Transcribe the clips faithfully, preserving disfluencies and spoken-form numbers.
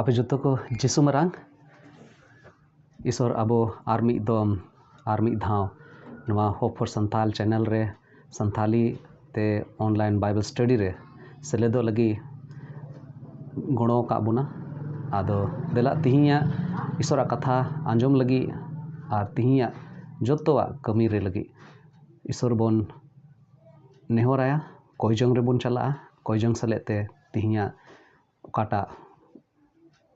ᱟᱯᱮ ᱡᱚᱛᱚ ᱠᱚ ᱡᱤᱥᱩ ᱢᱟᱨᱟᱝ᱾ ᱤᱥᱚᱨ ᱟᱵᱚ ᱟᱨ ᱢᱤᱫ ᱫᱚᱢ, ᱟᱨ ᱢᱤᱫ ᱫᱷᱟᱣ ᱱᱚᱣᱟ Hope for Santhal channel ᱨᱮ ᱥᱟᱱᱛᱷᱟᱞᱤ ᱛᱮ online Bible study ᱨᱮ ᱥᱮᱞᱮᱫᱚᱜ ᱞᱟᱹᱜᱤᱫ ᱜᱚᱲᱚ ᱟᱠᱟᱫ ᱵᱚᱱᱟ᱾ ᱟᱫᱚ ᱫᱮᱞᱟ ᱛᱤᱦᱤᱧᱟᱜ ᱤᱥᱚᱨᱟᱜ ᱠᱟᱛᱷᱟ ᱟᱸᱡᱚᱢ ᱞᱟᱹᱜᱤᱫ ᱟᱨ ᱛᱤᱦᱤᱧᱟᱜ ᱡᱚᱛᱚᱣᱟᱜ ᱠᱟᱹᱢᱤ ᱨᱮ ᱞᱟᱹᱜᱤᱫ ᱤᱥᱚᱨ ᱵᱚᱱ ᱱᱮᱦᱚᱨᱟᱭᱟ᱾ ᱠᱚᱭ ᱡᱚᱝ ᱨᱮᱵᱚᱱ ᱪᱟᱞᱟᱜᱼᱟ᱾ ᱠᱚᱭ ᱡᱚᱝ ᱥᱮᱞᱮᱫ ᱛᱮ ᱛᱤᱦᱤᱧᱟᱜ ᱚᱠᱟᱴᱟᱜ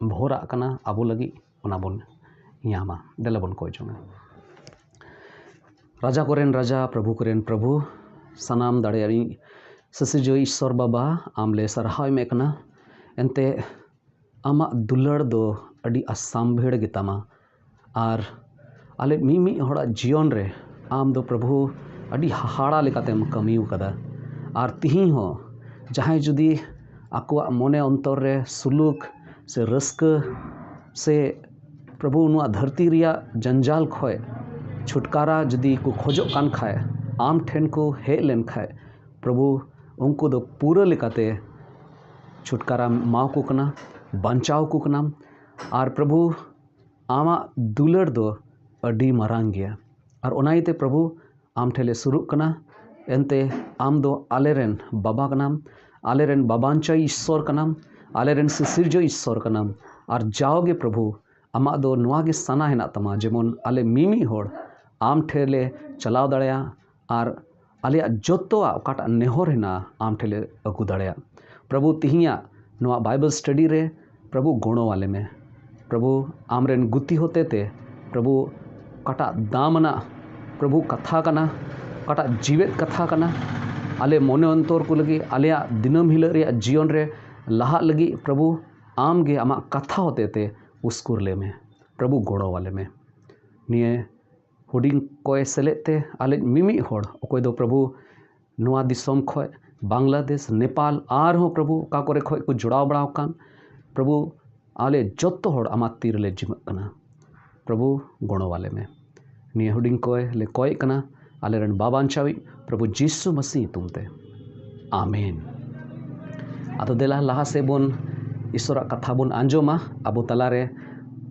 ᱵᱷᱳᱨᱟᱜ ᱠᱟᱱᱟ ᱟᱵᱚ ᱞᱟᱹᱜᱤᱫ, ᱚᱱᱟ ᱵᱚᱱ ᱧᱟᱢᱟ᱾ ᱫᱮᱞᱟ ᱵᱚᱱ ᱠᱚᱭ ᱡᱚᱝᱟ᱾ ᱨᱟᱡᱟ ᱠᱚᱨᱮᱱ ᱨᱟᱡᱟ, ᱯᱨᱚᱵᱷᱩ ᱠᱚᱨᱮᱱ ᱯᱨᱚᱵᱷᱩ, ᱥᱟᱱᱟᱢ ᱫᱟᱲᱮᱭᱟᱜ ᱥᱤᱥᱤᱨᱡᱟᱹᱣ ᱤᱥᱥᱚᱨ ᱵᱟᱵᱟ, ᱟᱢ ᱞᱮ ᱥᱟᱨᱦᱟᱣ ᱮᱢᱮᱫ ᱠᱟᱱᱟ᱾ ᱮᱱᱛᱮ ᱟᱢᱟᱜ ᱫᱩᱞᱟᱹᱲ ᱫᱚ ᱟᱹᱰᱤ ᱟᱥᱟᱢᱵᱷᱮᱲ ᱜᱮᱛᱟᱢᱟ᱾ ᱟᱨ ᱟᱞᱮ ᱢᱤᱢᱤᱫ ᱦᱚᱲᱟᱜ ᱡᱤᱭᱚᱱ ᱨᱮ ᱟᱢ ᱫᱚ ᱯᱨᱚᱵᱷᱩ ᱟᱹᱰᱤ ᱦᱟᱦᱟᱲᱟ ᱞᱮᱠᱟᱛᱮᱢ ᱠᱟᱹᱢᱤ ᱟᱠᱟᱫᱟ᱾ ᱟᱨ ᱛᱤᱦᱤᱧ ᱦᱚᱸ ᱡᱟᱦᱟᱸᱭ ᱡᱩᱫᱤ ᱟᱠᱚᱣᱟᱜ ᱢᱚᱱᱮ ᱚᱱᱛᱚᱨ ᱨᱮ ᱥᱩᱞᱩᱠ ᱥᱮ ᱨᱟᱹᱥᱠᱟᱹ ᱥᱮ ᱯᱨᱚᱵᱷᱩ ᱱᱚᱣᱟ ᱫᱷᱟᱹᱨᱛᱤ ᱨᱮᱭᱟᱜ ᱡᱚᱧᱡᱟᱞ ᱠᱷᱚᱡ ᱪᱷᱩᱴᱠᱟᱨᱟ ᱡᱩᱫᱤ ᱠᱚ ᱠᱷᱚᱡᱚᱜ ᱠᱟᱱ ᱠᱷᱟᱡ, ᱟᱢ ᱴᱷᱮᱱ ᱠᱚ ᱦᱮᱡ ᱞᱮᱱ ᱠᱷᱟᱡ, ᱯᱨᱚᱵᱷᱩ ᱩᱱᱠᱩ ᱫᱚ ᱯᱩᱨᱟᱹ ᱞᱮᱠᱟᱛᱮ ᱪᱷᱩᱴᱠᱟᱨᱟᱢ ᱮᱢᱟᱣᱟᱠᱚ ᱠᱟᱱᱟ, ᱵᱟᱧᱪᱟᱣ ᱠᱚ ᱠᱟᱱᱟᱢ᱾ ᱟᱨ ᱯᱨᱚᱵᱷᱩ ᱟᱢᱟᱜ ᱫᱩᱞᱟᱹᱲ ᱫᱚ ᱟᱹᱰᱤ ᱢᱟᱨᱟᱝ ᱜᱮᱭᱟ᱾ ᱟᱨ ᱚᱱᱟ ᱤᱭᱟᱹᱛᱮ ᱯᱨᱚᱵᱷᱩ ᱟᱢ ᱴᱷᱮᱱ ᱞᱮ ᱥᱩᱨᱩᱜ ᱠᱟᱱᱟ᱾ ᱮᱱᱛᱮ ᱟᱢ ᱫᱚ ᱟᱞᱮᱨᱮᱱ ᱵᱟᱵᱟ ᱠᱟᱱᱟᱢ, ᱟᱞᱮᱨᱮᱱ ᱵᱟᱵᱟᱧᱪᱟᱭ ᱤᱥᱥᱚᱨ ᱠᱟᱱᱟᱢ, ᱟᱞᱮᱨᱮᱱ ᱥᱤᱥᱤᱨᱡᱟᱹ ᱤᱥᱥᱚᱨ ᱠᱟᱱᱟᱢ᱾ ᱟᱨ ᱡᱟᱣᱜᱮ ᱯᱨᱚᱵᱷᱩ ᱟᱢᱟᱜ ᱫᱚ ᱱᱚᱣᱟ ᱜᱮ ᱥᱟᱱᱟ ᱦᱮᱱᱟᱜ ᱛᱟᱢᱟ, ᱡᱮᱢᱚᱱ ᱟᱞᱮ ᱢᱤᱢᱤᱫ ᱦᱚᱲ ᱟᱢ ᱴᱷᱮᱱ ᱞᱮ ᱪᱟᱞᱟᱣ ᱫᱟᱲᱮᱭᱟᱜ ᱟᱨ ᱟᱞᱮᱭᱟᱜ ᱡᱚᱛᱚᱣᱟᱜ ᱚᱠᱟᱴᱟᱜ ᱱᱮᱦᱚᱨ ᱦᱮᱱᱟᱜᱼᱟ ᱟᱢ ᱴᱷᱮᱱ ᱞᱮ ᱟᱹᱜᱩ ᱫᱟᱲᱮᱭᱟᱜ᱾ ᱯᱨᱚᱵᱷᱩ ᱛᱤᱦᱤᱧᱟᱜ ᱱᱚᱣᱟ Bible study ᱨᱮ ᱯᱨᱚᱵᱷᱩ ᱜᱚᱲᱚ ᱟᱞᱮ ᱢᱮ᱾ ᱯᱨᱚᱵᱷᱩ ᱟᱢᱨᱮᱱ ᱜᱩᱛᱤ ᱦᱚᱛᱮ ᱛᱮ ᱯᱨᱚᱵᱷᱩ ᱚᱠᱟᱴᱟᱜ ᱫᱟᱢ ᱟᱱᱟᱜ ᱯᱨᱚᱵᱷᱩ ᱠᱟᱛᱷᱟ ᱠᱟᱱᱟ, ᱚᱠᱟᱴᱟᱜ ᱡᱤᱣᱮᱫ ᱠᱟᱛᱷᱟ ᱠᱟᱱᱟ, ᱟᱞᱮ ᱢᱚᱱᱮ ᱚᱱᱛᱚᱨ ᱠᱚ ᱞᱟᱹᱜᱤᱫ, ᱟᱞᱮᱭᱟᱜ ᱫᱤᱱᱟᱹᱢ ᱦᱤᱞᱳᱜ ᱨᱮᱭᱟᱜ ᱡᱤᱭᱚᱱ ᱨᱮ ᱞᱟᱦᱟᱜ ᱞᱟᱹᱜᱤᱫ ᱯᱨᱚᱵᱷᱩ ᱟᱢ ᱜᱮ ᱟᱢᱟᱜ ᱠᱟᱛᱷᱟ ᱦᱚᱛᱮ ᱛᱮ ᱩᱥᱠᱩᱨ ᱞᱮ ᱢᱮ᱾ ᱯᱨᱚᱵᱷᱩ ᱜᱚᱲᱚ ᱟᱞᱮ ᱢᱮ᱾ ᱱᱤᱭᱟᱹ ᱦᱩᱰᱤᱧ ᱠᱚᱭ ᱥᱮᱞᱮᱫ ᱛᱮ ᱟᱞᱮ ᱢᱤᱢᱤᱫ ᱦᱚᱲ ᱚᱠᱚᱭ ᱫᱚ ᱯᱨᱚᱵᱷᱩ ᱱᱚᱣᱟ ᱫᱤᱥᱚᱢ ᱠᱷᱚᱡ, ᱵᱟᱝᱞᱟᱫᱮᱥ, ᱱᱮᱯᱟᱞ, ᱟᱨᱦᱚᱸ ᱯᱨᱚᱵᱷᱩ ᱚᱠᱟ ᱠᱚᱨᱮ ᱠᱷᱚᱡ ᱠᱚ ᱡᱚᱲᱟᱣ ᱵᱟᱲᱟᱣ ᱟᱠᱟᱱ, ᱯᱨᱚᱵᱷᱩ ᱟᱞᱮ ᱡᱚᱛᱚ ᱦᱚᱲ ᱟᱢᱟᱜ ᱛᱤ ᱨᱮᱞᱮ ᱡᱤᱢᱟᱹᱜ ᱠᱟᱱᱟ᱾ ᱯᱨᱚᱵᱷᱩ ᱜᱚᱲᱚ ᱟᱞᱮ ᱢᱮ᱾ ᱱᱤᱭᱟᱹ ᱦᱩᱰᱤᱧ ᱠᱚᱭ ᱞᱮ ᱠᱚᱭᱮᱜ ᱠᱟᱱᱟ ᱟᱞᱮᱨᱮᱱ ᱵᱟᱵᱟᱧᱪᱟᱣᱤᱡ ᱯᱨᱚᱵᱷᱩ ᱡᱤᱥᱩ ᱢᱟᱹᱥᱤ ᱧᱩᱛᱩᱢ ᱛᱮ, ᱟᱢᱮᱱ᱾ ᱟᱫᱚ ᱫᱮᱞᱟ ᱞᱟᱦᱟ ᱥᱮᱫ ᱵᱚᱱ ᱤᱥᱚᱨᱟᱜ ᱠᱟᱛᱷᱟ ᱵᱚᱱ ᱟᱸᱡᱚᱢᱟ᱾ ᱟᱵᱚ ᱛᱟᱞᱟᱨᱮ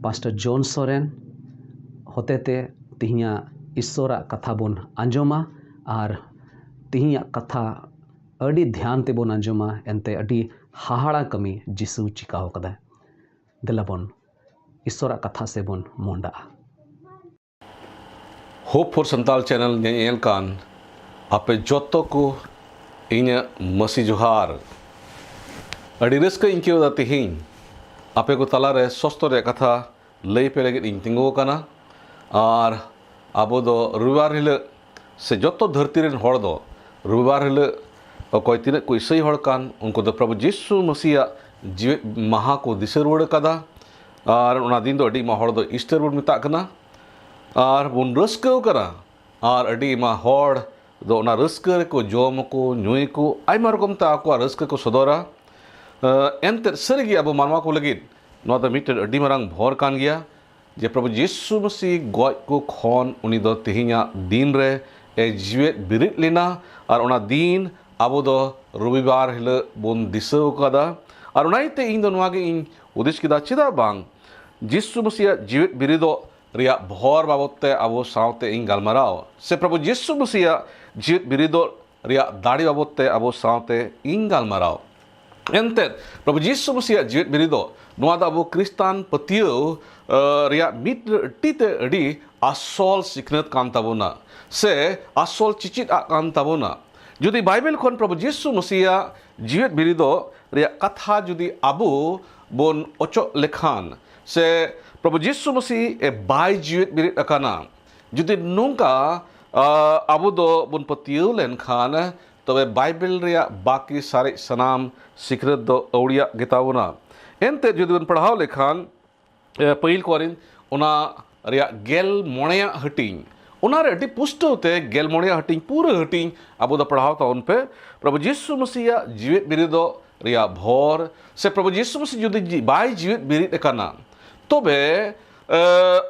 ᱯᱟᱥᱴᱚᱨ ᱡᱚᱱ ᱥᱚᱨᱮᱱ ᱦᱚᱛᱮᱛᱮ ᱛᱤᱦᱤᱧᱟᱜ ᱤᱥᱚᱨᱟᱜ ᱠᱟᱛᱷᱟ ᱵᱚᱱ ᱟᱸᱡᱚᱢᱟ᱾ ᱟᱨ ᱛᱤᱦᱤᱧᱟᱜ ᱠᱟᱛᱷᱟ ᱟᱹᱰᱤ ᱫᱷᱮᱭᱟᱱ ᱛᱮᱵᱚᱱ ᱟᱸᱡᱚᱢᱟ, ᱮᱱᱛᱮ ᱟᱹᱰᱤ ᱦᱟᱦᱟᱲᱟ ᱠᱟᱹᱢᱤ ᱡᱤᱥᱩ ᱪᱤᱠᱟᱹᱣ ᱠᱟᱫᱟᱭ᱾ ᱫᱮᱞᱟ ᱵᱚᱱ ᱤᱥᱚᱨᱟᱜ ᱠᱟᱛᱷᱟ ᱥᱮᱫ ᱵᱚᱱ ᱢᱚᱦᱰᱟᱜᱼᱟ᱾ Hope for Santal channel ᱧᱮᱧᱮᱞ ᱠᱟᱱ ᱟᱯᱮ ᱡᱚᱛᱚ ᱠᱚ ᱤᱧᱟᱹᱜ ᱢᱟᱹᱥᱤ ᱡᱚᱦᱟᱨ᱾ ᱟᱹᱰᱤ ᱨᱟᱹᱥᱠᱟᱹᱧ ᱟᱹᱭᱠᱟᱹᱣ ᱮᱫᱟ ᱛᱮᱦᱮᱧ ᱟᱯᱮ ᱠᱚ ᱛᱟᱞᱟᱨᱮ ᱥᱚᱥᱛᱚ ᱨᱮᱭᱟᱜ ᱠᱟᱛᱷᱟ ᱞᱟᱹᱭ ᱯᱮ ᱞᱟᱹᱜᱤᱫ ᱤᱧ ᱛᱤᱸᱜᱩ ᱟᱠᱟᱱᱟ᱾ ᱟᱨ ᱟᱵᱚ ᱫᱚ ᱨᱚᱵᱤᱵᱟᱨ ᱦᱤᱞᱳᱜ ᱥᱮ ᱡᱚᱛᱚ ᱫᱷᱟᱹᱨᱛᱤ ᱨᱮᱱ ᱦᱚᱲ ᱫᱚ ᱨᱚᱵᱤᱵᱟᱨ ᱦᱤᱞᱳᱜ ᱚᱠᱚᱭ ᱛᱤᱱᱟᱹᱜ ᱠᱚ ᱤᱥᱟᱹᱭ ᱦᱚᱲ ᱠᱟᱱ ᱩᱱᱠᱩ ᱫᱚ ᱯᱨᱚᱵᱷᱩ ᱡᱤᱥᱩ ᱢᱟᱹᱥᱤᱭᱟᱜ ᱡᱤᱣᱮᱫ ᱢᱟᱦᱟ ᱠᱚ ᱫᱤᱥᱟᱹ ᱨᱩᱣᱟᱹᱲ ᱟᱠᱟᱫᱟ᱾ ᱟᱨ ᱚᱱᱟ ᱫᱤᱱ ᱫᱚ ᱟᱹᱰᱤ ᱢᱟ ᱦᱚᱲ ᱫᱚ ᱤᱥᱴᱟᱨ ᱵᱚᱱ ᱢᱮᱛᱟᱜ ᱠᱟᱱᱟ᱾ ᱟᱨ ᱵᱚᱱ ᱨᱟᱹᱥᱠᱟᱹᱣ ᱠᱟᱱᱟ᱾ ᱟᱨ ᱟᱹᱰᱤ ᱟᱭᱢᱟ ᱦᱚᱲ ᱫᱚ ᱚᱱᱟ ᱨᱟᱹᱥᱠᱟᱹ ᱨᱮᱠᱚ ᱡᱚᱢ ᱟᱠᱚ, ᱧᱩᱭᱟᱠᱚ, ᱟᱭᱢᱟ ᱨᱚᱠᱚᱢ ᱛᱮ ᱟᱠᱚᱣᱟᱜ ᱨᱟᱹᱥᱠᱟᱹ ᱠᱚ ᱥᱚᱫᱚᱨᱟ᱾ ᱮ, ᱮᱱᱛᱮᱫ ᱥᱟᱹᱨᱤᱜᱮ ᱟᱵᱚ ᱢᱟᱱᱣᱟ ᱠᱚ ᱞᱟᱹᱜᱤᱫ ᱱᱚᱣᱟ ᱫᱚ ᱢᱤᱫᱴᱮᱱ ᱟᱹᱰᱤ ᱢᱟᱨᱟᱝ ᱵᱷᱚᱨ ᱠᱟᱱ ᱜᱮᱭᱟ, ᱡᱮ ᱯᱨᱚᱵᱷᱩ ᱡᱤᱥᱩ ᱢᱟᱹᱥᱤ ᱜᱚᱡ ᱠᱚ ᱠᱷᱚᱱ ᱩᱱᱤ ᱫᱚ ᱛᱮᱦᱮᱧᱟᱜ ᱫᱤᱱ ᱨᱮ ᱮ ᱡᱤᱣᱮᱫ ᱵᱮᱨᱮᱫ ᱞᱮᱱᱟ᱾ ᱟᱨ ᱚᱱᱟ ᱫᱤᱱ ᱟᱵᱚ ᱫᱚ ᱨᱚᱵᱤᱵᱟᱨ ᱦᱤᱞᱳᱜ ᱵᱚᱱ ᱫᱤᱥᱟᱹ ᱟᱠᱟᱫᱟ᱾ ᱟᱨ ᱚᱱᱟ ᱤᱭᱟᱹᱛᱮ ᱤᱧ ᱫᱚ ᱱᱚᱣᱟ ᱜᱮ ᱤᱧ ᱦᱩᱫᱤᱥ ᱠᱮᱫᱟ, ᱪᱮᱫᱟᱜ ᱵᱟᱝ ᱡᱤᱥᱩ ᱢᱟᱹᱥᱤᱭᱟᱜ ᱡᱤᱣᱮᱫ ᱵᱮᱨᱮᱫᱚᱜ ᱨᱮᱭᱟᱜ ᱵᱷᱚᱨ ᱵᱟᱵᱚᱫ ᱛᱮ ᱟᱵᱚ ᱥᱟᱶᱛᱮ ᱤᱧ ᱜᱟᱞᱢᱟᱨᱟᱣ, ᱥᱮ ᱯᱨᱚᱵᱷᱩ ᱡᱤᱥᱩ ᱢᱟᱹᱥᱤᱭᱟᱜ ᱡᱤᱣᱮᱫ ᱵᱮᱨᱮᱫᱚᱜ ᱨᱮᱭᱟᱜ ᱫᱟᱲᱮ ᱵᱟᱵᱚᱫ ᱛᱮ ᱟᱵᱚ ᱥᱟᱶᱛᱮ ᱤᱧ ᱜᱟᱞᱢᱟᱨᱟᱣ᱾ ᱮᱱᱛᱮᱫ ᱯᱨᱚᱵᱷᱩ ᱡᱤᱥᱩ ᱢᱟᱹᱥᱤᱭᱟᱜ ᱡᱤᱣᱮᱫ ᱵᱮᱨᱮᱫᱚᱜ, ᱱᱚᱣᱟ ᱫᱚ ᱟᱵᱚ ᱠᱷᱨᱤᱥᱴᱟᱱ ᱯᱟᱹᱛᱭᱟᱹᱣ, ᱟᱹ, ᱨᱮᱭᱟᱜ ᱢᱤᱫ ᱟᱹᱴᱤ ᱛᱮ ᱟᱹᱰᱤ ᱟᱥᱚᱞ ᱥᱤᱠᱷᱱᱟᱹᱛ ᱠᱟᱱ ᱛᱟᱵᱚᱱᱟ, ᱥᱮ ᱟᱥᱚᱞ ᱪᱤᱪᱤᱫ ᱟᱜ ᱠᱟᱱ ᱛᱟᱵᱚᱱᱟ᱾ ᱡᱩᱫᱤ ᱵᱟᱭᱵᱮᱞ ᱠᱷᱚᱱ ᱯᱨᱚᱵᱷᱩ ᱡᱤᱥᱩ ᱢᱟᱹᱥᱤᱭᱟᱜ ᱡᱤᱣᱮᱫ ᱵᱮᱨᱮᱫᱚᱜ ᱨᱮᱭᱟᱜ ᱠᱟᱛᱷᱟ ᱡᱩᱫᱤ ᱟᱵᱚ ᱵᱚᱱ ᱚᱪᱚᱜ ᱞᱮᱠᱷᱟᱱ, ᱥᱮ ᱯᱨᱚᱵᱷᱩ ᱡᱤᱥᱩ ᱢᱟᱹᱥᱤ ᱮ ᱵᱟᱭ ᱡᱤᱣᱮᱫ ᱵᱮᱨᱮᱫ ᱟᱠᱟᱱᱟ, ᱡᱩᱫᱤ ᱱᱚᱝᱠᱟ, ᱟ, ᱟᱵᱚ ᱫᱚ ᱵᱚᱱ ᱯᱟᱹᱛᱭᱟᱹᱣ ᱞᱮᱱᱠᱷᱟᱱ, ᱛᱚᱵᱮ ᱵᱟᱭᱵᱮᱞ ᱨᱮᱭᱟᱜ ᱵᱟᱹᱠᱤ ᱥᱟᱨᱮᱡ ᱥᱟᱱᱟᱢ ᱥᱤᱠᱷᱱᱟᱹᱛ ᱫᱚ ᱟᱹᱣᱲᱤᱭᱟᱜ ᱜᱮᱛᱟᱵᱚᱱᱟ᱾ ᱮᱱᱛᱮᱫ ᱡᱩᱫᱤ ᱵᱚᱱ ᱯᱟᱲᱦᱟᱣ ᱞᱮᱠᱷᱟᱱ, ᱮ, ᱯᱟᱹᱦᱤᱞ ᱠᱚᱨᱤᱱᱛᱷ ᱚᱱᱟ ᱨᱮᱭᱟᱜ ᱜᱮᱞ ᱢᱚᱬᱮᱭᱟᱜ ᱦᱟᱹᱴᱤᱧ, ᱚᱱᱟᱨᱮ ᱟᱹᱰᱤ ᱯᱩᱥᱴᱟᱹᱣ ᱛᱮ ᱜᱮᱞ ᱢᱚᱬᱮᱭᱟᱜ ᱦᱟᱹᱴᱤᱧ, ᱯᱩᱨᱟᱹ ᱦᱟᱹᱴᱤᱧ ᱟᱵᱚ ᱫᱚ ᱯᱟᱲᱦᱟᱣ ᱛᱟᱵᱚᱱ ᱯᱮ᱾ ᱯᱨᱚᱵᱷᱩ ᱡᱤᱥᱩ ᱢᱟᱹᱥᱤᱭᱟᱜ ᱡᱤᱣᱮᱫ ᱵᱮᱨᱮᱫᱚᱜ ᱨᱮᱭᱟᱜ ᱵᱷᱚᱨ, ᱥᱮ ᱯᱨᱚᱵᱷᱩ ᱡᱤᱥᱩ ᱢᱟᱹᱥᱤ ᱡᱩᱫᱤ ᱡᱤ-, ᱵᱟᱭ ᱡᱤᱣᱮᱫ ᱵᱮᱨᱮᱫ ᱟᱠᱟᱱᱟ, ᱛᱚᱵᱮ, ᱮ,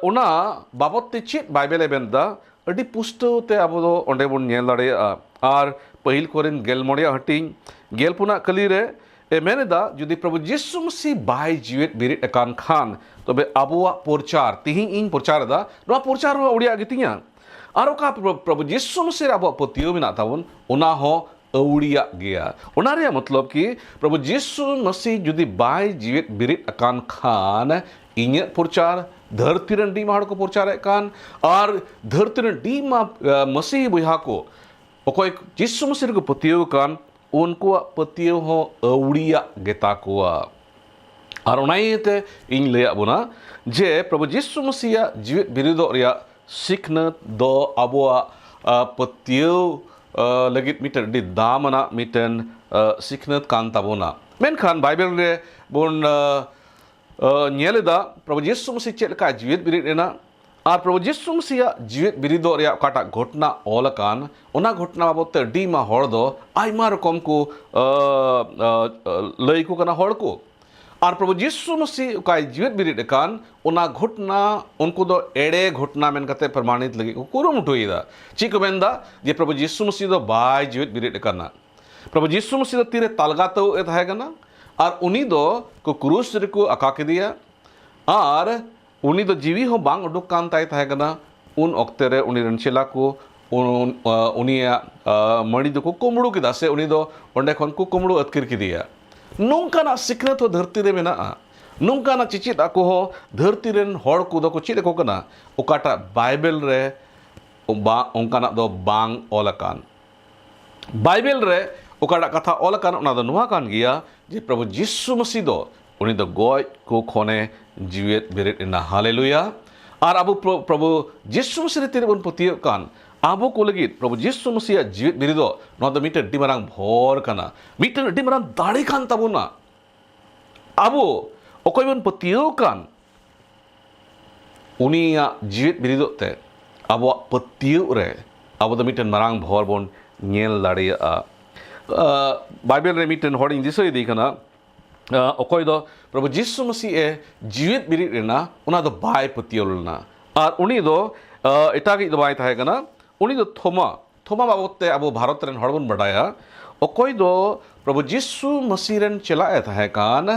ᱚᱱᱟ ᱵᱟᱵᱚᱫ ᱛᱮ ᱪᱮᱫ ᱵᱟᱭᱵᱮᱞ ᱮ ᱢᱮᱱᱫᱟ? ᱟᱹᱰᱤ ᱯᱩᱥᱴᱟᱹᱣ ᱛᱮ ᱟᱵᱚ ᱫᱚ ᱚᱸᱰᱮ ᱵᱚᱱ ᱧᱮᱞ ᱫᱟᱲᱮᱭᱟᱜᱼᱟ᱾ ᱟᱨ ᱯᱟᱹᱦᱤᱞ ᱠᱚᱨᱤᱱᱛᱷ ᱜᱮᱞ ᱢᱚᱬᱮᱭᱟᱜ ᱦᱟᱹᱴᱤᱧ, ᱜᱮᱞ ᱯᱩᱱᱟᱜ ᱠᱟᱹᱞᱤ ᱨᱮ, ᱮ ᱢᱮᱱ ᱮᱫᱟ, ᱡᱩᱫᱤ ᱯᱨᱚᱵᱷᱩ ᱡᱤᱥᱩ ᱢᱟᱹᱥᱤ ᱵᱟᱭ ᱡᱤᱣᱮᱫ ᱵᱮᱨᱮᱫ ᱟᱠᱟᱱ ᱠᱷᱟᱱ, ᱛᱚᱵᱮ ᱟᱵᱚᱣᱟᱜ ᱯᱨᱚᱪᱟᱨ, ᱛᱤᱦᱤᱧ ᱤᱧ ᱯᱨᱚᱪᱟᱨ ᱮᱫᱟ, ᱱᱚᱣᱟ ᱯᱨᱚᱪᱟᱨ ᱦᱚᱸ ᱟᱹᱣᱲᱤᱭᱟᱜ ᱜᱮᱛᱤᱧᱟ᱾ ᱟᱨ ᱚᱠᱟ ᱯᱨᱚ-, ᱯᱨᱚᱵᱷᱩ ᱡᱤᱥᱩ ᱢᱟᱹᱥᱤ ᱨᱮ ᱟᱵᱚᱣᱟᱜ ᱯᱟᱹᱛᱭᱟᱹᱣ ᱢᱮᱱᱟᱜ ᱛᱟᱵᱚᱱ, ᱚᱱᱟ ᱦᱚᱸ ᱟᱹᱣᱲᱤᱭᱟᱜ ᱜᱮᱭᱟ᱾ ᱚᱱᱟ ᱨᱮᱭᱟᱜ ᱢᱚᱛᱞᱚᱵ ᱠᱤ, ᱯᱨᱚᱵᱷᱩ ᱡᱤᱥᱩ ᱢᱟᱹᱥᱤ ᱡᱩᱫᱤ ᱵᱟᱭ ᱡᱤᱣᱮᱫ ᱵᱮᱨᱮᱫ ᱟᱠᱟᱱ ᱠᱷᱟᱱ, ᱤᱧᱟᱹᱜ ᱯᱨᱚᱪᱟᱨ, ᱫᱷᱟᱹᱨᱛᱤ ᱨᱮᱱ ᱰᱤᱢᱟ ᱦᱚᱲ ᱠᱚ ᱯᱨᱚᱪᱟᱨᱮᱫ ᱠᱟᱱ, ᱟᱨ ᱫᱷᱟᱹᱨᱛᱤ ᱨᱮᱱ ᱰᱤᱢᱟ, ᱟ, ᱢᱟᱹᱥᱤ ᱵᱚᱭᱦᱟ ᱠᱚ, ᱚᱠᱚᱭ ᱡᱤᱥᱩ ᱢᱟᱹᱥᱤ ᱨᱮᱠᱚ ᱯᱟᱹᱛᱭᱟᱹᱣ ᱟᱠᱟᱱ, ᱩᱱᱠᱩᱣᱟᱜ ᱯᱟᱹᱛᱭᱟᱹᱣ ᱦᱚᱸ ᱟᱹᱣᱲᱤᱭᱟᱜ ᱜᱮᱛᱟ ᱠᱚᱣᱟ᱾ ᱟᱨ ᱚᱱᱟ ᱤᱭᱟᱹᱛᱮ ᱤᱧ ᱞᱟᱹᱭᱟᱫ ᱵᱚᱱᱟ ᱡᱮ ᱯᱨᱚᱵᱷᱩ ᱡᱤᱥᱩ ᱢᱟᱹᱥᱤᱭᱟᱜ ᱡᱤᱣᱮᱫ ᱵᱮᱨᱮᱫᱚᱜ ᱨᱮᱭᱟᱜ ᱥᱤᱠᱷᱱᱟᱹᱛ ᱫᱚ ᱟᱵᱚᱣᱟᱜ, ᱟ, ᱯᱟᱹᱛᱭᱟᱹᱣ, ᱟ, ᱞᱟᱹᱜᱤᱫ ᱢᱤᱫᱴᱮᱱ ᱟᱹᱰᱤ ᱫᱟᱢ ᱟᱱᱟᱜ ᱢᱤᱫᱴᱮᱱ, ᱟ, ᱥᱤᱠᱷᱱᱟᱹᱛ ᱠᱟᱱ ᱛᱟᱵᱚᱱᱟ᱾ ᱢᱮᱱᱠᱷᱟᱱ ᱵᱟᱭᱵᱮᱞ ᱨᱮ ᱵᱚᱱ, ᱟ, ᱟ, ᱧᱮᱞ ᱮᱫᱟ, ᱯᱨᱚᱵᱷᱩ ᱡᱤᱥᱩ ᱢᱟᱹᱥᱤ ᱪᱮᱫ ᱞᱮᱠᱟ ᱡᱤᱣᱮᱫ ᱵᱮᱨᱮᱫ ᱮᱱᱟ, ᱟᱨ ᱯᱨᱚᱵᱷᱩ ᱡᱤᱥᱩ ᱢᱟᱹᱥᱤᱭᱟᱜ ᱡᱤᱣᱮᱫ ᱵᱮᱨᱮᱫᱚᱜ ᱨᱮᱭᱟᱜ ᱚᱠᱟᱴᱟᱜ ᱜᱷᱚᱴᱚᱱᱟ ᱚᱞ ᱟᱠᱟᱱ, ᱚᱱᱟ ᱜᱷᱚᱴᱚᱱᱟ ᱵᱟᱵᱚᱫ ᱛᱮ ᱟᱹᱰᱤ ᱢᱟ ᱦᱚᱲ ᱫᱚ ᱟᱭᱢᱟ ᱨᱚᱠᱚᱢ ᱠᱚ, ᱟ, ᱟ, ᱟ, ᱞᱟᱹᱭ ᱠᱚ ᱠᱟᱱᱟ ᱦᱚᱲ ᱠᱚ᱾ ᱟᱨ ᱯᱨᱚᱵᱷᱩ ᱡᱤᱥᱩ ᱢᱟᱹᱥᱤ ᱚᱠᱟᱭ ᱡᱤᱣᱮᱫ ᱵᱮᱨᱮᱫ ᱟᱠᱟᱱ, ᱚᱱᱟ ᱜᱷᱚᱴᱚᱱᱟ ᱩᱱᱠᱩ ᱫᱚ ᱮᱲᱮ ᱜᱷᱚᱴᱚᱱᱟ ᱢᱮᱱ ᱠᱟᱛᱮ ᱯᱨᱚᱢᱟᱱᱤᱛ ᱞᱟᱹᱜᱤᱫ ᱠᱚ ᱠᱩᱨᱩᱢᱩᱴᱩᱭᱮᱫᱟ᱾ ᱪᱮᱫ ᱠᱚ ᱢᱮᱱᱫᱟ? ᱡᱮ ᱯᱨᱚᱵᱷᱩ ᱡᱤᱥᱩ ᱢᱟᱹᱥᱤ ᱫᱚ ᱵᱟᱭ ᱡᱤᱣᱮᱫ ᱵᱮᱨᱮᱫ ᱟᱠᱟᱱᱟ᱾ ᱯᱨᱚᱵᱷᱩ ᱡᱤᱥᱩ ᱢᱟᱹᱥᱤ ᱫᱚ ᱛᱤᱨᱮ ᱛᱟᱞᱜᱟ ᱛᱟᱹᱣ ᱮ ᱛᱟᱦᱮᱸ ᱠᱟᱱᱟ, ᱟᱨ ᱩᱱᱤ ᱫᱚ ᱠᱚ ᱠᱨᱩᱥ ᱨᱮᱠᱚ ᱟᱠᱟ ᱠᱮᱫᱮᱭᱟ, ᱟᱨ ᱩᱱᱤ ᱫᱚ ᱡᱤᱣᱤ ᱦᱚᱸ ᱵᱟᱝ ᱩᱰᱩᱠ ᱠᱟᱱ ᱛᱟᱭ ᱛᱟᱦᱮᱸ ᱠᱟᱱᱟ᱾ ᱩᱱ ᱚᱠᱛᱮ ᱨᱮ ᱩᱱᱤ ᱨᱮᱱ ᱪᱮᱞᱟ ᱠᱚ ᱩᱱ-, ᱟ, ᱩᱱᱤᱭᱟᱜ, ᱟ, ᱢᱟᱹᱲᱤ ᱫᱚᱠᱚ ᱠᱩᱢᱵᱽᱲᱩ ᱠᱮᱫᱟ, ᱥᱮ ᱩᱱᱤ ᱫᱚ ᱚᱸᱰᱮ ᱠᱷᱚᱱ ᱠᱚ ᱠᱩᱢᱵᱽᱲᱩ ᱟᱹᱛᱠᱤᱨ ᱠᱮᱫᱮᱭᱟ᱾ ᱱᱚᱝᱠᱟᱱᱟᱜ ᱥᱤᱠᱷᱱᱟᱹᱛ ᱦᱚᱸ ᱫᱷᱟᱹᱨᱛᱤ ᱨᱮ ᱢᱮᱱᱟᱜᱼᱟ᱾ ᱱᱚᱝᱠᱟᱱᱟᱜ ᱪᱮᱪᱮᱫ ᱟᱠᱚ ᱦᱚᱸ ᱫᱷᱟᱹᱨᱛᱤ ᱨᱮᱱ ᱦᱚᱲ ᱠᱚᱫᱚ ᱠᱚ ᱪᱮᱫ ᱟᱠᱚ ᱠᱟᱱᱟ, ᱚᱠᱟᱴᱟᱜ ᱵᱟᱭᱵᱮᱞ ᱨᱮ ᱵᱟ-, ᱚᱱᱠᱟᱱᱟᱜ ᱫᱚ ᱵᱟᱝ ᱚᱞ ᱟᱠᱟᱱ᱾ ᱵᱟᱭᱵᱮᱞ ᱨᱮ ᱚᱠᱟᱴᱟᱜ ᱠᱟᱛᱷᱟ ᱚᱞ ᱟᱠᱟᱱ, ᱚᱱᱟ ᱫᱚ ᱱᱚᱣᱟ ᱠᱟᱱ ᱜᱮᱭᱟ ᱡᱮ ᱯᱨᱚᱵᱷᱩ ᱡᱤᱥᱩ ᱢᱟᱹᱥᱤ ᱫᱚ, ᱩᱱᱤ ᱫᱚ ᱜᱚᱡ ᱠᱚ ᱠᱷᱚᱱᱮ ᱡᱤᱣᱮᱫ ᱵᱮᱨᱮᱫ ᱮᱱᱟ᱾ ᱦᱟᱞᱮᱞᱩᱭᱟ! ᱟᱨ ᱟᱵᱚ ᱯᱨᱚ-, ᱯᱨᱚᱵᱷᱩ ᱡᱤᱥᱩ ᱢᱟᱹᱥᱤ ᱨᱮ ᱛᱤᱱᱟᱹᱜ ᱵᱚᱱ ᱯᱟᱹᱛᱭᱟᱹᱜ ᱠᱟᱱ, ᱟᱵᱚ ᱠᱚ ᱞᱟᱹᱜᱤᱫ ᱯᱨᱚᱵᱷᱩ ᱡᱤᱥᱩ ᱢᱟᱹᱥᱤᱭᱟᱜ ᱡᱤᱣᱮᱫ ᱵᱮᱨᱮᱫᱚᱜ, ᱱᱚᱣᱟ ᱫᱚ ᱢᱤᱫᱴᱮᱱ ᱟᱹᱰᱤ ᱢᱟᱨᱟᱝ ᱵᱷᱚᱨ ᱠᱟᱱᱟ, ᱢᱤᱫᱴᱮᱱ ᱟᱹᱰᱤ ᱢᱟᱨᱟᱝ ᱫᱟᱲᱮ ᱠᱟᱱ ᱛᱟᱵᱚᱱᱟ᱾ ᱟᱵᱚ ᱚᱠᱚᱭ ᱵᱚᱱ ᱯᱟᱹᱛᱭᱟᱹᱣ ᱠᱟᱱ, ᱩᱱᱤᱭᱟᱜ ᱡᱤᱣᱮᱫ ᱵᱮᱨᱮᱫᱚᱜ ᱛᱮ ᱟᱵᱚᱣᱟᱜ ᱯᱟᱹᱛᱭᱟᱹᱣ ᱨᱮ ᱟᱵᱚ ᱫᱚ ᱢᱤᱫᱴᱮᱱ ᱢᱟᱨᱟᱝ ᱵᱷᱚᱨ ᱵᱚᱱ ᱧᱮᱞ ᱫᱟᱲᱮᱭᱟᱜᱼᱟ᱾ ᱟ, ᱵᱟᱭᱵᱮᱞ ᱨᱮ ᱢᱤᱫᱴᱮᱱ ᱦᱚᱲᱤᱧ ᱫᱤᱥᱟᱹᱭᱮᱫᱮ ᱠᱟᱱᱟ, ᱟ, ᱚᱠᱚᱭ ᱫᱚ ᱯᱨᱚᱵᱷᱩ ᱡᱤᱥᱩ ᱢᱟᱹᱥᱤ ᱮ ᱡᱤᱣᱮᱫ ᱵᱮᱨᱮᱫ ᱮᱱᱟ, ᱚᱱᱟ ᱫᱚ ᱵᱟᱭ ᱯᱟᱹᱛᱭᱟᱹᱣ ᱞᱮᱱᱟ᱾ ᱟᱨ ᱩᱱᱤ ᱫᱚ, ᱟ, ᱮᱴᱟᱜᱤᱡ ᱫᱚ ᱵᱟᱭ ᱛᱟᱦᱮᱸ ᱠᱟᱱᱟ, ᱩᱱᱤ ᱫᱚ ᱛᱷᱚᱢᱟ᱾ ᱛᱷᱚᱢᱟ ᱵᱟᱵᱚᱫ ᱛᱮ ᱟᱵᱚ ᱵᱷᱟᱨᱚᱛ ᱨᱮᱱ ᱦᱚᱲ ᱵᱚᱱ ᱵᱟᱰᱟᱭᱟ, ᱚᱠᱚᱭ ᱫᱚ ᱯᱨᱚᱵᱷᱩ ᱡᱤᱥᱩ ᱢᱟᱹᱥᱤ ᱨᱮᱱ ᱪᱮᱞᱟ ᱮ ᱛᱟᱦᱮᱸ ᱠᱟᱱ,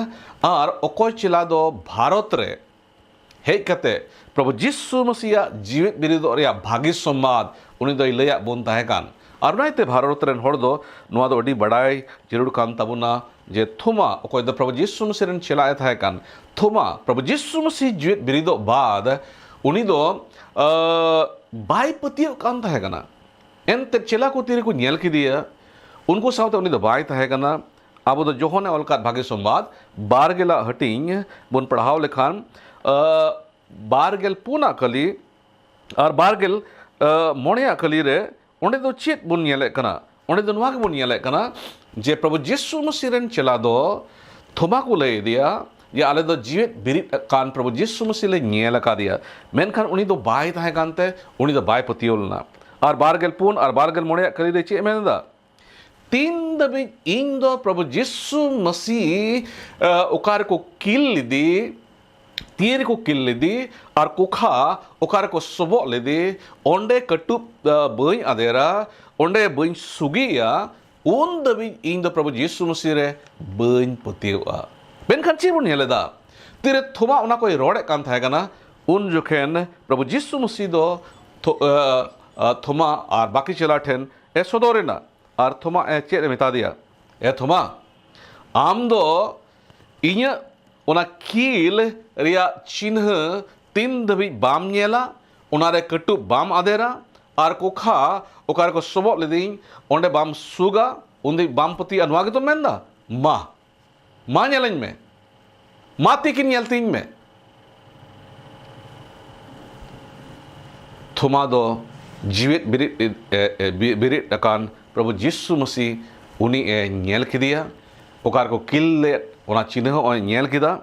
ᱟᱨ ᱚᱠᱚᱭ ᱪᱮᱞᱟ ᱫᱚ ᱵᱷᱟᱨᱚᱛ ᱨᱮ ᱦᱮᱡ ᱠᱟᱛᱮ ᱯᱨᱚᱵᱷᱩ ᱡᱤᱥᱩ ᱢᱟᱹᱥᱤᱭᱟᱜ ᱡᱤᱣᱮᱫ ᱵᱤᱨᱤᱫᱚᱜ ᱨᱮᱭᱟᱜ ᱵᱷᱟᱹᱜᱤ ᱥᱚᱢᱵᱟᱫ ᱩᱱᱤ ᱫᱚᱭ ᱞᱟᱹᱭᱟᱫ ᱵᱚᱱ ᱛᱟᱦᱮᱸ ᱠᱟᱱ᱾ ᱟᱨ ᱚᱱᱟᱛᱮ ᱵᱷᱟᱨᱚᱛ ᱨᱮᱱ ᱦᱚᱲ ᱫᱚ ᱱᱚᱣᱟ ᱫᱚ ᱟᱹᱰᱤ ᱵᱟᱰᱟᱭ ᱡᱟᱹᱨᱩᱲ ᱠᱟᱱ ᱛᱟᱵᱚᱱᱟ ᱡᱮ ᱛᱷᱚᱢᱟ, ᱚᱠᱚᱭ ᱫᱚ ᱯᱨᱚᱵᱷᱩ ᱡᱤᱥᱩ ᱢᱟᱹᱥᱤ ᱨᱮᱱ ᱪᱮᱞᱟ ᱮ ᱛᱟᱦᱮᱸ ᱠᱟᱱ, ᱛᱷᱚᱢᱟ ᱯᱨᱚᱵᱷᱩ ᱡᱤᱥᱩ ᱢᱟᱹᱥᱤ ᱡᱤᱣᱮᱫ ᱵᱤᱨᱤᱫᱚᱜ ᱵᱟᱫ ᱩᱱᱤ ᱫᱚ, ᱟᱹ, ᱵᱟᱭ ᱯᱟᱹᱛᱭᱟᱹᱜ ᱠᱟᱱ ᱛᱟᱦᱮᱸ ᱠᱟᱱᱟ᱾ ᱮᱱᱛᱮ ᱪᱮᱞᱟ ᱠᱚ ᱛᱤᱨᱮᱠᱚ ᱧᱮᱞ ᱠᱮᱫᱮᱭᱟ, ᱩᱱᱠᱩ ᱥᱟᱶᱛᱮ ᱩᱱᱤ ᱫᱚ ᱵᱟᱭ ᱛᱟᱦᱮᱸ ᱠᱟᱱᱟ᱾ ᱟᱵᱚ ᱫᱚ ᱡᱚᱦᱚᱱᱮ ᱚᱞ ᱠᱟᱫ ᱵᱷᱟᱹᱜᱤ ᱥᱚᱢᱵᱟᱫ ᱵᱟᱨ ᱜᱮᱞᱟᱜ ᱦᱟᱹᱴᱤᱧ ᱵᱚᱱ ᱯᱟᱲᱦᱟᱣ ᱞᱮᱠᱷᱟᱱ, ᱟᱹ, ᱵᱟᱨ ᱜᱮᱞ ᱯᱩᱱᱟᱜ ᱠᱟᱹᱞᱤ ᱟᱨ ᱵᱟᱨ ᱜᱮᱞ, ᱟᱹ, ᱢᱚᱬᱮᱭᱟᱜ ᱠᱟᱹᱞᱤ ᱨᱮ ᱚᱸᱰᱮ ᱫᱚ ᱪᱮᱫ ᱵᱚᱱ ᱧᱮᱞᱮᱫ ᱠᱟᱱᱟ? ᱚᱸᱰᱮ ᱫᱚ ᱱᱚᱣᱟ ᱜᱮᱵᱚᱱ ᱧᱮᱞᱮᱫ ᱠᱟᱱᱟ ᱡᱮ ᱯᱨᱚᱵᱷᱩ ᱡᱤᱥᱩ ᱢᱟᱹᱥᱤ ᱨᱮᱱ ᱪᱮᱞᱟ ᱫᱚ ᱛᱷᱚᱢᱟ ᱠᱚ ᱞᱟᱹᱭ ᱟᱫᱮᱭᱟ ᱡᱮ ᱟᱞᱮ ᱫᱚ ᱡᱤᱣᱮᱫ ᱵᱤᱨᱤᱫ ᱠᱟᱱ ᱯᱨᱚᱵᱷᱩ ᱡᱤᱥᱩ ᱢᱟᱹᱥᱤ ᱞᱮ ᱧᱮᱞ ᱟᱠᱟᱫᱮᱭᱟ, ᱢᱮᱱᱠᱷᱟᱱ ᱩᱱᱤ ᱫᱚ ᱵᱟᱭ ᱛᱟᱦᱮᱸ ᱠᱟᱱᱛᱮ ᱩᱱᱤ ᱫᱚ ᱵᱟᱭ ᱯᱟᱹᱛᱭᱟᱹᱣ ᱞᱮᱱᱟ᱾ ᱟᱨ ᱵᱟᱨ ᱜᱮᱞ ᱯᱩᱱ ᱟᱨ ᱵᱟᱨ ᱜᱮᱞ ᱢᱚᱬᱮᱭᱟᱜ ᱠᱟᱹᱞᱤ ᱨᱮ ᱪᱮᱫ ᱮ ᱢᱮᱱ ᱮᱫᱟ? ᱛᱤᱱ ᱫᱷᱟᱹᱵᱤᱡ ᱤᱧ ᱫᱚ ᱯᱨᱚᱵᱷᱩ ᱡᱤᱥᱩ ᱢᱟᱹᱥᱤ, ᱟᱹ, ᱚᱠᱟ ᱨᱮᱠᱚ ᱠᱤᱞ ᱞᱮᱫᱮ, ᱛᱤ ᱨᱮᱠᱚ ᱠᱤᱞ ᱞᱮᱫᱮ ᱟᱨ ᱠᱚᱠᱷᱟ ᱚᱠᱟ ᱨᱮᱠᱚ ᱥᱚᱵᱚᱜ ᱞᱮᱫᱮ, ᱚᱸᱰᱮ ᱠᱟᱹᱴᱩᱵ, ᱟᱹ, ᱵᱟᱹᱧ ᱟᱫᱮᱨᱟ, ᱚᱸᱰᱮ ᱵᱟᱹᱧ ᱥᱩᱜᱤᱭᱟ, ᱩᱱ ᱫᱷᱟᱹᱵᱤᱡ ᱤᱧ ᱫᱚ ᱯᱨᱚᱵᱷᱩ ᱡᱤᱥᱩ ᱢᱟᱹᱥᱤ ᱨᱮ ᱵᱟᱹᱧ ᱯᱟᱹᱛᱭᱟᱹᱣᱚᱜᱼᱟ᱾ ᱢᱮᱱᱠᱷᱟᱱ ᱪᱮᱫ ᱵᱚᱱ ᱧᱮᱞ ᱮᱫᱟ? ᱛᱤᱨᱮ ᱛᱷᱚᱢᱟ ᱚᱱᱟ ᱠᱚᱭ ᱨᱚᱲᱮᱫ ᱠᱟᱱ ᱛᱟᱦᱮᱸ ᱠᱟᱱᱟ, ᱩᱱ ᱡᱚᱠᱷᱮᱱ ᱯᱨᱚᱵᱷᱩ ᱡᱤᱥᱩ ᱢᱟᱹᱥᱤ ᱫᱚ ᱛᱷᱚ-, ᱟᱹ, ᱟᱹ, ᱛᱷᱚᱢᱟ ᱟᱨ ᱵᱟᱹᱠᱤ ᱪᱮᱞᱟ ᱴᱷᱮᱱ ᱮ ᱥᱚᱫᱚᱨ ᱮᱱᱟ᱾ ᱟᱨ ᱛᱷᱚᱢᱟ ᱮ ᱪᱮᱫ ᱮ ᱢᱮᱛᱟ ᱫᱮᱭᱟ? "ᱮ ᱛᱷᱚᱢᱟ, ᱟᱢ ᱫᱚ ᱤᱧᱟᱹᱜ ᱚᱱᱟ ᱠᱤᱞ ᱨᱮᱭᱟᱜ ᱪᱤᱱᱦᱟᱹ ᱛᱤᱱ ᱫᱷᱟᱹᱵᱤᱡ ᱵᱟᱢ ᱧᱮᱞᱟ, ᱚᱱᱟᱨᱮ ᱠᱟᱹᱴᱩᱵ ᱵᱟᱢ ᱟᱫᱮᱨᱟ, ᱟᱨ ᱠᱚᱠᱷᱟ ᱚᱠᱟ ᱨᱮᱠᱚ ᱥᱚᱵᱚᱜ ᱞᱤᱫᱤᱧ ᱚᱸᱰᱮ ᱵᱟᱢ ᱥᱩᱜᱟ, ᱩᱱ ᱫᱷᱟᱹᱵᱤᱡ ᱵᱟᱢ ᱯᱟᱹᱛᱭᱟᱹᱜᱼᱟ, ᱱᱚᱣᱟ ᱜᱮᱛᱚᱢ ᱢᱮᱱᱫᱟ? ᱢᱟ, ᱢᱟ ᱧᱮᱞᱟᱹᱧ ᱢᱮ, ᱢᱟ ᱛᱤᱠᱤᱱ ᱧᱮᱞ ᱛᱤᱧ ᱢᱮ᱾" ᱛᱷᱚᱢᱟ ᱫᱚ ᱡᱤᱣᱮᱫ ᱵᱤᱨᱤᱫ, ᱮ, ᱮ, ᱵᱤ-, ᱵᱤᱨᱤᱫ ᱟᱠᱟᱱ ᱯᱨᱚᱵᱷᱩ ᱡᱤᱥᱩ ᱢᱟᱹᱥᱤ ᱩᱱᱤ ᱮ ᱧᱮᱞ ᱠᱮᱫᱮᱭᱟ, ᱚᱠᱟ ᱨᱮᱠᱚ ᱠᱤᱞ ᱞᱮᱫ ᱚᱱᱟ ᱪᱤᱱᱦᱟᱹ ᱦᱚᱸᱭ ᱧᱮᱞ ᱠᱮᱫᱟ᱾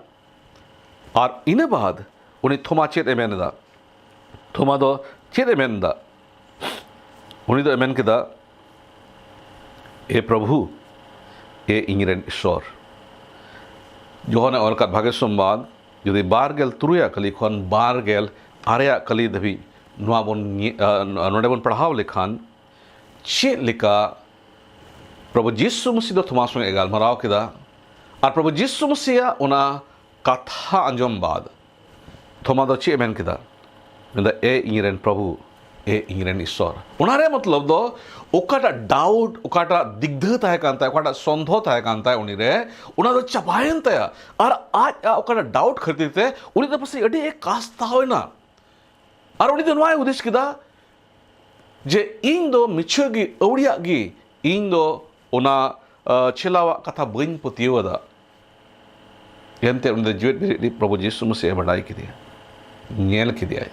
ᱟᱨ ᱤᱱᱟᱹ ᱵᱟᱫ ᱩᱱᱤ ᱛᱷᱚᱢᱟ ᱪᱮᱫ ᱮ ᱢᱮᱱ ᱮᱫᱟ? ᱛᱷᱚᱢᱟ ᱫᱚ ᱪᱮᱫ ᱮ ᱢᱮᱱ ᱮᱫᱟ? ᱩᱱᱤ ᱫᱚᱭ ᱢᱮᱱ ᱠᱮᱫᱟ, "ᱮ ᱯᱨᱚᱵᱷᱩ, ᱮ ᱤᱧ ᱨᱮᱱ ᱤᱥᱥᱚᱨ᱾" ᱡᱚᱦᱚᱱᱮ ᱚᱞ ᱠᱟᱫ ᱵᱷᱟᱜᱮ ᱥᱚᱢᱵᱟᱫ ᱡᱩᱫᱤ ᱵᱟᱨ ᱜᱮᱞ ᱛᱩᱨᱩᱭᱟᱜ ᱠᱟᱹᱞᱤ ᱠᱷᱚᱱ ᱵᱟᱨ ᱜᱮᱞ ᱟᱨᱮᱭᱟᱜ ᱠᱟᱹᱞᱤ ᱫᱷᱟᱹᱵᱤᱡ ᱱᱚᱣᱟ ᱵᱚᱱ ᱧᱮ-, ᱟ, ᱱᱚᱰᱮ ᱵᱚᱱ ᱯᱟᱲᱦᱟᱣ ᱞᱮᱠᱷᱟᱱ, ᱪᱮᱫ ᱞᱮᱠᱟ ᱯᱨᱚᱵᱷᱩ ᱡᱤᱥᱩ ᱢᱟᱹᱥᱤ ᱫᱚ ᱛᱷᱚᱢᱟ ᱥᱚᱸᱜᱮ ᱜᱟᱞᱢᱟᱨᱟᱣ ᱠᱮᱫᱟ᱾ ᱟᱨ ᱯᱨᱚᱵᱷᱩ ᱡᱤᱥᱩ ᱢᱟᱹᱥᱤᱭᱟᱜ ᱚᱱᱟ ᱠᱟᱛᱷᱟ ᱟᱸᱡᱚᱢ ᱵᱟᱫ ᱛᱷᱚᱢᱟ ᱫᱚ ᱪᱮᱫ ᱮ ᱢᱮᱱ ᱠᱮᱫᱟ? ᱢᱮᱱᱫᱟ, "ᱮ ᱤᱧᱨᱮᱱ ᱯᱨᱚᱵᱷᱩ, ᱮ ᱤᱧᱨᱮᱱ ᱤᱥᱥᱚᱨ᱾" ᱚᱱᱟ ᱨᱮ ᱢᱚᱛᱞᱚᱵ ᱫᱚ ᱚᱠᱟᱴᱟᱜ ᱰᱟᱣᱩᱴ, ᱚᱠᱟᱴᱟᱜ ᱫᱤᱜᱫᱷᱟᱹ ᱛᱟᱦᱮᱸ ᱠᱟᱱ ᱛᱟᱭᱟ, ᱚᱠᱟᱴᱟᱜ ᱥᱚᱱᱫᱷᱚ ᱛᱟᱦᱮᱸ ᱠᱟᱱ ᱛᱟᱭᱟ ᱩᱱᱤ ᱨᱮ, ᱚᱱᱟ ᱫᱚ ᱪᱟᱵᱟᱭᱮᱱ ᱛᱟᱭᱟ᱾ ᱟᱨ ᱟᱡ ᱟᱜ ᱚᱠᱟᱴᱟᱜ ᱰᱟᱣᱩᱴ ᱠᱷᱟᱹᱛᱤᱨ ᱛᱮ ᱩᱱᱤ ᱫᱚ ᱯᱟᱥᱮᱡ ᱟᱹᱰᱤ ᱮ ᱠᱟᱥᱛᱟᱣ ᱮᱱᱟ᱾ ᱟᱨ ᱩᱱᱤ ᱫᱚ ᱱᱚᱣᱟᱭ ᱦᱩᱫᱤᱥ ᱠᱮᱫᱟ ᱡᱮ, "ᱤᱧ ᱫᱚ ᱢᱤᱪᱷᱟᱹ ᱜᱮ, ᱟᱹᱣᱲᱤᱭᱟᱜ ᱜᱮ ᱤᱧ ᱫᱚ ᱚᱱᱟ, ᱟ, ᱪᱷᱮᱞᱟᱣᱟᱜ ᱠᱟᱛᱷᱟ ᱵᱟᱹᱧ ᱯᱟᱹᱛᱭᱟᱹᱣ ᱟᱫᱟ᱾" ᱮᱱᱛᱮ ᱩᱱᱤ ᱫᱚ ᱡᱤᱣᱮᱫ ᱵᱮᱨᱮᱫ ᱨᱤᱱᱤᱡ ᱯᱨᱚᱵᱷᱩ ᱡᱤᱥᱩ ᱢᱟᱹᱥᱤ ᱮ ᱵᱟᱰᱟᱭ ᱠᱮᱫᱮᱭᱟ, ᱧᱮᱞ ᱠᱮᱫᱮᱭᱟᱭ᱾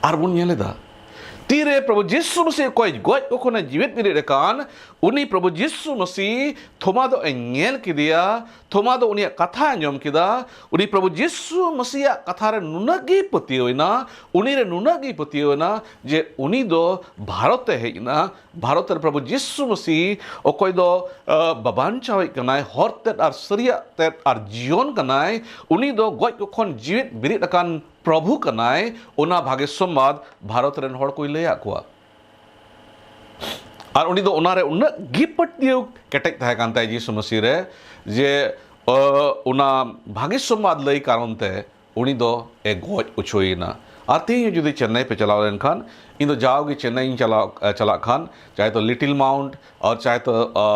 ᱟᱨ ᱵᱚᱱ ᱧᱮᱞ ᱮᱫᱟ, ᱛᱤᱨᱮ ᱯᱨᱚᱵᱷᱩ ᱡᱤᱥᱩ ᱢᱟᱹᱥᱤ ᱚᱠᱚᱭ ᱜᱚᱡ ᱠᱚ ᱠᱷᱚᱱᱮ ᱡᱤᱣᱮᱫ ᱵᱮᱨᱮᱫ ᱟᱠᱟᱱ, ᱩᱱᱤ ᱯᱨᱚᱵᱷᱩ ᱡᱤᱥᱩ ᱢᱟᱹᱥᱤ ᱛᱷᱚᱢᱟ ᱫᱚ ᱮ ᱧᱮᱞ ᱠᱮᱫᱮᱭᱟ, ᱛᱷᱚᱢᱟ ᱫᱚ ᱩᱱᱤᱭᱟᱜ ᱠᱟᱛᱷᱟᱭ ᱟᱸᱡᱚᱢ ᱠᱮᱫᱟ᱾ ᱩᱱᱤ ᱯᱨᱚᱵᱷᱩ ᱡᱤᱥᱩ ᱢᱟᱹᱥᱤᱭᱟᱜ ᱠᱟᱛᱷᱟ ᱨᱮ ᱱᱩᱱᱟᱹᱜ ᱜᱮᱭ ᱯᱟᱹᱛᱭᱟᱹᱣ ᱮᱱᱟ, ᱩᱱᱤ ᱨᱮ ᱱᱩᱱᱟᱹᱜ ᱜᱮᱭ ᱯᱟᱹᱛᱭᱟᱹᱣ ᱮᱱᱟ ᱡᱮ ᱩᱱᱤ ᱫᱚ ᱵᱷᱟᱨᱚᱛ ᱮ ᱦᱮᱡ ᱮᱱᱟ᱾ ᱵᱷᱟᱨᱚᱛ ᱨᱮ ᱯᱨᱚᱵᱷᱩ ᱡᱤᱥᱩ ᱢᱟᱹᱥᱤ, ᱚᱠᱚᱭ ᱫᱚ, ᱟ, ᱵᱟᱵᱟᱧᱪᱟᱣᱤᱡ ᱠᱟᱱᱟᱭ, ᱦᱚᱨ ᱛᱮᱫ ᱟᱨ ᱥᱟᱹᱨᱤᱭᱟᱜ ᱛᱮᱫ ᱟᱨ ᱡᱤᱭᱚᱱ ᱠᱟᱱᱟᱭ, ᱩᱱᱤ ᱫᱚ ᱜᱚᱡ ᱠᱚ ᱠᱷᱚᱱ ᱡᱤᱣᱮᱫ ᱵᱮᱨᱮᱫ ᱟᱠᱟᱱ ᱯᱨᱚᱵᱷᱩ ᱠᱟᱱᱟᱭ, ᱚᱱᱟ ᱵᱷᱟᱜᱮ ᱥᱚᱢᱵᱟᱫ ᱵᱷᱟᱨᱚᱛ ᱨᱮᱱ ᱦᱚᱲ ᱠᱚᱭ ᱞᱟᱹᱭᱟᱫ ᱠᱚᱣᱟ᱾ ᱟᱨ ᱩᱱᱤ ᱫᱚ ᱚᱱᱟᱨᱮ ᱩᱱᱟᱹᱜ ᱜᱮ ᱯᱟᱹᱛᱭᱟᱹᱣ ᱠᱮᱴᱮᱡ ᱛᱟᱦᱮᱸ ᱠᱟᱱ ᱛᱟᱭᱟ ᱡᱤᱥᱩ ᱢᱟᱹᱥᱤ ᱨᱮ, ᱡᱮ, ᱚ, ᱚᱱᱟ ᱵᱷᱟᱜᱮ ᱥᱚᱢᱵᱟᱫ ᱞᱟᱹᱭ ᱠᱟᱨᱚᱱ ᱛᱮ ᱩᱱᱤ ᱫᱚ ᱮ ᱜᱚᱡ ᱚᱪᱚᱭᱮᱱᱟ᱾ ᱟᱨ ᱛᱮᱦᱮᱧ ᱡᱩᱫᱤ ᱪᱮᱱᱱᱟᱭ ᱯᱮ ᱪᱟᱞᱟᱣ ᱞᱮᱱᱠᱷᱟᱱ, ᱤᱧ ᱫᱚ ᱡᱟᱣᱜᱮ ᱪᱮᱱᱱᱟᱭ ᱤᱧ ᱪᱟᱞᱟᱣ, ᱪᱟᱞᱟᱜ ᱠᱷᱟᱱ, ᱪᱟᱦᱮ ᱛᱚ ᱞᱤᱴᱤᱞ ᱢᱟᱣᱩᱱᱴ ᱟᱨ ᱪᱟᱦᱮ ᱛᱚ, ᱟ,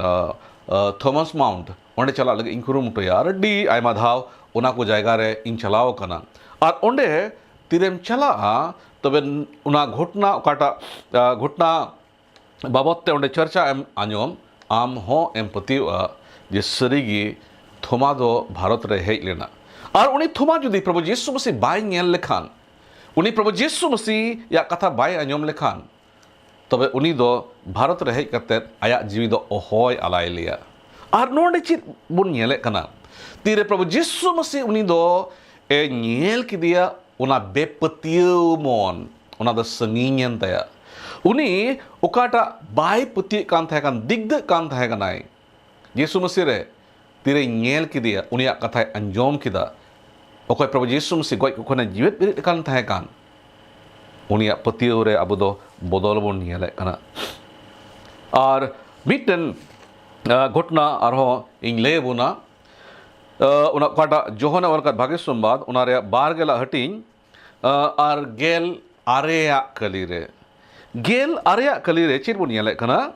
ᱟ, ᱟ, ᱛᱷᱚᱢᱟᱥ ᱢᱟᱣᱩᱱᱴ, ᱚᱸᱰᱮ ᱪᱟᱞᱟᱜ ᱞᱟᱹᱜᱤᱫ ᱤᱧ ᱠᱩᱨᱩᱢᱩᱴᱩᱭᱟ᱾ ᱟᱨ ᱟᱹᱰᱤ ᱟᱭᱢᱟ ᱫᱷᱟᱣ ᱚᱱᱟ ᱠᱚ ᱡᱟᱭᱜᱟ ᱨᱮ ᱤᱧ ᱪᱟᱞᱟᱣ ᱟᱠᱟᱱᱟ᱾ ᱟᱨ ᱚᱸᱰᱮ ᱛᱤᱨᱮᱢ ᱪᱟᱞᱟᱜᱼᱟ, ᱛᱚᱵᱮ ᱚᱱᱟ ᱜᱷᱚᱴᱱᱟ, ᱚᱠᱟᱴᱟᱜ, ᱟ, ᱜᱷᱚᱴᱱᱟ ᱵᱟᱵᱚᱫ ᱛᱮ ᱚᱸᱰᱮ ᱪᱚᱨᱪᱟ ᱮᱢ ᱟᱸᱡᱚᱢ, ᱟᱢ ᱦᱚᱸ ᱮᱢ ᱯᱟᱹᱛᱭᱟᱹᱣᱚᱜᱼᱟ ᱡᱮ ᱥᱟᱹᱨᱤᱜᱮ ᱛᱷᱚᱢᱟ ᱫᱚ ᱵᱷᱟᱨᱚᱛ ᱨᱮ ᱦᱮᱡ ᱞᱮᱱᱟ᱾ ᱟᱨ ᱩᱱᱤ ᱛᱷᱚᱢᱟ ᱡᱩᱫᱤ ᱯᱨᱚᱵᱷᱩ ᱡᱤᱥᱩ ᱢᱟᱹᱥᱤ ᱵᱟᱭ ᱧᱮᱞ ᱞᱮᱠᱷᱟᱱ, ᱩᱱᱤ ᱯᱨᱚᱵᱷᱩ ᱡᱤᱥᱩ ᱢᱟᱹᱥᱤᱭᱟᱜ ᱠᱟᱛᱷᱟ ᱵᱟᱭ ᱟᱸᱡᱚᱢ ᱞᱮᱠᱷᱟᱱ, ᱛᱚᱵᱮ ᱩᱱᱤ ᱫᱚ ᱵᱷᱟᱨᱚᱛ ᱨᱮ ᱦᱮᱡ ᱠᱟᱛᱮ ᱟᱭᱟᱜ ᱡᱤᱣᱤ ᱫᱚ ᱚᱦᱚᱭ ᱟᱞᱟᱭ ᱞᱮᱭᱟ᱾ ᱟᱨ ᱱᱚᱰᱮ ᱪᱮᱫ ᱵᱚᱱ ᱧᱮᱞᱮᱫ ᱠᱟᱱᱟ? ᱛᱤᱨᱮ ᱯᱨᱚᱵᱷᱩ ᱡᱤᱥᱩ ᱢᱟᱹᱥᱤ ᱩᱱᱤ ᱫᱚ ᱮ ᱧᱮᱞ ᱠᱮᱫᱮᱭᱟ, ᱚᱱᱟ ᱵᱮᱯᱟᱹᱛᱭᱟᱹᱣ ᱢᱚᱱ, ᱚᱱᱟ ᱫᱚ ᱥᱟᱺᱜᱤᱧ ᱮᱱ ᱛᱟᱭᱟ᱾ ᱩᱱᱤ ᱚᱠᱟᱴᱟᱜ ᱵᱟᱭ ᱯᱟᱹᱛᱭᱟᱹᱜ ᱠᱟᱱ ᱛᱟᱦᱮᱸ ᱠᱟᱱ, ᱫᱤᱜᱫᱟᱹᱜ ᱠᱟᱱ ᱛᱟᱦᱮᱸ ᱠᱟᱱᱟᱭ, ᱡᱤᱥᱩ ᱢᱟᱹᱥᱤ ᱨᱮ ᱛᱤᱨᱮᱭ ᱧᱮᱞ ᱠᱮᱫᱮᱭᱟ, ᱩᱱᱤᱭᱟᱜ ᱠᱟᱛᱷᱟᱭ ᱟᱸᱡᱚᱢ ᱠᱮᱫᱟ, ᱚᱠᱚᱭ ᱯᱨᱚᱵᱷᱩ ᱡᱤᱥᱩ ᱢᱟᱹᱥᱤ ᱜᱚᱡ ᱠᱚ ᱠᱷᱚᱱᱮ ᱡᱤᱣᱮᱫ ᱵᱮᱨᱮᱫ ᱠᱟᱱ ᱛᱟᱦᱮᱸ ᱠᱟᱱ, ᱩᱱᱤᱭᱟᱜ ᱯᱟᱹᱛᱭᱟᱹᱣ ᱨᱮ ᱟᱵᱚ ᱫᱚ ᱵᱚᱫᱚᱞ ᱵᱚᱱ ᱧᱮᱞᱮᱫ ᱠᱟᱱᱟ᱾ ᱟᱨ ᱢᱤᱫᱴᱮᱱ ᱜᱷᱚᱴᱚᱱᱟ ᱟᱨᱦᱚᱸ ᱤᱧ ᱞᱟᱹᱭ ᱟᱵᱚᱱᱟ᱾ ᱚᱱᱟ ᱚᱠᱟᱴᱟᱜ ᱡᱚᱦᱚᱱᱮ ᱚᱞ ᱟᱠᱟᱫ ᱵᱷᱟᱜᱮ ᱥᱚᱢᱵᱟᱫ, ᱚᱱᱟ ᱨᱮᱭᱟᱜ ᱵᱟᱨ ᱜᱮᱞᱟᱜ ᱦᱟᱹᱴᱤᱧ ᱟᱨ ᱜᱮᱞ ᱟᱨᱮᱭᱟᱜ ᱠᱟᱹᱞᱤ ᱨᱮ᱾ ᱜᱮᱞ ᱟᱨᱮᱭᱟᱜ ᱠᱟᱹᱞᱤ ᱨᱮ ᱪᱮᱫ ᱵᱚᱱ ᱧᱮᱞᱮᱫ ᱠᱟᱱᱟ?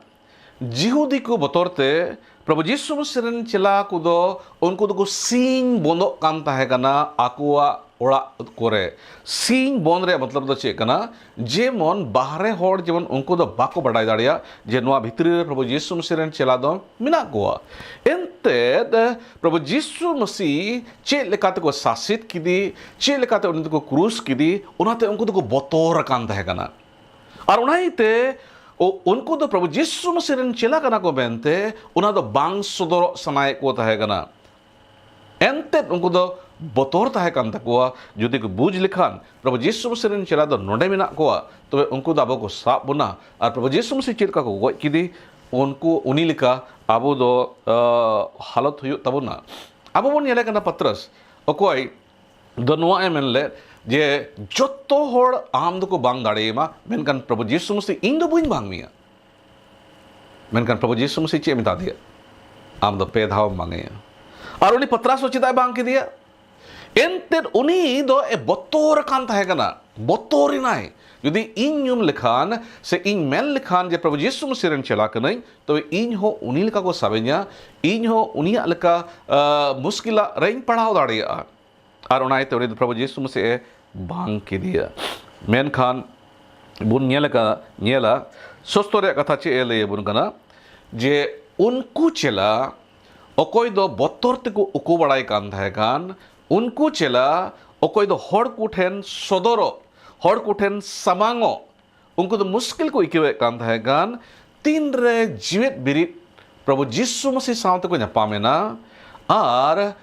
ᱡᱤᱦᱩᱫᱤ ᱠᱚ ᱵᱚᱛᱚᱨ ᱛᱮ ᱯᱨᱚᱵᱷᱩ ᱡᱤᱥᱩ ᱢᱟᱹᱥᱤ ᱨᱮᱱ ᱪᱮᱞᱟ ᱠᱚᱫᱚ ᱩᱱᱠᱩ ᱫᱚᱠᱚ ᱥᱤᱧ ᱵᱚᱱᱫᱚᱜ ᱠᱟᱱ ᱛᱟᱦᱮᱸ ᱠᱟᱱᱟ ᱟᱠᱚᱣᱟᱜ ᱚᱲᱟᱜ ᱠᱚᱨᱮ᱾ ᱥᱤᱧ ᱵᱚᱱᱫ ᱨᱮᱭᱟᱜ ᱢᱚᱛᱞᱚᱵ ᱫᱚ ᱪᱮᱫ ᱠᱟᱱᱟ? ᱡᱮᱢᱚᱱ ᱵᱟᱦᱨᱮ ᱦᱚᱲ ᱡᱮᱢᱚᱱ ᱩᱱᱠᱩ ᱫᱚ ᱵᱟᱠᱚ ᱵᱟᱰᱟᱭ ᱫᱟᱲᱮᱭᱟᱜ ᱡᱮ ᱱᱚᱣᱟ ᱵᱷᱤᱛᱨᱤ ᱨᱮ ᱯᱨᱚᱵᱷᱩ ᱡᱤᱥᱩ ᱢᱟᱹᱥᱤ ᱨᱮᱱ ᱪᱮᱞᱟ ᱫᱚ ᱢᱮᱱᱟᱜ ᱠᱚᱣᱟ᱾ ᱮᱱᱛᱮᱫ ᱯᱨᱚᱵᱷᱩ ᱡᱤᱥᱩ ᱢᱟᱹᱥᱤ ᱪᱮᱫ ᱞᱮᱠᱟ ᱛᱮᱠᱚ ᱥᱟᱥᱮᱛ ᱠᱮᱫᱮ, ᱪᱮᱫ ᱞᱮᱠᱟᱛᱮ ᱩᱱᱤ ᱫᱚᱠᱚ ᱠᱨᱩᱥ ᱠᱮᱫᱮ, ᱚᱱᱟᱛᱮ ᱩᱱᱠᱩ ᱫᱚᱠᱚ ᱵᱚᱛᱚᱨ ᱟᱠᱟᱱ ᱛᱟᱦᱮᱸ ᱠᱟᱱᱟ᱾ ᱟᱨ ᱚᱱᱟ ᱤᱭᱟᱹᱛᱮ ᱩᱱᱠᱩ ᱫᱚ ᱯᱨᱚᱵᱷᱩ ᱡᱤᱥᱩ ᱢᱟᱹᱥᱤ ᱨᱮᱱ ᱪᱮᱞᱟ ᱠᱟᱱᱟ ᱠᱚ ᱢᱮᱱᱛᱮ ᱚᱱᱟ ᱫᱚ ᱵᱟᱝ ᱥᱚᱫᱚᱨᱚᱜ ᱥᱟᱱᱟᱭᱮᱫ ᱠᱚ ᱛᱟᱦᱮᱸ ᱠᱟᱱᱟ᱾ ᱮᱱᱛᱮᱫ ᱩᱱᱠᱩ ᱫᱚ ᱵᱚᱛᱚᱨ ᱛᱟᱦᱮᱸ ᱠᱟᱱ ᱛᱟᱠᱚᱣᱟ᱾ ᱡᱩᱫᱤ ᱠᱚ ᱵᱩᱡᱽ ᱞᱮᱠᱷᱟᱱ ᱯᱨᱚᱵᱷᱩ ᱡᱤᱥᱩ ᱢᱟᱹᱥᱤ ᱨᱮᱱ ᱪᱮᱞᱟ ᱫᱚ ᱱᱚᱰᱮ ᱢᱮᱱᱟᱜ ᱠᱚᱣᱟ, ᱛᱚᱵᱮ ᱩᱱᱠᱩ ᱫᱚ ᱟᱵᱚ ᱠᱚ ᱥᱟᱵ ᱵᱚᱱᱟ ᱟᱨ ᱯᱨᱚᱵᱷᱩ ᱡᱤᱥᱩ ᱢᱟᱹᱥᱤ ᱪᱮᱫ ᱞᱮᱠᱟ ᱠᱚ ᱜᱚᱡ ᱠᱮᱫᱮ, ᱩᱱᱠᱩ ᱩᱱᱤ ᱞᱮᱠᱟ ᱟᱵᱚ ᱫᱚ ᱦᱟᱞᱚᱛ ᱦᱩᱭᱩᱜ ᱛᱟᱵᱚᱱᱟ᱾ ᱟᱵᱚ ᱵᱚᱱ ᱧᱮᱞᱮ ᱠᱟᱱᱟ ᱯᱟᱛᱨᱟᱥ, ᱚᱠᱚᱭ ᱫᱚ ᱱᱚᱣᱟ ᱮ ᱢᱮᱱ ᱞᱮᱫ ᱡᱮ ᱡᱚᱛᱚ ᱦᱚᱲ ᱟᱢ ᱫᱚᱠᱚ ᱵᱟᱝ ᱫᱟᱲᱮᱭᱟᱢᱟ, ᱢᱮᱱᱠᱷᱟᱱ ᱯᱨᱚᱵᱷᱩ ᱡᱤᱥᱩ ᱢᱟᱹᱥᱤ ᱤᱧ ᱫᱚ ᱵᱟᱹᱧ ᱵᱟᱝ ᱢᱮᱭᱟ᱾ ᱢᱮᱱᱠᱷᱟᱱ ᱯᱨᱚᱵᱷᱩ ᱡᱤᱥᱩ ᱢᱟᱹᱥᱤ ᱪᱮᱫ ᱮ ᱢᱮᱛᱟ ᱫᱮᱭᱟ? ᱟᱢ ᱫᱚ ᱯᱮ ᱫᱷᱟᱣ ᱮᱢ ᱵᱟᱝ ᱮᱭᱟ᱾ ᱟᱨ ᱩᱱᱤ ᱯᱟᱛᱨᱟᱥ ᱫᱚ ᱪᱮᱫᱟᱜ ᱮ ᱵᱟᱝ ᱠᱮᱫᱮᱭᱟ? ᱮᱱᱛᱮᱫ ᱩᱱᱤ ᱫᱚ ᱮ ᱵᱚᱛᱚᱨ ᱟᱠᱟᱱ ᱛᱟᱦᱮᱸ ᱠᱟᱱᱟ, ᱵᱚᱛᱚᱨ ᱮᱱᱟᱭ᱾ ᱡᱩᱫᱤ ᱤᱧ ᱧᱩᱢ ᱞᱮᱠᱷᱟᱱ ᱥᱮ ᱤᱧ ᱢᱮᱱ ᱞᱮᱠᱷᱟᱱ ᱡᱮ ᱯᱨᱚᱵᱷᱩ ᱡᱤᱥᱩ ᱢᱟᱹᱥᱤ ᱨᱮᱱ ᱪᱮᱞᱟ ᱠᱟᱹᱱᱟᱹᱧ, ᱛᱚᱵᱮ ᱤᱧ ᱦᱚᱸ ᱩᱱᱤ ᱞᱮᱠᱟ ᱠᱚ ᱥᱟᱵᱮᱧᱟ, ᱤᱧ ᱦᱚᱸ ᱩᱱᱤᱭᱟᱜ ᱞᱮᱠᱟ ᱢᱩᱥᱠᱤᱞᱟᱜ ᱨᱮᱧ ᱯᱟᱲᱟᱣ ᱫᱟᱲᱮᱭᱟᱜᱼᱟ᱾ ᱟᱨ ᱚᱱᱟ ᱤᱭᱟᱹᱛᱮ ᱩᱱᱤ ᱫᱚ ᱯᱨᱚᱵᱷᱩ ᱡᱤᱥᱩ ᱢᱟᱹᱥᱤ ᱮ ᱵᱟᱝ ᱠᱮᱫᱮᱭᱟ᱾ ᱢᱮᱱᱠᱷᱟᱱ ᱵᱚᱱ ᱧᱮᱞ ᱟᱠᱟᱫ, ᱧᱮᱞᱟ ᱥᱚᱥᱛᱚ ᱨᱮᱭᱟᱜ ᱠᱟᱛᱷᱟ ᱪᱮᱫ ᱮ ᱞᱟᱹᱭ ᱟᱵᱚᱱ ᱠᱟᱱᱟ, ᱡᱮ ᱩᱱᱠᱩ ᱪᱮᱞᱟ ᱚᱠᱚᱭ ᱫᱚ ᱵᱚᱛᱚᱨ ᱛᱮᱠᱚ ᱩᱠᱩ ᱵᱟᱲᱟᱭ ᱠᱟᱱ ᱛᱟᱦᱮᱸ ᱠᱟᱱ, ᱩᱱᱠᱩ ᱪᱮᱞᱟ ᱚᱠᱚᱭ ᱫᱚ ᱦᱚᱲ ᱠᱚᱴᱷᱮᱱ ᱥᱚᱫᱚᱨᱚᱜ, ᱦᱚᱲ ᱠᱚᱴᱷᱮᱱ ᱥᱟᱢᱟᱝᱚᱜ, ᱩᱱᱠᱩ ᱫᱚ ᱢᱩᱥᱠᱤᱞ ᱠᱚ ᱟᱹᱭᱠᱟᱹᱣᱮᱫ ᱠᱟᱱ ᱛᱟᱦᱮᱸ ᱠᱟᱱ᱾ ᱛᱤᱱᱨᱮ ᱡᱤᱣᱮᱫ ᱵᱤᱨᱤᱫ ᱯᱨᱚᱵᱷᱩ ᱡᱤᱥᱩ ᱢᱟᱹᱥᱤ ᱥᱟᱶ ᱛᱮᱠᱚ ᱧᱟᱯᱟᱢ ᱮᱱᱟ ᱟᱨ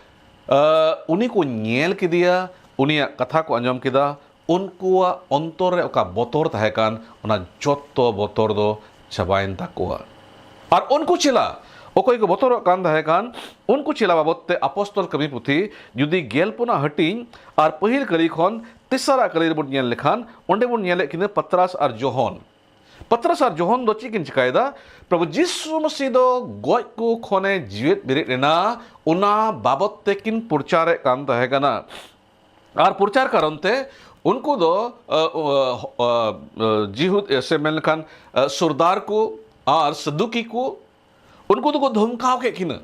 ᱩᱱᱤ ᱠᱚ ᱧᱮᱞ ᱠᱮᱫᱮᱭᱟ, ᱩᱱᱤᱭᱟᱜ ᱠᱟᱛᱷᱟ ᱠᱚ ᱟᱸᱡᱚᱢ ᱠᱮᱫᱟ, ᱩᱱᱠᱩᱣᱟᱜ ᱚᱱᱛᱚᱨ ᱨᱮ ᱚᱠᱟ ᱵᱚᱛᱚᱨ ᱛᱟᱦᱮᱸ ᱠᱟᱱ, ᱚᱱᱟ ᱡᱚᱛᱚ ᱵᱚᱛᱚᱨ ᱫᱚ ᱪᱟᱵᱟᱭᱮᱱ ᱛᱟᱠᱚᱣᱟ᱾ ᱟᱨ ᱩᱱᱠᱩ ᱪᱮᱞᱟ ᱚᱠᱚᱭ ᱠᱚ ᱵᱚᱛᱚᱨᱚᱜ ᱠᱟᱱ ᱛᱟᱦᱮᱸ ᱠᱟᱱ, ᱩᱱᱠᱩ ᱪᱮᱞᱟ ᱵᱟᱵᱚᱫ ᱛᱮ ᱟᱯᱚᱥᱛᱚᱞ ᱠᱟᱹᱢᱤ ᱯᱩᱛᱷᱤ ᱡᱩᱫᱤ ᱜᱮᱞ ᱯᱩᱱᱟᱜ ᱦᱟᱹᱴᱤᱧ ᱟᱨ ᱯᱟᱹᱦᱤᱞ ᱠᱟᱹᱞᱤ ᱠᱷᱚᱱ ᱛᱮᱥᱟᱨᱟᱜ ᱠᱟᱹᱞᱤ ᱨᱮᱵᱚᱱ ᱧᱮᱞ ᱞᱮᱠᱷᱟᱱ, ᱚᱸᱰᱮ ᱵᱚᱱ ᱧᱮᱞᱮᱫ ᱠᱤᱱᱟᱹ ᱯᱟᱛᱨᱟᱥ ᱟᱨ ᱡᱚᱦᱚᱱ᱾ ᱯᱟᱛᱨᱟᱥ ᱟᱨ ᱡᱚᱦᱚᱱ ᱫᱚ ᱪᱮᱫ ᱠᱤᱱ ᱪᱤᱠᱟᱭᱮᱫᱟ? ᱯᱨᱚᱵᱷᱩ ᱡᱤᱥᱩ ᱢᱟᱹᱥᱤ ᱫᱚ ᱜᱚᱡ ᱠᱚ ᱠᱷᱚᱱᱮ ᱡᱤᱣᱮᱫ ᱵᱮᱨᱮᱫ ᱮᱱᱟ, ᱚᱱᱟ ᱵᱟᱵᱚᱛ ᱛᱮᱠᱤᱱ ᱯᱨᱚᱪᱟᱨᱮᱫ ᱠᱟᱱ ᱛᱟᱦᱮᱸ ᱠᱟᱱᱟ᱾ ᱟᱨ ᱯᱨᱚᱪᱟᱨ ᱠᱟᱨᱚᱱ ᱛᱮ ᱩᱱᱠᱩ ᱫᱚ, ᱟ, ᱟ, ᱟ, ᱟ, ᱡᱤᱦᱩᱫ, ᱥᱮ ᱢᱮᱱ ᱞᱮᱠᱷᱟᱱ, ᱟ, ᱥᱚᱨᱫᱟᱨ ᱠᱚ ᱟᱨ ᱥᱟᱫᱩᱠᱤ ᱠᱚ, ᱩᱱᱠᱩ ᱫᱚᱠᱚ ᱫᱷᱚᱢᱠᱟᱣ ᱠᱮᱫ ᱠᱤᱱᱟ᱾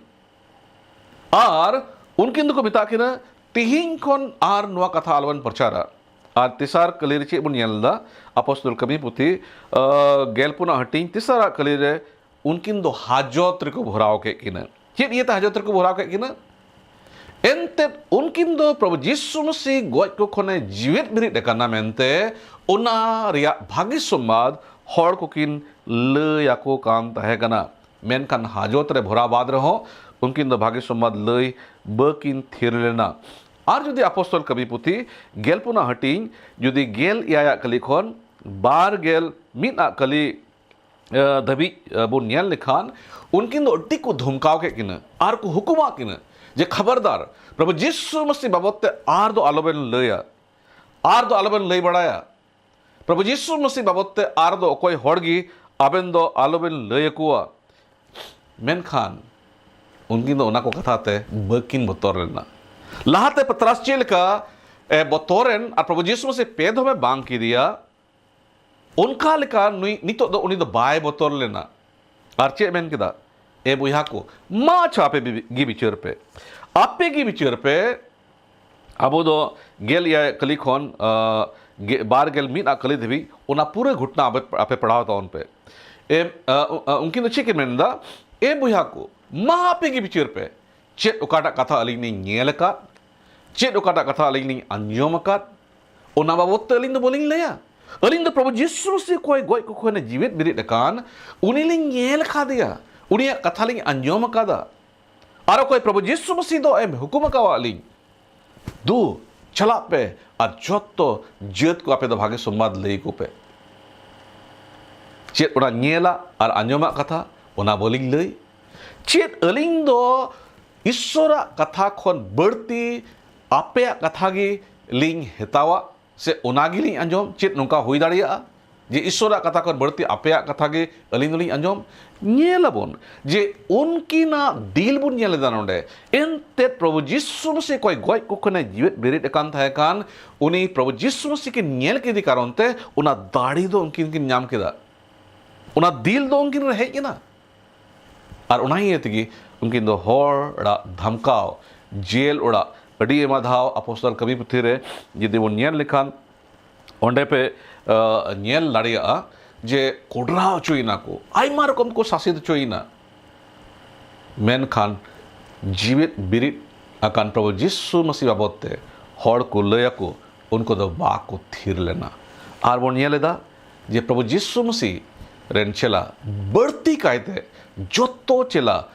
ᱟᱨ ᱩᱱᱠᱤᱱ ᱫᱚᱠᱚ ᱢᱮᱛᱟᱜ ᱠᱤᱱᱟ, "ᱛᱤᱦᱤᱧ ᱠᱷᱚᱱ ᱟᱨ ᱱᱚᱣᱟ ᱠᱟᱛᱷᱟ ᱟᱞᱚᱵᱮᱱ ᱯᱨᱚᱪᱟᱨᱟ᱾" ᱟᱨ ᱛᱮᱥᱟᱨ ᱠᱟᱹᱞᱤ ᱨᱮ ᱪᱮᱫ ᱵᱚᱱ ᱧᱮᱞ ᱮᱫᱟ? ᱟᱯᱚᱥᱛᱚᱞ ᱠᱟᱹᱢᱤ ᱯᱩᱛᱷᱤ, ᱟ, ᱜᱮᱞ ᱯᱩᱱᱟᱜ ᱦᱟᱹᱴᱤᱧ, ᱛᱮᱥᱟᱨᱟᱜ ᱠᱟᱹᱞᱤ ᱨᱮ, ᱩᱱᱠᱤᱱ ᱫᱚ ᱦᱟᱡᱚᱛ ᱨᱮᱠᱚ ᱵᱷᱚᱨᱟᱣ ᱠᱮᱫ ᱠᱤᱱᱟ᱾ ᱪᱮᱫ ᱤᱭᱟᱹᱛᱮ ᱦᱟᱡᱚᱛ ᱨᱮᱠᱚ ᱵᱷᱚᱨᱟᱣ ᱠᱮᱫ ᱠᱤᱱᱟ? ᱮᱱᱛᱮᱫ ᱩᱱᱠᱤᱱ ᱫᱚ ᱯᱨᱚᱵᱷᱩ ᱡᱤᱥᱩ ᱢᱟᱹᱥᱤ ᱜᱚᱡ ᱠᱚ ᱠᱷᱚᱱᱮ ᱡᱤᱣᱮᱫ ᱵᱮᱨᱮᱫ ᱟᱠᱟᱱᱟ ᱢᱮᱱᱛᱮ ᱚᱱᱟ ᱨᱮᱭᱟᱜ ᱵᱷᱟᱹᱜᱤ ᱥᱚᱢᱵᱟᱫ ᱦᱚᱲ ᱠᱚᱠᱤᱱ ᱞᱟᱹᱭ ᱟᱠᱚ ᱠᱟᱱ ᱛᱟᱦᱮᱸ ᱠᱟᱱᱟ᱾ ᱢᱮᱱᱠᱷᱟᱱ ᱦᱟᱡᱚᱛ ᱨᱮ ᱵᱷᱚᱨᱟᱣ ᱵᱟᱫ ᱨᱮᱦᱚᱸ ᱩᱱᱠᱤᱱ ᱫᱚ ᱵᱷᱟᱹᱜᱤ ᱥᱚᱢᱵᱟᱫ ᱞᱟᱹᱭ ᱵᱟᱹᱠᱤᱱ ᱛᱷᱤᱨ ᱞᱮᱱᱟ᱾ ᱟᱨ ᱡᱩᱫᱤ ᱟᱯᱚᱥᱛᱚᱞ ᱠᱟᱹᱢᱤ ᱯᱩᱛᱷᱤ ᱜᱮᱞ ᱯᱩᱱᱟᱜ ᱦᱟᱹᱴᱤᱧ, ᱡᱩᱫᱤ ᱜᱮᱞ ᱮᱭᱟᱭᱟᱜ ᱠᱟᱹᱞᱤ ᱠᱷᱚᱱ ᱵᱟᱨ ᱜᱮᱞ ᱢᱤᱫ ᱟᱜ ᱠᱟᱹᱞᱤ ᱟ, ᱫᱷᱟᱹᱵᱤᱡ, ᱟ, ᱵᱚᱱ ᱧᱮᱞ ᱞᱮᱠᱷᱟᱱ, ᱩᱱᱠᱤᱱ ᱫᱚ ᱟᱹᱰᱤ ᱠᱚ ᱫᱷᱚᱢᱠᱟᱣ ᱠᱮᱫ ᱠᱤᱱᱟ ᱟᱨ ᱠᱚ ᱦᱩᱠᱩᱢᱟᱜ ᱠᱤᱱᱟ ᱡᱮ, "ᱠᱷᱟᱵᱟᱨᱫᱟᱨ, ᱯᱨᱚᱵᱷᱩ ᱡᱤᱥᱩ ᱢᱟᱹᱥᱤ ᱵᱟᱵᱚᱫ ᱛᱮ ᱟᱨ ᱫᱚ ᱟᱞᱚᱵᱮᱱ ᱞᱟᱹᱭᱟ, ᱟᱨ ᱫᱚ ᱟᱞᱚᱵᱮᱱ ᱞᱟᱹᱭ ᱵᱟᱲᱟᱭᱟ᱾ ᱯᱨᱚᱵᱷᱩ ᱡᱤᱥᱩ ᱢᱟᱹᱥᱤ ᱵᱟᱵᱚᱫ ᱛᱮ ᱟᱨ ᱫᱚ ᱚᱠᱚᱭ ᱦᱚᱲ ᱜᱮ ᱟᱵᱮᱱ ᱫᱚ ᱟᱞᱚᱵᱮᱱ ᱞᱟᱹᱭ ᱟᱠᱚᱣᱟ᱾" ᱢᱮᱱᱠᱷᱟᱱ ᱩᱱᱠᱤᱱ ᱫᱚ ᱚᱱᱟ ᱠᱚ ᱠᱟᱛᱷᱟ ᱛᱮ ᱵᱟᱹᱠᱤᱱ ᱵᱚᱛᱚᱨ ᱞᱮᱱᱟ᱾ ᱞᱟᱦᱟᱛᱮ ᱯᱟᱛᱨᱟᱥ ᱪᱮᱫ ᱞᱮᱠᱟ, ᱮ, ᱵᱚᱛᱚᱨᱮᱱ ᱟᱨ ᱯᱨᱚᱵᱷᱩ ᱡᱤᱥᱩ ᱢᱟᱹᱥᱤ ᱯᱮ ᱫᱷᱚᱢᱮ ᱵᱟᱝ ᱠᱮᱫᱮᱭᱟ, ᱚᱱᱠᱟ ᱞᱮᱠᱟ ᱱᱩᱭ, ᱱᱤᱛᱚᱜ ᱫᱚ ᱩᱱᱤ ᱫᱚ ᱵᱟᱭ ᱵᱚᱛᱚᱨ ᱞᱮᱱᱟ᱾ ᱟᱨ ᱪᱮᱫ ᱢᱮᱱ ᱠᱮᱫᱟ? "ᱮ ᱵᱚᱭᱦᱟ ᱠᱚ, ᱢᱟ ᱟᱪᱪᱷᱟ, ᱟᱯᱮ ᱵᱤ-, ᱜᱮ ᱵᱤᱪᱟᱹᱨ ᱯᱮ, ᱟᱯᱮ ᱜᱮ ᱵᱤᱪᱟᱹᱨ ᱯᱮ᱾" ᱟᱵᱚ ᱫᱚ ᱜᱮᱞ ᱮᱭᱟᱭ ᱠᱟᱹᱞᱤ ᱠᱷᱚᱱ, ᱟ, ᱜᱮ-, ᱵᱟᱨ ᱜᱮᱞ ᱢᱤᱫ ᱟᱜ ᱠᱟᱹᱞᱤ ᱫᱷᱟᱹᱵᱤᱡ ᱚᱱᱟ ᱯᱩᱨᱟᱹ ᱜᱷᱚᱴᱱᱟ ᱟᱯᱮ, ᱟᱯᱮ ᱯᱟᱲᱦᱟᱣ ᱛᱟᱵᱚᱱ ᱯᱮ᱾ ᱮ, ᱟ, ᱩ-, ᱟ, ᱩᱱᱠᱤᱱ ᱫᱚ ᱪᱮᱫ ᱠᱤᱱ ᱢᱮᱱ ᱮᱫᱟ? "ᱮ ᱵᱚᱭᱦᱟ ᱠᱚ, ᱢᱟ ᱟᱯᱮ ᱜᱮ ᱵᱤᱪᱟᱹᱨ ᱯᱮ, ᱪᱮᱫ ᱚᱠᱟᱴᱟᱜ ᱠᱟᱛᱷᱟ ᱟᱹᱞᱤᱧ ᱞᱤᱧ ᱧᱮᱞ ᱟᱠᱟᱫ, ᱪᱮᱫ ᱚᱠᱟᱴᱟᱜ ᱠᱟᱛᱷᱟ ᱟᱹᱞᱤᱧ ᱞᱤᱧ ᱟᱸᱡᱚᱢ ᱟᱠᱟᱫ, ᱚᱱᱟ ᱵᱟᱵᱚᱫ ᱛᱮ ᱟᱹᱞᱤᱧ ᱫᱚ ᱵᱟᱹᱞᱤᱧ ᱞᱟᱹᱭᱟ᱾ ᱟᱹᱞᱤᱧ ᱫᱚ ᱯᱨᱚᱵᱷᱩ ᱡᱤᱥᱩ ᱢᱟᱹᱥᱤ ᱚᱠᱚᱭ ᱜᱚᱡ ᱠᱚ ᱠᱷᱚᱱᱮ ᱡᱤᱣᱮᱫ ᱵᱮᱨᱮᱫ ᱟᱠᱟᱱ, ᱩᱱᱤ ᱞᱤᱧ ᱧᱮᱞ ᱟᱠᱟᱫᱮᱭᱟ, ᱩᱱᱤᱭᱟᱜ ᱠᱟᱛᱷᱟ ᱞᱤᱧ ᱟᱸᱡᱚᱢ ᱟᱠᱟᱫᱟ᱾ ᱟᱨ ᱚᱠᱚᱭ ᱯᱨᱚᱵᱷᱩ ᱡᱤᱥᱩ ᱢᱟᱹᱥᱤ ᱫᱚ ᱮᱢ ᱦᱩᱠᱩᱢ ᱟᱠᱟᱣᱟᱫ ᱞᱤᱧ, ᱫᱩ, ᱪᱟᱞᱟᱜ ᱯᱮ ᱟᱨ ᱡᱚᱛᱚ ᱡᱟᱹᱛ ᱠᱚ ᱟᱯᱮ ᱫᱚ ᱵᱷᱟᱜᱮ ᱥᱚᱢᱵᱟᱫ ᱞᱟᱹᱭ ᱟᱠᱚ ᱯᱮ᱾ ᱪᱮᱫ ᱚᱱᱟ ᱧᱮᱞᱟᱜ ᱟᱨ ᱟᱸᱡᱚᱢᱟᱜ ᱠᱟᱛᱷᱟ, ᱚᱱᱟ ᱵᱟᱹᱞᱤᱧ ᱞᱟᱹᱭ? ᱪᱮᱫ ᱟᱹᱞᱤᱧ ᱫᱚ ᱤᱥᱥᱚᱨᱟᱜ ᱠᱟᱛᱷᱟ ᱠᱷᱚᱱ ᱵᱟᱹᱲᱛᱤ ᱟᱯᱮᱭᱟᱜ ᱠᱟᱛᱷᱟ ᱜᱮ ᱞᱤᱧ ᱦᱮᱛᱟᱣᱟ, ᱥᱮ ᱚᱱᱟ ᱜᱮᱞᱤᱧ ᱟᱸᱡᱚᱢ? ᱪᱮᱫ ᱱᱚᱝᱠᱟ ᱦᱩᱭ ᱫᱟᱲᱮᱭᱟᱜᱼᱟ?" ᱡᱮ ᱤᱥᱥᱚᱨᱟᱜ ᱠᱟᱛᱷᱟ ᱠᱷᱚᱱ ᱵᱟᱹᱲᱛᱤ ᱟᱯᱮᱭᱟᱜ ᱠᱟᱛᱷᱟ ᱜᱮ ᱟᱹᱞᱤᱧ ᱫᱚᱞᱤᱧ ᱟᱸᱡᱚᱢ? ᱧᱮᱞ ᱟᱵᱚᱱ ᱡᱮ ᱩᱱᱠᱤᱱᱟᱜ ᱫᱤᱞ ᱵᱚᱱ ᱧᱮᱞ ᱮᱫᱟ ᱱᱚᱰᱮ᱾ ᱮᱱᱛᱮᱫ ᱯᱨᱚᱵᱷᱩ ᱡᱤᱥᱩ ᱢᱟᱥᱤ ᱚᱠᱚᱭ ᱜᱚᱡ ᱠᱚ ᱠᱷᱚᱱᱮ ᱡᱤᱣᱮᱫ ᱵᱮᱨᱮᱫ ᱟᱠᱟᱱ ᱛᱟᱦᱮᱸ ᱠᱟᱱ, ᱩᱱᱤ ᱯᱨᱚᱵᱷᱩ ᱡᱤᱥᱩ ᱢᱟᱥᱤ ᱠᱤᱱ ᱧᱮᱞ ᱠᱮᱫᱮ ᱠᱟᱨᱚᱱ ᱛᱮ ᱚᱱᱟ ᱫᱟᱲᱮ ᱫᱚ ᱩᱱᱠᱤᱱ ᱠᱤᱱ ᱧᱟᱢ ᱠᱮᱫᱟ, ᱚᱱᱟ ᱫᱤᱞ ᱫᱚ ᱩᱱᱠᱤᱱ ᱨᱮ ᱦᱮᱡ ᱮᱱᱟ᱾ ᱟᱨ ᱚᱱᱟ ᱤᱭᱟᱹ ᱛᱮᱜᱮ ᱩᱱᱠᱤᱱ ᱫᱚ ᱦᱚᱲᱟᱜ ᱫᱷᱟᱢᱠᱟᱣ, ᱡᱮᱞ ᱚᱲᱟᱜ, ᱟᱹᱰᱤ ᱟᱭᱢᱟ ᱫᱷᱟᱣ ᱟᱯᱚᱥᱛᱚᱞ ᱠᱟᱹᱢᱤ ᱯᱩᱛᱷᱤ ᱨᱮ ᱡᱩᱫᱤ ᱵᱚᱱ ᱧᱮᱞ ᱞᱮᱠᱷᱟᱱ, ᱚᱸᱰᱮ ᱯᱮ, ᱟ, ᱧᱮᱞ ᱫᱟᱲᱮᱭᱟᱜᱼᱟ ᱡᱮ ᱠᱚᱰᱨᱟ ᱦᱚᱪᱚᱭᱮᱱᱟ ᱠᱚ, ᱟᱭᱢᱟ ᱨᱚᱠᱚᱢ ᱠᱚ ᱥᱟᱥᱮᱛ ᱦᱚᱪᱚᱭᱮᱱᱟ᱾ ᱢᱮᱱᱠᱷᱟᱱ ᱡᱤᱣᱮᱫ ᱵᱤᱨᱤᱫ ᱟᱠᱟᱱ ᱯᱨᱚᱵᱷᱩ ᱡᱤᱥᱩ ᱢᱟᱹᱥᱤ ᱵᱟᱵᱚᱫ ᱛᱮ ᱦᱚᱲ ᱠᱚ ᱞᱟᱹᱭ ᱟᱠᱚ, ᱩᱱᱠᱩ ᱫᱚ ᱵᱟᱠᱚ ᱛᱷᱤᱨ ᱞᱮᱱᱟ᱾ ᱟᱨ ᱵᱚᱱ ᱧᱮᱞ ᱮᱫᱟ ᱡᱮ ᱯᱨᱚᱵᱷᱩ ᱡᱤᱥᱩ ᱢᱟᱹᱥᱤ ᱨᱮᱱ ᱪᱮᱞᱟ, ᱵᱟᱹᱲᱛᱤ ᱠᱟᱭᱛᱮ ᱡᱚᱛᱚ ᱪᱮᱞᱟ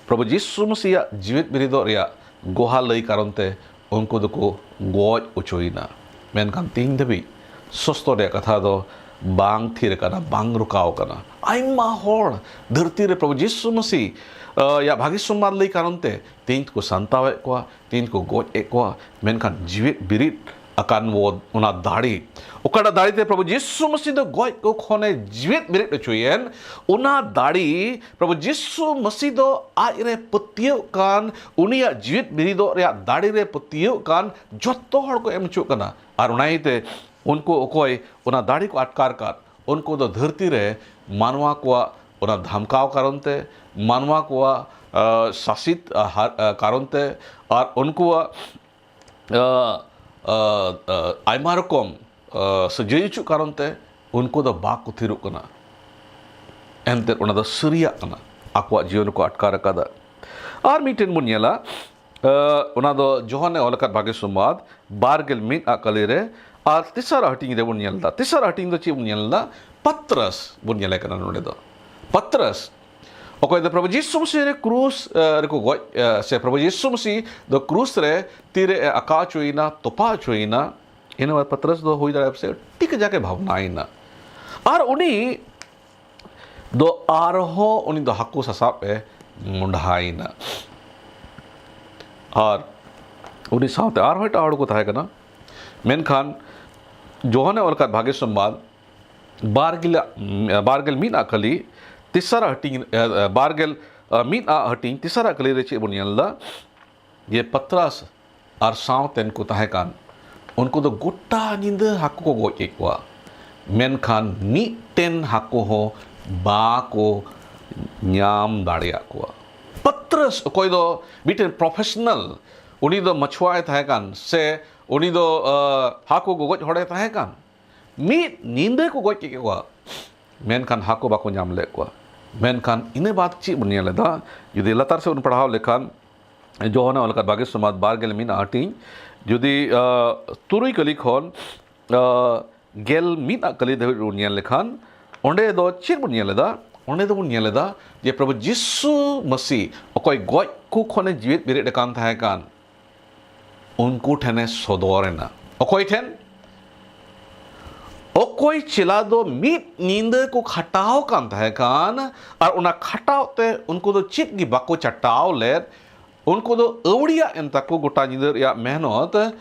ᱯᱨᱚᱵᱷᱩ ᱡᱤᱥᱩ ᱢᱟᱹᱥᱤᱭᱟᱜ ᱡᱤᱣᱮᱫ ᱵᱤᱨᱤᱫᱚᱜ ᱨᱮᱭᱟᱜ ᱜᱚᱦᱟ ᱞᱟᱹᱭ ᱠᱟᱨᱚᱱ ᱛᱮ ᱩᱱᱠᱩ ᱫᱚᱠᱚ ᱜᱚᱡ ᱚᱪᱚᱭᱮᱱᱟ᱾ ᱢᱮᱱᱠᱷᱟᱱ ᱛᱮᱦᱮᱧ ᱫᱷᱟᱹᱵᱤᱡ ᱥᱚᱥᱛᱚ ᱨᱮᱭᱟᱜ ᱠᱟᱛᱷᱟ ᱫᱚ ᱵᱟᱝ ᱛᱷᱤᱨ ᱟᱠᱟᱱᱟ, ᱵᱟᱝ ᱨᱚᱠᱟᱣ ᱟᱠᱟᱱᱟ᱾ ᱟᱭᱢᱟ ᱦᱚᱲ ᱫᱷᱟᱹᱨᱛᱤ ᱨᱮ ᱯᱨᱚᱵᱷᱩ ᱡᱤᱥᱩ ᱢᱟᱹᱥᱤ, ᱟ, ᱭᱟᱜ ᱵᱷᱟᱹᱜᱤ ᱥᱚᱢᱵᱟᱫ ᱞᱟᱹᱭ ᱠᱟᱨᱚᱱ ᱛᱮ ᱛᱮᱦᱮᱧ ᱫᱚᱠᱚ ᱥᱟᱱᱛᱟᱣᱮᱫ ᱠᱚᱣᱟ, ᱛᱮᱦᱮᱧ ᱠᱚ ᱜᱚᱡ ᱮᱫ ᱠᱚᱣᱟ᱾ ᱢᱮᱱᱠᱷᱟᱱ ᱡᱤᱣᱮᱫ ᱵᱤᱨᱤᱫ ᱟᱠᱟᱱ ᱵᱚ ᱚᱱᱟ ᱫᱟᱲᱮ, ᱚᱠᱟᱴᱟᱜ ᱫᱟᱲᱮ ᱛᱮ ᱯᱨᱚᱵᱷᱩ ᱡᱤᱥᱩ ᱢᱟᱹᱥᱤ ᱫᱚ ᱜᱚᱡ ᱠᱚ ᱠᱷᱚᱱᱮ ᱡᱤᱣᱮᱫ ᱵᱮᱨᱮᱫ ᱦᱚᱪᱚᱭᱮᱱ, ᱚᱱᱟ ᱫᱟᱲᱮ ᱯᱨᱚᱵᱷᱩ ᱡᱤᱥᱩ ᱢᱟᱹᱥᱤ ᱫᱚ ᱟᱡ ᱨᱮ ᱯᱟᱹᱛᱭᱟᱹᱣ ᱠᱟᱱ, ᱩᱱᱤᱭᱟᱜ ᱡᱤᱣᱮᱫ ᱵᱤᱨᱤᱫᱚᱜ ᱨᱮᱭᱟᱜ ᱫᱟᱲᱮ ᱨᱮ ᱯᱟᱹᱛᱭᱟᱹᱣ ᱠᱟᱱ ᱡᱚᱛᱚ ᱦᱚᱲ ᱠᱚ ᱮᱢ ᱦᱚᱪᱚᱜ ᱠᱟᱱᱟ᱾ ᱟᱨ ᱚᱱᱟ ᱤᱭᱟᱹᱛᱮ ᱩᱱᱠᱩ ᱚᱠᱚᱭ ᱚᱱᱟ ᱫᱟᱲᱮ ᱠᱚ ᱟᱴᱠᱟᱨ ᱠᱟᱫ, ᱩᱱᱠᱩ ᱫᱚ ᱫᱷᱟᱹᱨᱛᱤ ᱨᱮ ᱢᱟᱱᱣᱟ ᱠᱚᱣᱟᱜ ᱚᱱᱟ ᱫᱷᱟᱢᱠᱟᱣ ᱠᱟᱨᱚᱱ ᱛᱮ, ᱢᱟᱱᱣᱟ ᱠᱚᱣᱟᱜ, ᱟ, ᱥᱟᱥᱤᱛ, ᱟ, ᱦᱟᱨ-, ᱟ, ᱠᱟᱨᱚᱱ ᱛᱮ, ᱟᱨ ᱩᱱᱠᱩᱣᱟᱜ, ᱟ, ᱟ, ᱟ, ᱟᱭᱢᱟ ᱨᱚᱠᱚᱢ, ᱟ, ᱥᱟᱹᱡᱟᱹᱭ ᱦᱚᱪᱚᱜ ᱠᱟᱨᱚᱱ ᱛᱮ ᱩᱱᱠᱩ ᱫᱚ ᱵᱟᱠᱚ ᱛᱷᱤᱨᱚᱜ ᱠᱟᱱᱟ᱾ ᱮᱱᱛᱮᱫ ᱚᱱᱟ ᱫᱚ ᱥᱟᱹᱨᱤᱭᱟᱜ ᱠᱟᱱᱟ, ᱟᱠᱚᱣᱟᱜ ᱡᱤᱭᱚᱱ ᱨᱮᱠᱚ ᱟᱴᱠᱟᱨ ᱟᱠᱟᱫᱟ᱾ ᱟᱨ ᱢᱤᱫᱴᱮᱱ ᱵᱚᱱ ᱧᱮᱞᱟ, ᱟ, ᱚᱱᱟ ᱫᱚ ᱡᱳᱦᱟᱱᱮ ᱚᱞ ᱟᱠᱟᱫ ᱵᱷᱟᱜᱮ ᱥᱚᱢᱵᱟᱫ ᱵᱟᱨ ᱜᱮᱞ ᱢᱤᱫ ᱟᱜ ᱠᱟᱹᱞᱤ ᱨᱮ, ᱟᱨ ᱛᱮᱥᱟᱨ ᱦᱟᱹᱴᱤᱧ ᱨᱮᱵᱚᱱ ᱧᱮᱞ ᱮᱫᱟ᱾ ᱛᱮᱥᱟᱨ ᱦᱟᱹᱴᱤᱧ ᱫᱚ ᱪᱮᱫ ᱵᱚᱱ ᱧᱮᱞ ᱮᱫᱟ? ᱯᱟᱛᱨᱟᱥ ᱵᱚᱱ ᱧᱮᱞᱮ ᱠᱟᱱᱟ ᱱᱚᱰᱮ ᱫᱚ᱾ ᱯᱟᱛᱨᱟᱥ, ᱚᱠᱚᱭ ᱫᱚ ᱯᱨᱚᱵᱷᱩ ᱡᱤᱥᱩ ᱢᱟᱹᱥᱤ ᱨᱮ ᱠᱨᱩᱥ, ᱟ, ᱨᱮᱠᱚ ᱜᱚᱡ, ᱟ, ᱥᱮ ᱯᱨᱚᱵᱷᱩ ᱡᱤᱥᱩ ᱢᱟᱹᱥᱤ ᱫᱚ ᱠᱨᱩᱥ ᱨᱮ ᱛᱤ ᱨᱮ ᱟᱠᱟ ᱦᱚᱪᱚᱭᱮᱱᱟ, ᱛᱚᱯᱟ ᱦᱚᱪᱚᱭᱮᱱᱟ᱾ ᱤᱱᱟᱹ ᱵᱟᱫ ᱯᱟᱛᱨᱟᱥ ᱫᱚ ᱦᱩᱭ ᱫᱟᱲᱮᱭᱟᱜᱼᱟ ᱯᱟᱥᱮᱡ ᱟᱹᱰᱤ ᱠᱟᱡᱟᱠ ᱮ ᱵᱷᱟᱵᱽᱱᱟᱭᱮᱱᱟ᱾ ᱟᱨ ᱩᱱᱤ ᱫᱚ ᱟᱨᱦᱚᱸ ᱩᱱᱤ ᱫᱚ ᱦᱟᱹᱠᱩ ᱥᱟᱥᱟᱵ ᱮ ᱢᱚᱸᱰᱷᱟᱭᱮᱱᱟ᱾ ᱟᱨ ᱩᱱᱤ ᱥᱟᱶᱛᱮ ᱟᱨᱦᱚᱸ ᱮᱴᱟᱜ ᱦᱚᱲ ᱠᱚ ᱛᱟᱦᱮᱸ ᱠᱟᱱᱟ᱾ ᱢᱮᱱᱠᱷᱟᱱ ᱡᱳᱦᱟᱱᱮ ᱚᱞ ᱟᱠᱟᱫ ᱵᱷᱟᱜᱮ ᱥᱚᱢᱵᱟᱫ ᱵᱟᱨ ᱜᱮᱞ, ᱵᱟᱨ ᱜᱮᱞ ᱢᱤᱫ ᱟᱜ ᱠᱟᱹᱞᱤ ᱛᱮᱥᱟᱨᱟᱜ ᱦᱟᱹᱴᱤᱧ, ᱮ, ᱮ, ᱵᱟᱨ ᱜᱮᱞ ᱢᱤᱫ ᱟᱜ ᱦᱟᱹᱴᱤᱧ ᱛᱮᱥᱟᱨᱟᱜ ᱠᱟᱹᱞᱤ ᱨᱮ ᱪᱮᱫ ᱵᱚᱱ ᱧᱮᱞ ᱮᱫᱟ? ᱡᱮ ᱯᱟᱛᱨᱟᱥ ᱟᱨ ᱥᱟᱶᱛᱮᱱ ᱠᱚ ᱛᱟᱦᱮᱸ ᱠᱟᱱ, ᱩᱱᱠᱩ ᱫᱚ ᱜᱚᱴᱟ ᱧᱤᱫᱟᱹ ᱦᱟᱹᱠᱩ ᱠᱚ ᱜᱚᱡ ᱠᱮᱫ ᱠᱚᱣᱟ, ᱢᱮᱱᱠᱷᱟᱱ ᱢᱤᱫᱴᱮᱱ ᱦᱟᱹᱠᱩ ᱦᱚᱸ ᱵᱟᱠᱚ ᱧᱟᱢ ᱫᱟᱲᱮᱭᱟᱜ ᱠᱚᱣᱟ᱾ ᱯᱟᱛᱨᱟᱥ, ᱚᱠᱚᱭ ᱫᱚ ᱢᱤᱫᱴᱮᱱ ᱯᱨᱚᱯᱷᱮᱥᱚᱱᱟᱞ, ᱩᱱᱤ ᱫᱚ ᱢᱟᱪᱷᱩᱣᱟᱭ ᱛᱟᱦᱮᱸ ᱠᱟᱱ, ᱥᱮ ᱩᱱᱤ ᱫᱚ, ᱟ, ᱦᱟᱹᱠᱩ ᱜᱚᱜᱚᱡ ᱦᱚᱲᱮ ᱛᱟᱦᱮᱸ ᱠᱟᱱ, ᱢᱤᱫ ᱧᱤᱫᱟᱹ ᱠᱚ ᱜᱚᱡ ᱠᱮᱫ ᱠᱚᱣᱟ, ᱢᱮᱱᱠᱷᱟᱱ ᱦᱟᱹᱠᱩ ᱵᱟᱠᱚ ᱧᱟᱢ ᱞᱮᱫ ᱠᱚᱣᱟ᱾ ᱢᱮᱱᱠᱷᱟᱱ ᱤᱱᱟᱹ ᱵᱟᱫ ᱪᱮᱫ ᱵᱚᱱ ᱧᱮᱞ ᱮᱫᱟ? ᱡᱩᱫᱤ ᱞᱟᱛᱟᱨ ᱥᱮᱫ ᱵᱚᱱ ᱯᱟᱲᱦᱟᱣ ᱞᱮᱠᱷᱟᱱ, ᱡᱳᱦᱟᱱ ᱚᱞ ᱟᱠᱟᱫ ᱵᱟᱜᱮ ᱥᱚᱢᱟᱫ ᱵᱟᱨ ᱜᱮᱞ ᱢᱤᱫ ᱦᱟᱹᱴᱤᱧ, ᱡᱩᱫᱤ, ᱟ, ᱛᱩᱨᱩᱭ ᱠᱟᱹᱞᱤ ᱠᱷᱚᱱ, ᱟ, ᱜᱮᱞ ᱢᱤᱫ ᱟᱜ ᱠᱟᱹᱞᱤ ᱫᱷᱟᱹᱵᱤᱡ ᱵᱚᱱ ᱧᱮᱞ ᱞᱮᱠᱷᱟᱱ, ᱚᱸᱰᱮ ᱫᱚ ᱪᱮᱫ ᱵᱚᱱ ᱧᱮᱞ ᱮᱫᱟ? ᱚᱸᱰᱮ ᱫᱚᱵᱚᱱ ᱧᱮᱞ ᱮᱫᱟ ᱡᱮ ᱯᱨᱚᱵᱷᱩ ᱡᱤᱥᱩ ᱢᱟᱹᱥᱤ ᱚᱠᱚᱭ ᱜᱚᱡ ᱠᱚ ᱠᱷᱚᱱᱮ ᱡᱤᱣᱮᱫ ᱵᱮᱨᱮᱫ ᱟᱠᱟᱱ ᱛᱟᱦᱮᱸ ᱠᱟᱱ, ᱩᱱᱠᱩ ᱴᱷᱮᱱᱮ ᱥᱚᱫᱚᱨ ᱮᱱᱟ᱾ ᱚᱠᱚᱭ ᱴᱷᱮᱱ? ᱚᱠᱚᱭ ᱪᱮᱞᱟ ᱫᱚ ᱢᱤᱫ ᱧᱤᱫᱟᱹ ᱠᱚ ᱠᱷᱟᱴᱟᱣ ᱠᱟᱱ ᱛᱟᱦᱮᱸ ᱠᱟᱱ, ᱟᱨ ᱚᱱᱟ ᱠᱷᱟᱴᱟᱣ ᱛᱮ ᱩᱱᱠᱩ ᱫᱚ ᱪᱮᱫ ᱜᱮ ᱵᱟᱠᱚ ᱪᱟᱴᱟᱣ ᱞᱮᱫ, ᱩᱱᱠᱩ ᱫᱚ ᱟᱹᱣᱲᱤᱭᱟᱜ ᱮᱱ ᱛᱟᱠᱚ ᱜᱚᱴᱟ ᱧᱤᱫᱟᱹ ᱨᱮᱭᱟᱜ ᱢᱮᱦᱱᱚᱛ᱾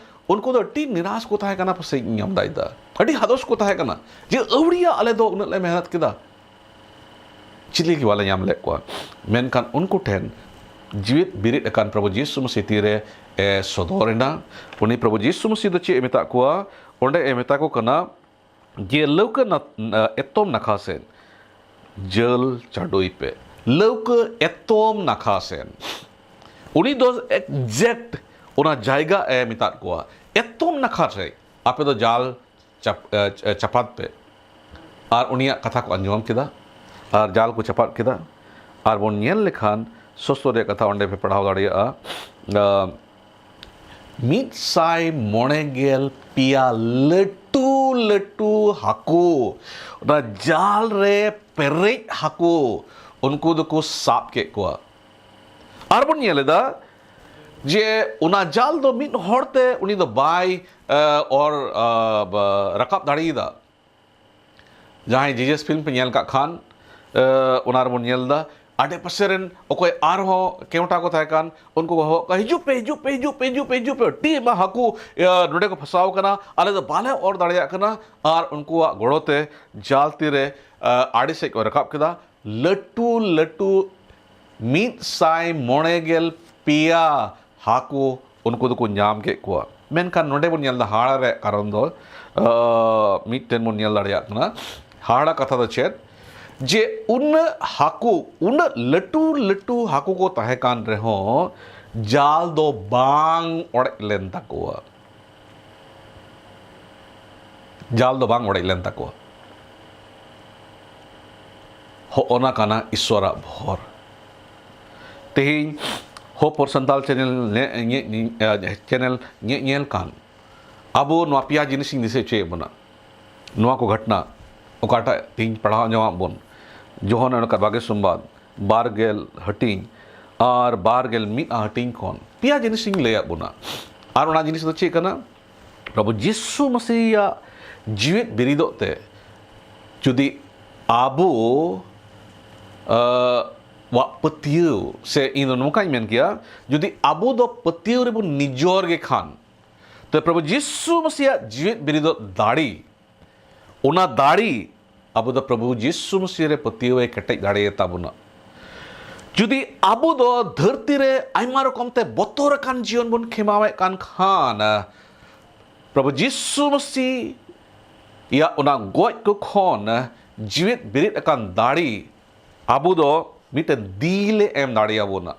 ᱩᱱᱠᱩ ᱫᱚ ᱟᱹᱰᱤ ᱱᱤᱨᱟᱥ ᱠᱚ ᱛᱟᱦᱮᱸ ᱠᱟᱱᱟ, ᱯᱟᱥᱮᱡ ᱤᱧ ᱧᱟᱢ ᱫᱟᱭ ᱫᱟ, ᱟᱹᱰᱤ ᱦᱟᱫᱚᱥ ᱠᱚ ᱛᱟᱦᱮᱸ ᱠᱟᱱᱟ ᱡᱮ ᱟᱹᱣᱲᱤᱭᱟᱜ ᱟᱞᱮ ᱫᱚ ᱩᱱᱟᱹᱜ ᱞᱮ ᱢᱮᱦᱱᱚᱛ ᱠᱮᱫᱟ, ᱪᱤᱞᱤ ᱜᱮ ᱵᱟᱞᱮ ᱧᱟᱢ ᱞᱮᱫ ᱠᱚᱣᱟ᱾ ᱢᱮᱱᱠᱷᱟᱱ ᱩᱱᱠᱩ ᱴᱷᱮᱱ ᱡᱤᱣᱮᱫ ᱵᱮᱨᱮᱫ ᱟᱠᱟᱱ ᱯᱨᱚᱵᱷᱩ ᱡᱤᱥᱩ ᱢᱟᱹᱥᱤ ᱛᱤᱨᱮ ᱮ ᱥᱚᱫᱚᱨ ᱮᱱᱟ᱾ ᱩᱱᱤ ᱯᱨᱚᱵᱷᱩ ᱡᱤᱥᱩ ᱢᱟᱹᱥᱤ ᱫᱚ ᱪᱮᱫ ᱮ ᱢᱮᱛᱟᱜ ᱠᱚᱣᱟ? ᱚᱸᱰᱮ ᱮ ᱢᱮᱛᱟ ᱠᱚ ᱠᱟᱱᱟ ᱡᱮ ᱞᱟᱹᱣᱠᱟᱹ ᱱᱟ-, ᱮᱛᱚᱢ ᱱᱟᱠᱷᱟ ᱥᱮᱫ ᱡᱟᱹᱞ ᱪᱟᱰᱚᱭ ᱯᱮ, ᱞᱟᱹᱣᱠᱟᱹ ᱮᱛᱚᱢ ᱱᱟᱠᱷᱟ ᱥᱮᱫ᱾ ᱩᱱᱤ ᱫᱚ ᱮᱠᱡᱮᱠᱴ ᱚᱱᱟ ᱡᱟᱭᱜᱟ ᱮ ᱢᱮᱛᱟᱫ ᱠᱚᱣᱟ, ᱮᱛᱚᱢ ᱱᱟᱠᱷᱟ ᱨᱮ ᱟᱯᱮ ᱫᱚ ᱡᱟᱞ ᱪᱟᱯ-, ᱮ, ᱪᱟᱯᱟᱫ ᱯᱮ᱾ ᱟᱨ ᱩᱱᱤᱭᱟᱜ ᱠᱟᱛᱷᱟ ᱠᱚ ᱟᱸᱡᱚᱢ ᱠᱮᱫᱟ ᱟᱨ ᱡᱟᱞ ᱠᱚ ᱪᱟᱯᱟᱫ ᱠᱮᱫᱟ᱾ ᱟᱨ ᱵᱚᱱ ᱧᱮᱞ ᱞᱮᱠᱷᱟᱱ ᱥᱚᱥᱛᱚ ᱨᱮᱭᱟᱜ ᱠᱟᱛᱷᱟ ᱚᱸᱰᱮ ᱯᱮ ᱯᱟᱲᱦᱟᱣ ᱫᱟᱲᱮᱭᱟᱜᱼᱟ᱾ ᱟ, ᱢᱤᱫ ᱥᱟᱭ ᱢᱚᱬᱮ ᱜᱮᱞ ᱯᱮᱭᱟ ᱞᱟᱹᱴᱩ ᱞᱟᱹᱴᱩ ᱦᱟᱹᱠᱩ, ᱚᱱᱟ ᱡᱟᱞ ᱨᱮ ᱯᱮᱨᱮᱡ ᱦᱟᱹᱠᱩ, ᱩᱱᱠᱩ ᱫᱚᱠᱚ ᱥᱟᱵ ᱠᱮᱫ ᱠᱚᱣᱟ᱾ ᱟᱨ ᱵᱚᱱ ᱧᱮᱞ ᱮᱫᱟ ᱡᱮ ᱚᱱᱟ ᱡᱟᱞ ᱫᱚ ᱢᱤᱫ ᱦᱚᱲ ᱛᱮ ᱩᱱᱤ ᱫᱚ ᱵᱟᱭ, ᱮ, ᱚᱨ, ᱟ, ᱵᱟ-, ᱨᱟᱠᱟᱵ ᱫᱟᱲᱮᱭᱟᱫᱟ᱾ ᱡᱟᱦᱟᱸᱭ ᱡᱤᱡᱟᱥ ᱯᱷᱤᱞᱢ ᱯᱮ ᱧᱮᱞ ᱠᱟᱜ ᱠᱷᱟᱱ, ᱮ, ᱚᱱᱟ ᱨᱮᱵᱚᱱ ᱧᱮᱞ ᱮᱫᱟ ᱟᱰᱮ ᱯᱟᱥᱮ ᱨᱮᱱ ᱚᱠᱚᱭ ᱟᱨᱦᱚᱸ ᱠᱮᱣᱴᱟ ᱠᱚ ᱛᱟᱦᱮᱸ ᱠᱟᱱ, ᱩᱱᱠᱩ ᱠᱚ ᱦᱚᱦᱚ ᱠᱚᱣᱟ, "ᱦᱤᱡᱩᱜ ᱯᱮ, ᱦᱤᱡᱩᱜ ᱯᱮ, ᱦᱤᱡᱩᱜ ᱯᱮ, ᱦᱤᱡᱩᱜ ᱯᱮ, ᱦᱤᱡᱩᱜ ᱯᱮ, ᱟᱹᱰᱤ ᱟᱭᱢᱟ ᱦᱟᱹᱠᱩ, ᱤᱭᱟᱹ, ᱱᱚᱰᱮ ᱠᱚ ᱯᱷᱟᱥᱟᱣ ᱠᱟᱱᱟ, ᱟᱞᱮ ᱫᱚ ᱵᱟᱞᱮ ᱚᱨ ᱫᱟᱲᱮᱭᱟᱜ ᱠᱟᱱᱟ", ᱟᱨ ᱩᱱᱠᱩᱣᱟᱜ ᱜᱚᱲᱚ ᱛᱮ ᱡᱟᱞ ᱛᱤᱨᱮ, ᱟ, ᱟᱲᱮ ᱥᱮᱫ ᱠᱚ ᱨᱟᱠᱟᱵ ᱠᱮᱫᱟ᱾ ᱞᱟᱹᱴᱩ ᱞᱟᱹᱴᱩ ᱢᱤᱫ ᱥᱟᱭ ᱢᱚᱬᱮ ᱜᱮᱞ ᱯᱮᱭᱟ ᱦᱟᱹᱠᱩ ᱩᱱᱠᱩ ᱫᱚᱠᱚ ᱧᱟᱢ ᱠᱮᱫ ᱠᱚᱣᱟ᱾ ᱢᱮᱱᱠᱷᱟᱱ ᱱᱚᱰᱮ ᱵᱚᱱ ᱧᱮᱞ ᱮᱫᱟ ᱦᱟᱦᱟᱲᱟ ᱨᱮᱭᱟᱜ ᱠᱟᱨᱚᱱ ᱫᱚ, ᱟ, ᱢᱤᱫᱴᱮᱱ ᱵᱚᱱ ᱧᱮᱞ ᱫᱟᱲᱮᱭᱟᱜ ᱠᱟᱱᱟ᱾ ᱦᱟᱦᱟᱲᱟ ᱠᱟᱛᱷᱟ ᱫᱚ ᱪᱮᱫ? ᱡᱮ ᱩᱱᱟᱹᱜ ᱦᱟᱹᱠᱩ, ᱩᱱᱟᱹᱜ ᱞᱟᱹᱴᱩ ᱞᱟᱹᱴᱩ ᱦᱟᱹᱠᱩ ᱠᱚ ᱛᱟᱦᱮᱸ ᱠᱟᱱ ᱨᱮᱦᱚᱸ ᱡᱟᱞ ᱫᱚ ᱵᱟᱝ ᱚᱲᱮᱡ ᱞᱮᱱ ᱛᱟᱠᱚᱣᱟ᱾ ᱡᱟᱞ ᱫᱚ ᱵᱟᱝ ᱚᱲᱮᱡ ᱞᱮᱱ ᱛᱟᱠᱚᱣᱟ᱾ ᱦᱚᱜᱼᱚᱱᱟ ᱠᱟᱱᱟ ᱤᱥᱥᱚᱨᱟᱜ ᱵᱷᱚᱨ᱾ ᱛᱮᱦᱮᱧ ᱦᱚᱯᱚᱨ ᱥᱟᱱᱛᱟᱞ ᱪᱮᱱᱮᱞ ᱧᱮ-, ᱧᱮ-, ᱧᱮ-, ᱪᱮᱱᱮᱞ ᱧᱮ-, ᱧᱮᱞ ᱠᱟᱱ ᱟᱵᱚ ᱱᱚᱣᱟ ᱯᱮᱭᱟ ᱡᱤᱱᱤᱥ ᱤᱧ ᱫᱤᱥᱟᱹ ᱦᱚᱪᱚᱭᱮᱫ ᱵᱚᱱᱟ᱾ ᱱᱚᱣᱟ ᱠᱚ ᱜᱷᱚᱴᱱᱟ ᱚᱠᱟᱴᱟᱜ ᱛᱮᱦᱮᱧ ᱯᱟᱲᱦᱟᱣ ᱧᱟᱢᱟᱜ ᱵᱚᱱ, ᱡᱚᱦᱚᱱ ᱚᱱᱠᱟ ᱵᱟᱜᱮ ᱥᱚᱢᱵᱟᱫ, ᱵᱟᱨ ᱜᱮᱞ ᱦᱟᱹᱴᱤᱧ ᱟᱨ ᱵᱟᱨ ᱜᱮᱞ ᱢᱤᱫ ᱦᱟᱹᱴᱤᱧ ᱠᱷᱚᱱ ᱯᱮᱭᱟ ᱡᱤᱱᱤᱥ ᱤᱧ ᱞᱟᱹᱭᱟᱫ ᱵᱚᱱᱟ᱾ ᱟᱨ ᱚᱱᱟ ᱡᱤᱱᱤᱥ ᱫᱚ ᱪᱮᱫ ᱠᱟᱱᱟ? ᱯᱨᱚᱵᱷᱩ ᱡᱤᱥᱩ ᱢᱟᱹᱥᱤᱭᱟᱜ ᱡᱤᱣᱮᱫ ᱵᱤᱨᱤᱫᱚᱜ ᱛᱮ ᱡᱩᱫᱤ ᱟᱵᱚ, ᱟ, ᱣᱟᱜ ᱯᱟᱹᱛᱭᱟᱹᱣ, ᱥᱮ ᱤᱧ ᱫᱚ ᱱᱚᱝᱠᱟᱧ ᱢᱮᱱ ᱠᱮᱭᱟ, ᱡᱩᱫᱤ ᱟᱵᱚ ᱫᱚ ᱯᱟᱹᱛᱭᱟᱹᱣ ᱨᱮᱵᱚᱱ ᱱᱤᱡᱚᱨ ᱜᱮ ᱠᱷᱟᱱ, ᱛᱚ ᱯᱨᱚᱵᱷᱩ ᱡᱤᱥᱩ ᱢᱟᱹᱥᱤᱭᱟᱜ ᱡᱤᱣᱮᱫ ᱵᱤᱨᱤᱫᱚᱜ ᱫᱟᱲᱮ, ᱚᱱᱟ ᱫᱟᱲᱮ ᱟᱵᱚ ᱫᱚ ᱯᱨᱚᱵᱷᱩ ᱡᱤᱥᱩ ᱢᱟᱹᱥᱤ ᱨᱮ ᱯᱟᱹᱛᱭᱟᱹᱣ ᱮ ᱠᱮᱴᱮᱡ ᱫᱟᱲᱮᱭᱟᱛᱟ ᱵᱚᱱᱟ᱾ ᱡᱩᱫᱤ ᱟᱵᱚ ᱫᱚ ᱫᱷᱟᱹᱨᱛᱤ ᱨᱮ ᱟᱭᱢᱟ ᱨᱚᱠᱚᱢ ᱛᱮ ᱵᱚᱛᱚᱨ ᱟᱠᱟᱱ ᱡᱤᱭᱚᱱ ᱵᱚᱱ ᱠᱷᱮᱢᱟᱣᱮᱫ ᱠᱟᱱ ᱠᱷᱟᱱ, ᱯᱨᱚᱵᱷᱩ ᱡᱤᱥᱩ ᱢᱟᱹᱥᱤ ᱭᱟᱜ ᱚᱱᱟ ᱜᱚᱡ ᱠᱚ ᱠᱷᱚᱱ ᱡᱤᱣᱮᱫ ᱵᱮᱨᱮᱫ ᱟᱠᱟᱱ ᱫᱟᱲᱮ ᱟᱵᱚ ᱫᱚ ᱢᱤᱫᱴᱮᱱ ᱫᱤᱞ ᱮ ᱮᱢ ᱫᱟᱲᱮᱭᱟᱵᱚᱱᱟ᱾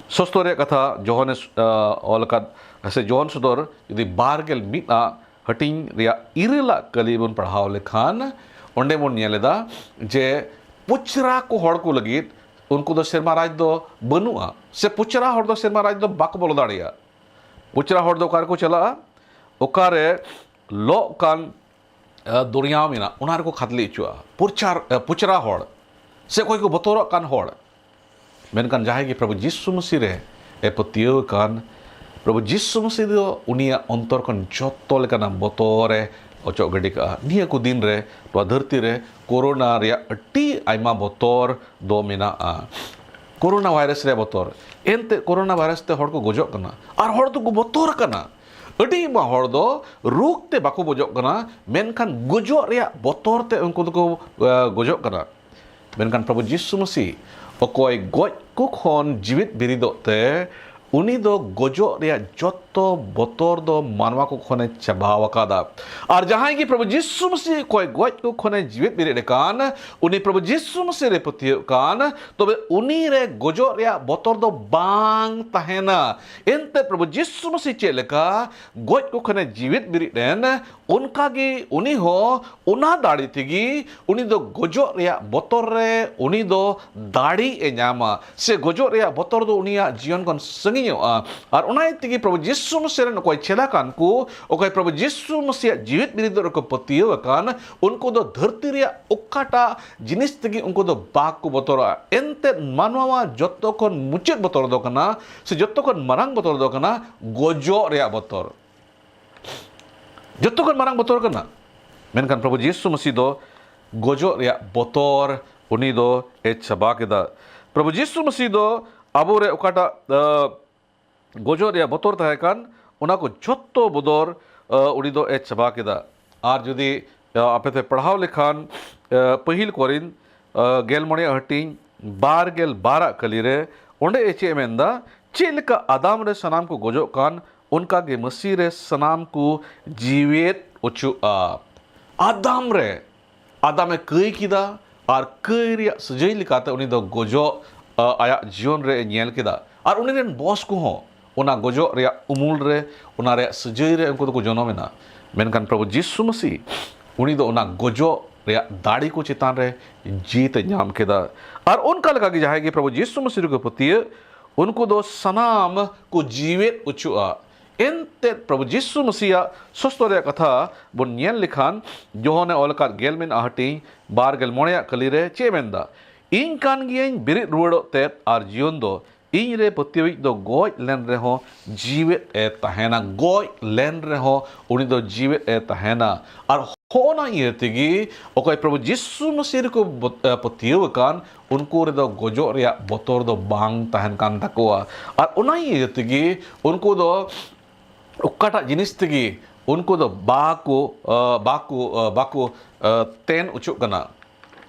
ᱥᱚᱥᱛᱚ ᱨᱮᱭᱟᱜ ᱠᱟᱛᱷᱟ ᱡᱚᱦᱚᱱᱮ ᱥ-, ᱟ, ᱚᱞ ᱟᱠᱟᱫ, ᱥᱮ ᱡᱚᱦᱚᱱ ᱥᱚᱫᱚᱨ ᱡᱩᱫᱤ ᱵᱟᱨ ᱜᱮᱞ ᱢᱤᱫ ᱟᱜ ᱦᱟᱹᱴᱤᱧ ᱨᱮᱭᱟᱜ ᱤᱨᱟᱹᱞ ᱟᱜ ᱠᱟᱹᱞᱤ ᱵᱚᱱ ᱯᱟᱲᱦᱟᱣ ᱞᱮᱠᱷᱟᱱ, ᱚᱸᱰᱮ ᱵᱚᱱ ᱧᱮᱞ ᱮᱫᱟ ᱡᱮ ᱯᱩᱪᱨᱟ ᱠᱚ ᱦᱚᱲ ᱠᱚ ᱞᱟᱹᱜᱤᱫ ᱩᱱᱠᱩ ᱫᱚ ᱥᱮᱨᱢᱟ ᱨᱟᱡᱽ ᱫᱚ ᱵᱟᱹᱱᱩᱜᱼᱟ, ᱥᱮ ᱯᱩᱪᱨᱟ ᱦᱚᱲ ᱫᱚ ᱥᱮᱨᱢᱟ ᱨᱟᱡᱽ ᱫᱚ ᱵᱟᱠᱚ ᱵᱚᱞᱚ ᱫᱟᱲᱮᱭᱟᱜᱼᱟ᱾ ᱯᱩᱪᱨᱟ ᱦᱚᱲ ᱫᱚ ᱚᱠᱟ ᱨᱮᱠᱚ ᱪᱟᱞᱟᱜᱼᱟ? ᱚᱠᱟᱨᱮ ᱞᱚᱜ ᱠᱟᱱ ᱟ, ᱫᱚᱨᱭᱟᱣ ᱢᱮᱱᱟᱜ, ᱚᱱᱟ ᱨᱮᱠᱚ ᱠᱷᱟᱫᱽᱞᱮ ᱦᱚᱪᱚᱜᱼᱟ᱾ ᱯᱩᱨᱪᱟᱨ-, ᱟ, ᱯᱩᱪᱨᱟ ᱦᱚᱲ ᱥᱮ ᱚᱠᱚᱭ ᱠᱚ ᱵᱚᱛᱚᱨᱚᱜ ᱠᱟᱱ ᱦᱚᱲ᱾ ᱢᱮᱱᱠᱷᱟᱱ ᱡᱟᱦᱟᱸᱭ ᱜᱮ ᱯᱨᱚᱵᱷᱩ ᱡᱤᱥᱩ ᱢᱟᱹᱥᱤ ᱨᱮ ᱮ ᱯᱟᱹᱛᱭᱟᱹᱣ ᱟᱠᱟᱱ, ᱯᱨᱚᱵᱷᱩ ᱡᱤᱥᱩ ᱢᱟᱹᱥᱤ ᱫᱚ ᱩᱱᱤᱭᱟᱜ ᱚᱱᱛᱚᱨ ᱠᱷᱚᱱ ᱡᱚᱛᱚ ᱞᱮᱠᱟᱱᱟᱜ ᱵᱚᱛᱚᱨ ᱮ ᱚᱪᱚᱜ ᱜᱤᱰᱤ ᱠᱟᱜᱼᱟ᱾ ᱱᱤᱭᱟᱹ ᱠᱚ ᱫᱤᱱ ᱨᱮ ᱱᱚᱣᱟ ᱫᱷᱟᱹᱨᱛᱤ ᱨᱮ ᱠᱳᱨᱳᱱᱟ ᱨᱮᱭᱟᱜ ᱟᱹᱰᱤ ᱟᱭᱢᱟ ᱵᱚᱛᱚᱨ ᱫᱚ ᱢᱮᱱᱟᱜᱼᱟ᱾ ᱠᱳᱨᱳᱱᱟ ᱵᱷᱟᱭᱨᱟᱥ ᱨᱮᱭᱟᱜ ᱵᱚᱛᱚᱨ, ᱮᱱᱛᱮᱫ ᱠᱳᱨᱳᱱᱟ ᱵᱷᱟᱭᱨᱟᱥ ᱛᱮ ᱦᱚᱲ ᱠᱚ ᱜᱚᱡᱚᱜ ᱠᱟᱱᱟ ᱟᱨ ᱦᱚᱲ ᱫᱚᱠᱚ ᱵᱚᱛᱚᱨ ᱠᱟᱱᱟ᱾ ᱟᱹᱰᱤ ᱟᱭᱢᱟ ᱦᱚᱲ ᱫᱚ ᱨᱳᱜᱽ ᱛᱮ ᱵᱟᱠᱚ ᱜᱚᱡᱚᱜ ᱠᱟᱱᱟ, ᱢᱮᱱᱠᱷᱟᱱ ᱜᱚᱡᱚᱜ ᱨᱮᱭᱟᱜ ᱵᱚᱛᱚᱨ ᱛᱮ ᱩᱱᱠᱩ ᱫᱚᱠᱚ ᱮ, ᱜᱚᱡᱚᱜ ᱠᱟᱱᱟ᱾ ᱢᱮᱱᱠᱷᱟᱱ ᱯᱨᱚᱵᱷᱩ ᱡᱤᱥᱩ ᱢᱟᱹᱥᱤ ᱚᱠᱚᱭ ᱜᱚᱡ ᱠᱚ ᱠᱷᱚᱱ ᱡᱤᱣᱤᱫ ᱵᱮᱨᱮᱫᱚᱜ ᱛᱮ, ᱩᱱᱤ ᱫᱚ ᱜᱚᱡᱚᱜ ᱨᱮᱭᱟᱜ ᱡᱚᱛᱚ ᱵᱚᱛᱚᱨ ᱫᱚ ᱢᱟᱱᱣᱟ ᱠᱚ ᱠᱷᱚᱱᱮ ᱪᱟᱵᱟᱣ ᱟᱠᱟᱫᱟ᱾ ᱟᱨ ᱡᱟᱦᱟᱸᱭ ᱜᱮ ᱯᱨᱚᱵᱷᱩ ᱡᱤᱥᱩ ᱢᱟᱹᱥᱤ ᱚᱠᱚᱭ ᱜᱚᱡ ᱠᱚ ᱠᱷᱚᱱᱮ ᱡᱤᱣᱤᱫ ᱵᱮᱨᱮᱫ ᱟᱠᱟᱱ, ᱩᱱᱤ ᱯᱨᱚᱵᱷᱩ ᱡᱤᱥᱩ ᱢᱟᱹᱥᱤ ᱨᱮ ᱯᱟᱹᱛᱭᱟᱹᱣ ᱠᱟᱱ, ᱛᱚᱵᱮ ᱩᱱᱤ ᱨᱮ ᱜᱚᱡᱚᱜ ᱨᱮᱭᱟᱜ ᱵᱚᱛᱚᱨ ᱫᱚ ᱵᱟᱝ ᱛᱟᱦᱮᱱᱟ᱾ ᱮᱱᱛᱮ ᱯᱨᱚᱵᱷᱩ ᱡᱤᱥᱩ ᱢᱟᱹᱥᱤ ᱪᱮᱫ ᱞᱮᱠᱟ ᱜᱚᱡ ᱠᱚ ᱠᱷᱚᱱᱮ ᱡᱤᱣᱤᱫ ᱵᱮᱨᱮᱫ ᱮᱱ, ᱚᱱᱠᱟᱜᱮ ᱩᱱᱤ ᱦᱚᱸ ᱚᱱᱟ ᱫᱟᱲᱮ ᱛᱮᱜᱮ ᱩᱱᱤ ᱫᱚ ᱜᱚᱡᱚᱜ ᱨᱮᱭᱟᱜ ᱵᱚᱛᱚᱨ ᱨᱮ ᱩᱱᱤ ᱫᱚ ᱫᱟᱲᱮ ᱮ ᱧᱟᱢᱟ, ᱥᱮ ᱜᱚᱡᱚᱜ ᱨᱮᱭᱟᱜ ᱵᱚᱛᱚᱨ ᱫᱚ ᱩᱱᱤᱭᱟᱜ ᱡᱤᱭᱚᱱ ᱠᱷᱚᱱ ᱥᱟᱺᱜᱤᱧᱚᱜᱼᱟ᱾ ᱟᱨ ᱚᱱᱟ ᱤᱭᱟᱹ ᱛᱮᱜᱮ ᱯᱨᱚᱵᱷᱩ ᱡᱤᱥᱩ ᱢᱟᱹᱥᱤ ᱨᱮᱱ ᱚᱠᱚᱭ ᱪᱮᱞᱟ ᱠᱟᱱ ᱠᱚ, ᱚᱠᱚᱭ ᱯᱨᱚᱵᱷᱩ ᱡᱤᱥᱩ ᱢᱟᱹᱥᱤᱭᱟᱜ ᱡᱤᱣᱤᱫ ᱵᱮᱨᱮᱫᱚᱜ ᱨᱮᱠᱚ ᱯᱟᱹᱛᱭᱟᱹᱣ ᱟᱠᱟᱱ, ᱩᱱᱠᱩ ᱫᱚ ᱫᱷᱟᱹᱨᱛᱤ ᱨᱮᱭᱟᱜ ᱚᱠᱟᱴᱟᱜ ᱡᱤᱱᱤᱥ ᱛᱮᱜᱮ ᱩᱱᱠᱩ ᱫᱚ ᱵᱟᱠᱚ ᱵᱚᱛᱚᱨᱚᱜᱼᱟ᱾ ᱮᱱᱛᱮᱫ ᱢᱟᱱᱣᱟᱣᱟᱜ ᱡᱚᱛᱚ ᱠᱷᱚᱱ ᱢᱩᱪᱟᱹᱫ ᱵᱚᱛᱚᱨ ᱫᱚ ᱠᱟᱱᱟ, ᱥᱮ ᱡᱚᱛᱚ ᱠᱷᱚᱱ ᱢᱟᱨᱟᱝ ᱵᱚᱛᱚᱨ ᱫᱚ ᱠᱟᱱᱟ ᱜᱚᱡᱚᱜ ᱨᱮᱭᱟᱜ ᱵᱚᱛᱚᱨ᱾ ᱡᱚᱛᱚ ᱠᱷᱚᱱ ᱢᱟᱨᱟᱝ ᱵᱚᱛᱚᱨ ᱠᱟᱱᱟ᱾ ᱢᱮᱱᱠᱷᱟᱱ ᱯᱨᱚᱵᱷᱩ ᱡᱤᱥᱩ ᱢᱟᱹᱥᱤ ᱫᱚ ᱜᱚᱡᱚᱜ ᱨᱮᱭᱟᱜ ᱵᱚᱛᱚᱨ ᱩᱱᱤ ᱫᱚ ᱮ ᱪᱟᱵᱟ ᱠᱮᱫᱟ᱾ ᱯᱨᱚᱵᱷᱩ ᱡᱤᱥᱩ ᱢᱟᱹᱥᱤ ᱫᱚ ᱟᱵᱚᱨᱮ ᱚᱠᱟᱴᱟᱜ, ᱟ, ᱜᱚᱡᱚᱜ ᱨᱮᱭᱟᱜ ᱵᱚᱛᱚᱨ ᱛᱟᱦᱮᱸ ᱠᱟᱱ, ᱚᱱᱟ ᱠᱚ ᱡᱚᱛᱚ ᱵᱚᱛᱚᱨ, ᱟ, ᱩᱱᱤ ᱫᱚ ᱮ ᱪᱟᱵᱟ ᱠᱮᱫᱟ᱾ ᱟᱨ ᱡᱩᱫᱤ, ᱟ, ᱟᱯᱮ ᱯᱮ ᱯᱟᱲᱦᱟᱣ ᱞᱮᱠᱷᱟᱱ, ᱟ, ᱯᱟᱹᱦᱤᱞ ᱠᱚᱨᱤᱱ, ᱟ, ᱜᱮᱞ ᱢᱚᱬᱮ ᱦᱟᱹᱴᱤᱧ ᱵᱟᱨ ᱜᱮᱞ ᱵᱟᱨ ᱟᱜ ᱠᱟᱹᱞᱤ ᱨᱮ, ᱚᱸᱰᱮ ᱮ ᱪᱮᱫ ᱮ ᱢᱮᱱᱫᱟ, ᱪᱮᱫ ᱞᱮᱠᱟ ᱟᱫᱟᱢ ᱨᱮ ᱥᱟᱱᱟᱢ ᱠᱚ ᱜᱚᱡᱚᱜ ᱠᱟᱱ, ᱚᱱᱠᱟ ᱜᱮ ᱢᱟᱹᱥᱤ ᱨᱮ ᱥᱟᱱᱟᱢ ᱠᱚ ᱡᱤᱣᱮᱫ ᱚᱪᱚᱜᱼᱟ᱾ ᱟᱫᱟᱢ ᱨᱮ, ᱟᱫᱟᱢᱮ ᱠᱟᱹᱭ ᱠᱮᱫᱟ ᱟᱨ ᱠᱟᱹᱭ ᱨᱮᱭᱟᱜ ᱥᱟᱹᱡᱟᱹᱭ ᱞᱮᱠᱟᱛᱮ ᱩᱱᱤ ᱫᱚ ᱜᱚᱡᱚᱜ, ᱟ, ᱟᱭᱟᱜ ᱡᱤᱭᱚᱱ ᱨᱮ ᱧᱮᱞ ᱠᱮᱫᱟ᱾ ᱟᱨ ᱩᱱᱤ ᱨᱮᱱ ᱵᱚᱥ ᱠᱚᱦᱚᱸ ᱚᱱᱟ ᱜᱚᱡᱚᱜ ᱨᱮᱭᱟᱜ ᱩᱢᱩᱞ ᱨᱮ, ᱚᱱᱟ ᱨᱮᱭᱟᱜ ᱥᱟᱹᱡᱟᱹᱭ ᱨᱮ ᱩᱱᱠᱩ ᱫᱚᱠᱚ ᱡᱚᱱᱚᱢ ᱮᱱᱟ᱾ ᱢᱮᱱᱠᱷᱟᱱ ᱯᱨᱚᱵᱷᱩ ᱡᱤᱥᱩ ᱢᱟᱹᱥᱤ, ᱩᱱᱤ ᱫᱚ ᱚᱱᱟ ᱜᱚᱡᱚᱜ ᱨᱮᱭᱟᱜ ᱫᱟᱲᱮ ᱠᱚ ᱪᱮᱛᱟᱱ ᱨᱮ ᱡᱤᱛ ᱮ ᱧᱟᱢ ᱠᱮᱫᱟ᱾ ᱟᱨ ᱚᱱᱠᱟ ᱞᱮᱠᱟᱜᱮ ᱡᱟᱦᱟᱸᱭ ᱜᱮ ᱯᱨᱚᱵᱷᱩ ᱡᱤᱥᱩ ᱢᱟᱹᱥᱤ ᱨᱮᱠᱚ ᱯᱟᱹᱛᱭᱟᱹᱜ, ᱩᱱᱠᱩ ᱫᱚ ᱥᱟᱱᱟᱢ ᱠᱚ ᱡᱤᱣᱮᱫ ᱚᱪᱚᱜᱼᱟ᱾ ᱮᱱᱛᱮᱫ ᱯᱨᱚᱵᱷᱩ ᱡᱤᱥᱩ ᱢᱟᱹᱥᱤᱭᱟᱜ ᱥᱚᱥᱛᱚ ᱨᱮᱭᱟᱜ ᱠᱟᱛᱷᱟ ᱵᱚᱱ ᱧᱮᱞ ᱞᱮᱠᱷᱟᱱ, ᱡᱳᱦᱟᱱᱮ ᱚᱞ ᱟᱠᱟᱫ ᱜᱮᱞ ᱢᱤᱫ ᱦᱟᱹᱴᱤᱧ ᱵᱟᱨ ᱜᱮᱞ ᱢᱚᱬᱮ ᱟᱜ ᱠᱟᱹᱞᱤ ᱨᱮ ᱪᱮᱫ ᱮ ᱢᱮᱱᱫᱟ? "ᱤᱧ ᱠᱟᱱ ᱜᱤᱭᱟᱹᱧ ᱵᱮᱨᱮᱫ ᱨᱩᱣᱟᱹᱲᱚᱜ ᱛᱮᱫ ᱟᱨ ᱡᱤᱭᱚᱱ ᱫᱚ, ᱤᱧ ᱨᱮ ᱯᱟᱹᱛᱭᱟᱹᱣᱤᱡ ᱫᱚ ᱜᱚᱡ ᱞᱮᱱ ᱨᱮᱦᱚᱸ ᱡᱤᱣᱮᱫ ᱮ ᱛᱟᱦᱮᱱᱟ᱾ ᱜᱚᱡ ᱞᱮᱱ ᱨᱮᱦᱚᱸ ᱩᱱᱤ ᱫᱚ ᱡᱤᱣᱮᱫ ᱮ ᱛᱟᱦᱮᱱᱟ᱾ ᱟᱨ ᱦᱚᱸᱜᱼᱚ ᱱᱟ ᱤᱭᱟᱹ ᱛᱮᱜᱮ ᱚᱠᱚᱭ ᱯᱨᱚᱵᱷᱩ ᱡᱤᱥᱩ ᱢᱟᱹᱥᱤ ᱨᱮᱠᱚ ᱵᱚ-, ᱮ, ᱯᱟᱹᱛᱭᱟᱹᱣ ᱟᱠᱟᱱ, ᱩᱱᱠᱩ ᱨᱮᱫᱚ ᱜᱚᱡᱚᱜ ᱨᱮᱭᱟᱜ ᱵᱚᱛᱚᱨ ᱫᱚ ᱵᱟᱝ ᱛᱟᱦᱮᱱ ᱠᱟᱱ ᱛᱟᱠᱚᱣᱟ᱾ ᱟᱨ ᱚᱱᱟ ᱤᱭᱟᱹ ᱛᱮᱜᱮ ᱩᱱᱠᱩ ᱫᱚ ᱚᱠᱟᱴᱟᱜ ᱡᱤᱱᱤᱥ ᱛᱮᱜᱮ ᱩᱱᱠᱩ ᱫᱚ ᱵᱟᱠᱚ, ᱟ, ᱵᱟᱠᱚ, ᱟ, ᱵᱟᱠᱚ, ᱟ, ᱛᱮᱱ ᱚᱪᱚᱜ ᱠᱟᱱᱟ᱾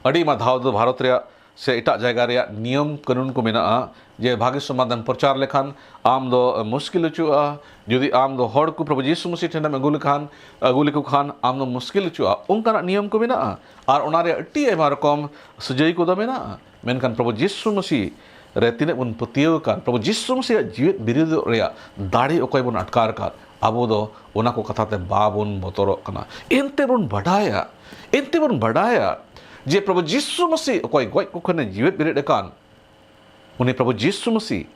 ᱟᱹᱰᱤ ᱟᱭᱢᱟ ᱫᱷᱟᱣ ᱫᱚ ᱵᱷᱟᱨᱚᱛ ᱨᱮᱭᱟᱜ ᱥᱮ ᱮᱴᱟᱜ ᱡᱟᱭᱜᱟ ᱨᱮᱭᱟᱜ ᱱᱤᱭᱚᱢ ᱠᱟᱹᱱᱩᱱ ᱠᱚ ᱢᱮᱱᱟᱜᱼᱟ ᱡᱮ ᱵᱷᱟᱜᱮ ᱥᱚᱢᱟᱫᱷᱟᱱ ᱯᱨᱚᱪᱟᱨ ᱞᱮᱠᱷᱟᱱ ᱟᱢ ᱫᱚ ᱢᱩᱥᱠᱤᱞ ᱚᱪᱚᱜᱼᱟ, ᱡᱩᱫᱤ ᱟᱢ ᱫᱚ ᱦᱚᱲ ᱠᱚ ᱯᱨᱚᱵᱷᱩ ᱡᱤᱥᱩ ᱢᱟᱹᱥᱤ ᱴᱷᱮᱱᱮᱢ ᱟᱹᱜᱩ ᱞᱮᱠᱷᱟᱱ, ᱟᱹᱜᱩ ᱞᱮᱠᱚ ᱠᱷᱟᱱ ᱟᱢ ᱫᱚ ᱢᱩᱥᱠᱤᱞ ᱚᱪᱚᱜᱼᱟ, ᱚᱱᱠᱟᱱᱟᱜ ᱱᱤᱭᱚᱢ ᱠᱚ ᱢᱮᱱᱟᱜᱼᱟ᱾ ᱟᱨ ᱚᱱᱟ ᱨᱮᱭᱟᱜ ᱟᱹᱰᱤ ᱟᱭᱢᱟ ᱨᱚᱠᱚᱢ ᱥᱟᱹᱡᱟᱹᱭ ᱠᱚᱫᱚ ᱢᱮᱱᱟᱜᱼᱟ᱾ ᱢᱮᱱᱠᱷᱟᱱ ᱯᱨᱚᱵᱷᱩ ᱡᱤᱥᱩ ᱢᱟᱹᱥᱤ ᱨᱮ ᱛᱤᱱᱟᱹᱜ ᱵᱚᱱ ᱯᱟᱹᱛᱭᱟᱹᱣ ᱟᱠᱟᱱ, ᱯᱨᱚᱵᱷᱩ ᱡᱤᱥᱩ ᱢᱟᱹᱥᱤᱭᱟᱜ ᱡᱤᱣᱮᱫ ᱵᱤᱨᱤᱫᱚᱜ ᱨᱮᱭᱟᱜ ᱫᱟᱲᱮ ᱚᱠᱚᱭ ᱵᱚᱱ ᱟᱴᱠᱟᱨ ᱟᱠᱟᱫ, ᱟᱵᱚ ᱫᱚ ᱚᱱᱟ ᱠᱚ ᱠᱟᱛᱷᱟ ᱛᱮ ᱵᱟᱵᱚᱱ ᱵᱚᱛᱚᱨᱚᱜ ᱠᱟᱱᱟ᱾ ᱮᱱᱛᱮ ᱵᱚᱱ ᱵᱟᱰᱟᱭᱟ, ᱮᱱᱛᱮ ᱵᱚᱱ ᱵᱟᱰᱟᱭᱟ ᱡᱮ ᱯᱨᱚᱵᱷᱩ ᱡᱤᱥᱩ ᱢᱟᱹᱥᱤ ᱚᱠᱚᱭ ᱜᱚᱡ ᱠᱚ ᱠᱷᱚᱱᱮ ᱡᱤᱣᱮᱫ ᱵᱮᱨᱮᱫ ᱟᱠᱟᱱ, ᱩᱱᱤ ᱯᱨᱚᱵᱷᱩ ᱡᱤᱥᱩ ᱢᱟᱹᱥᱤ,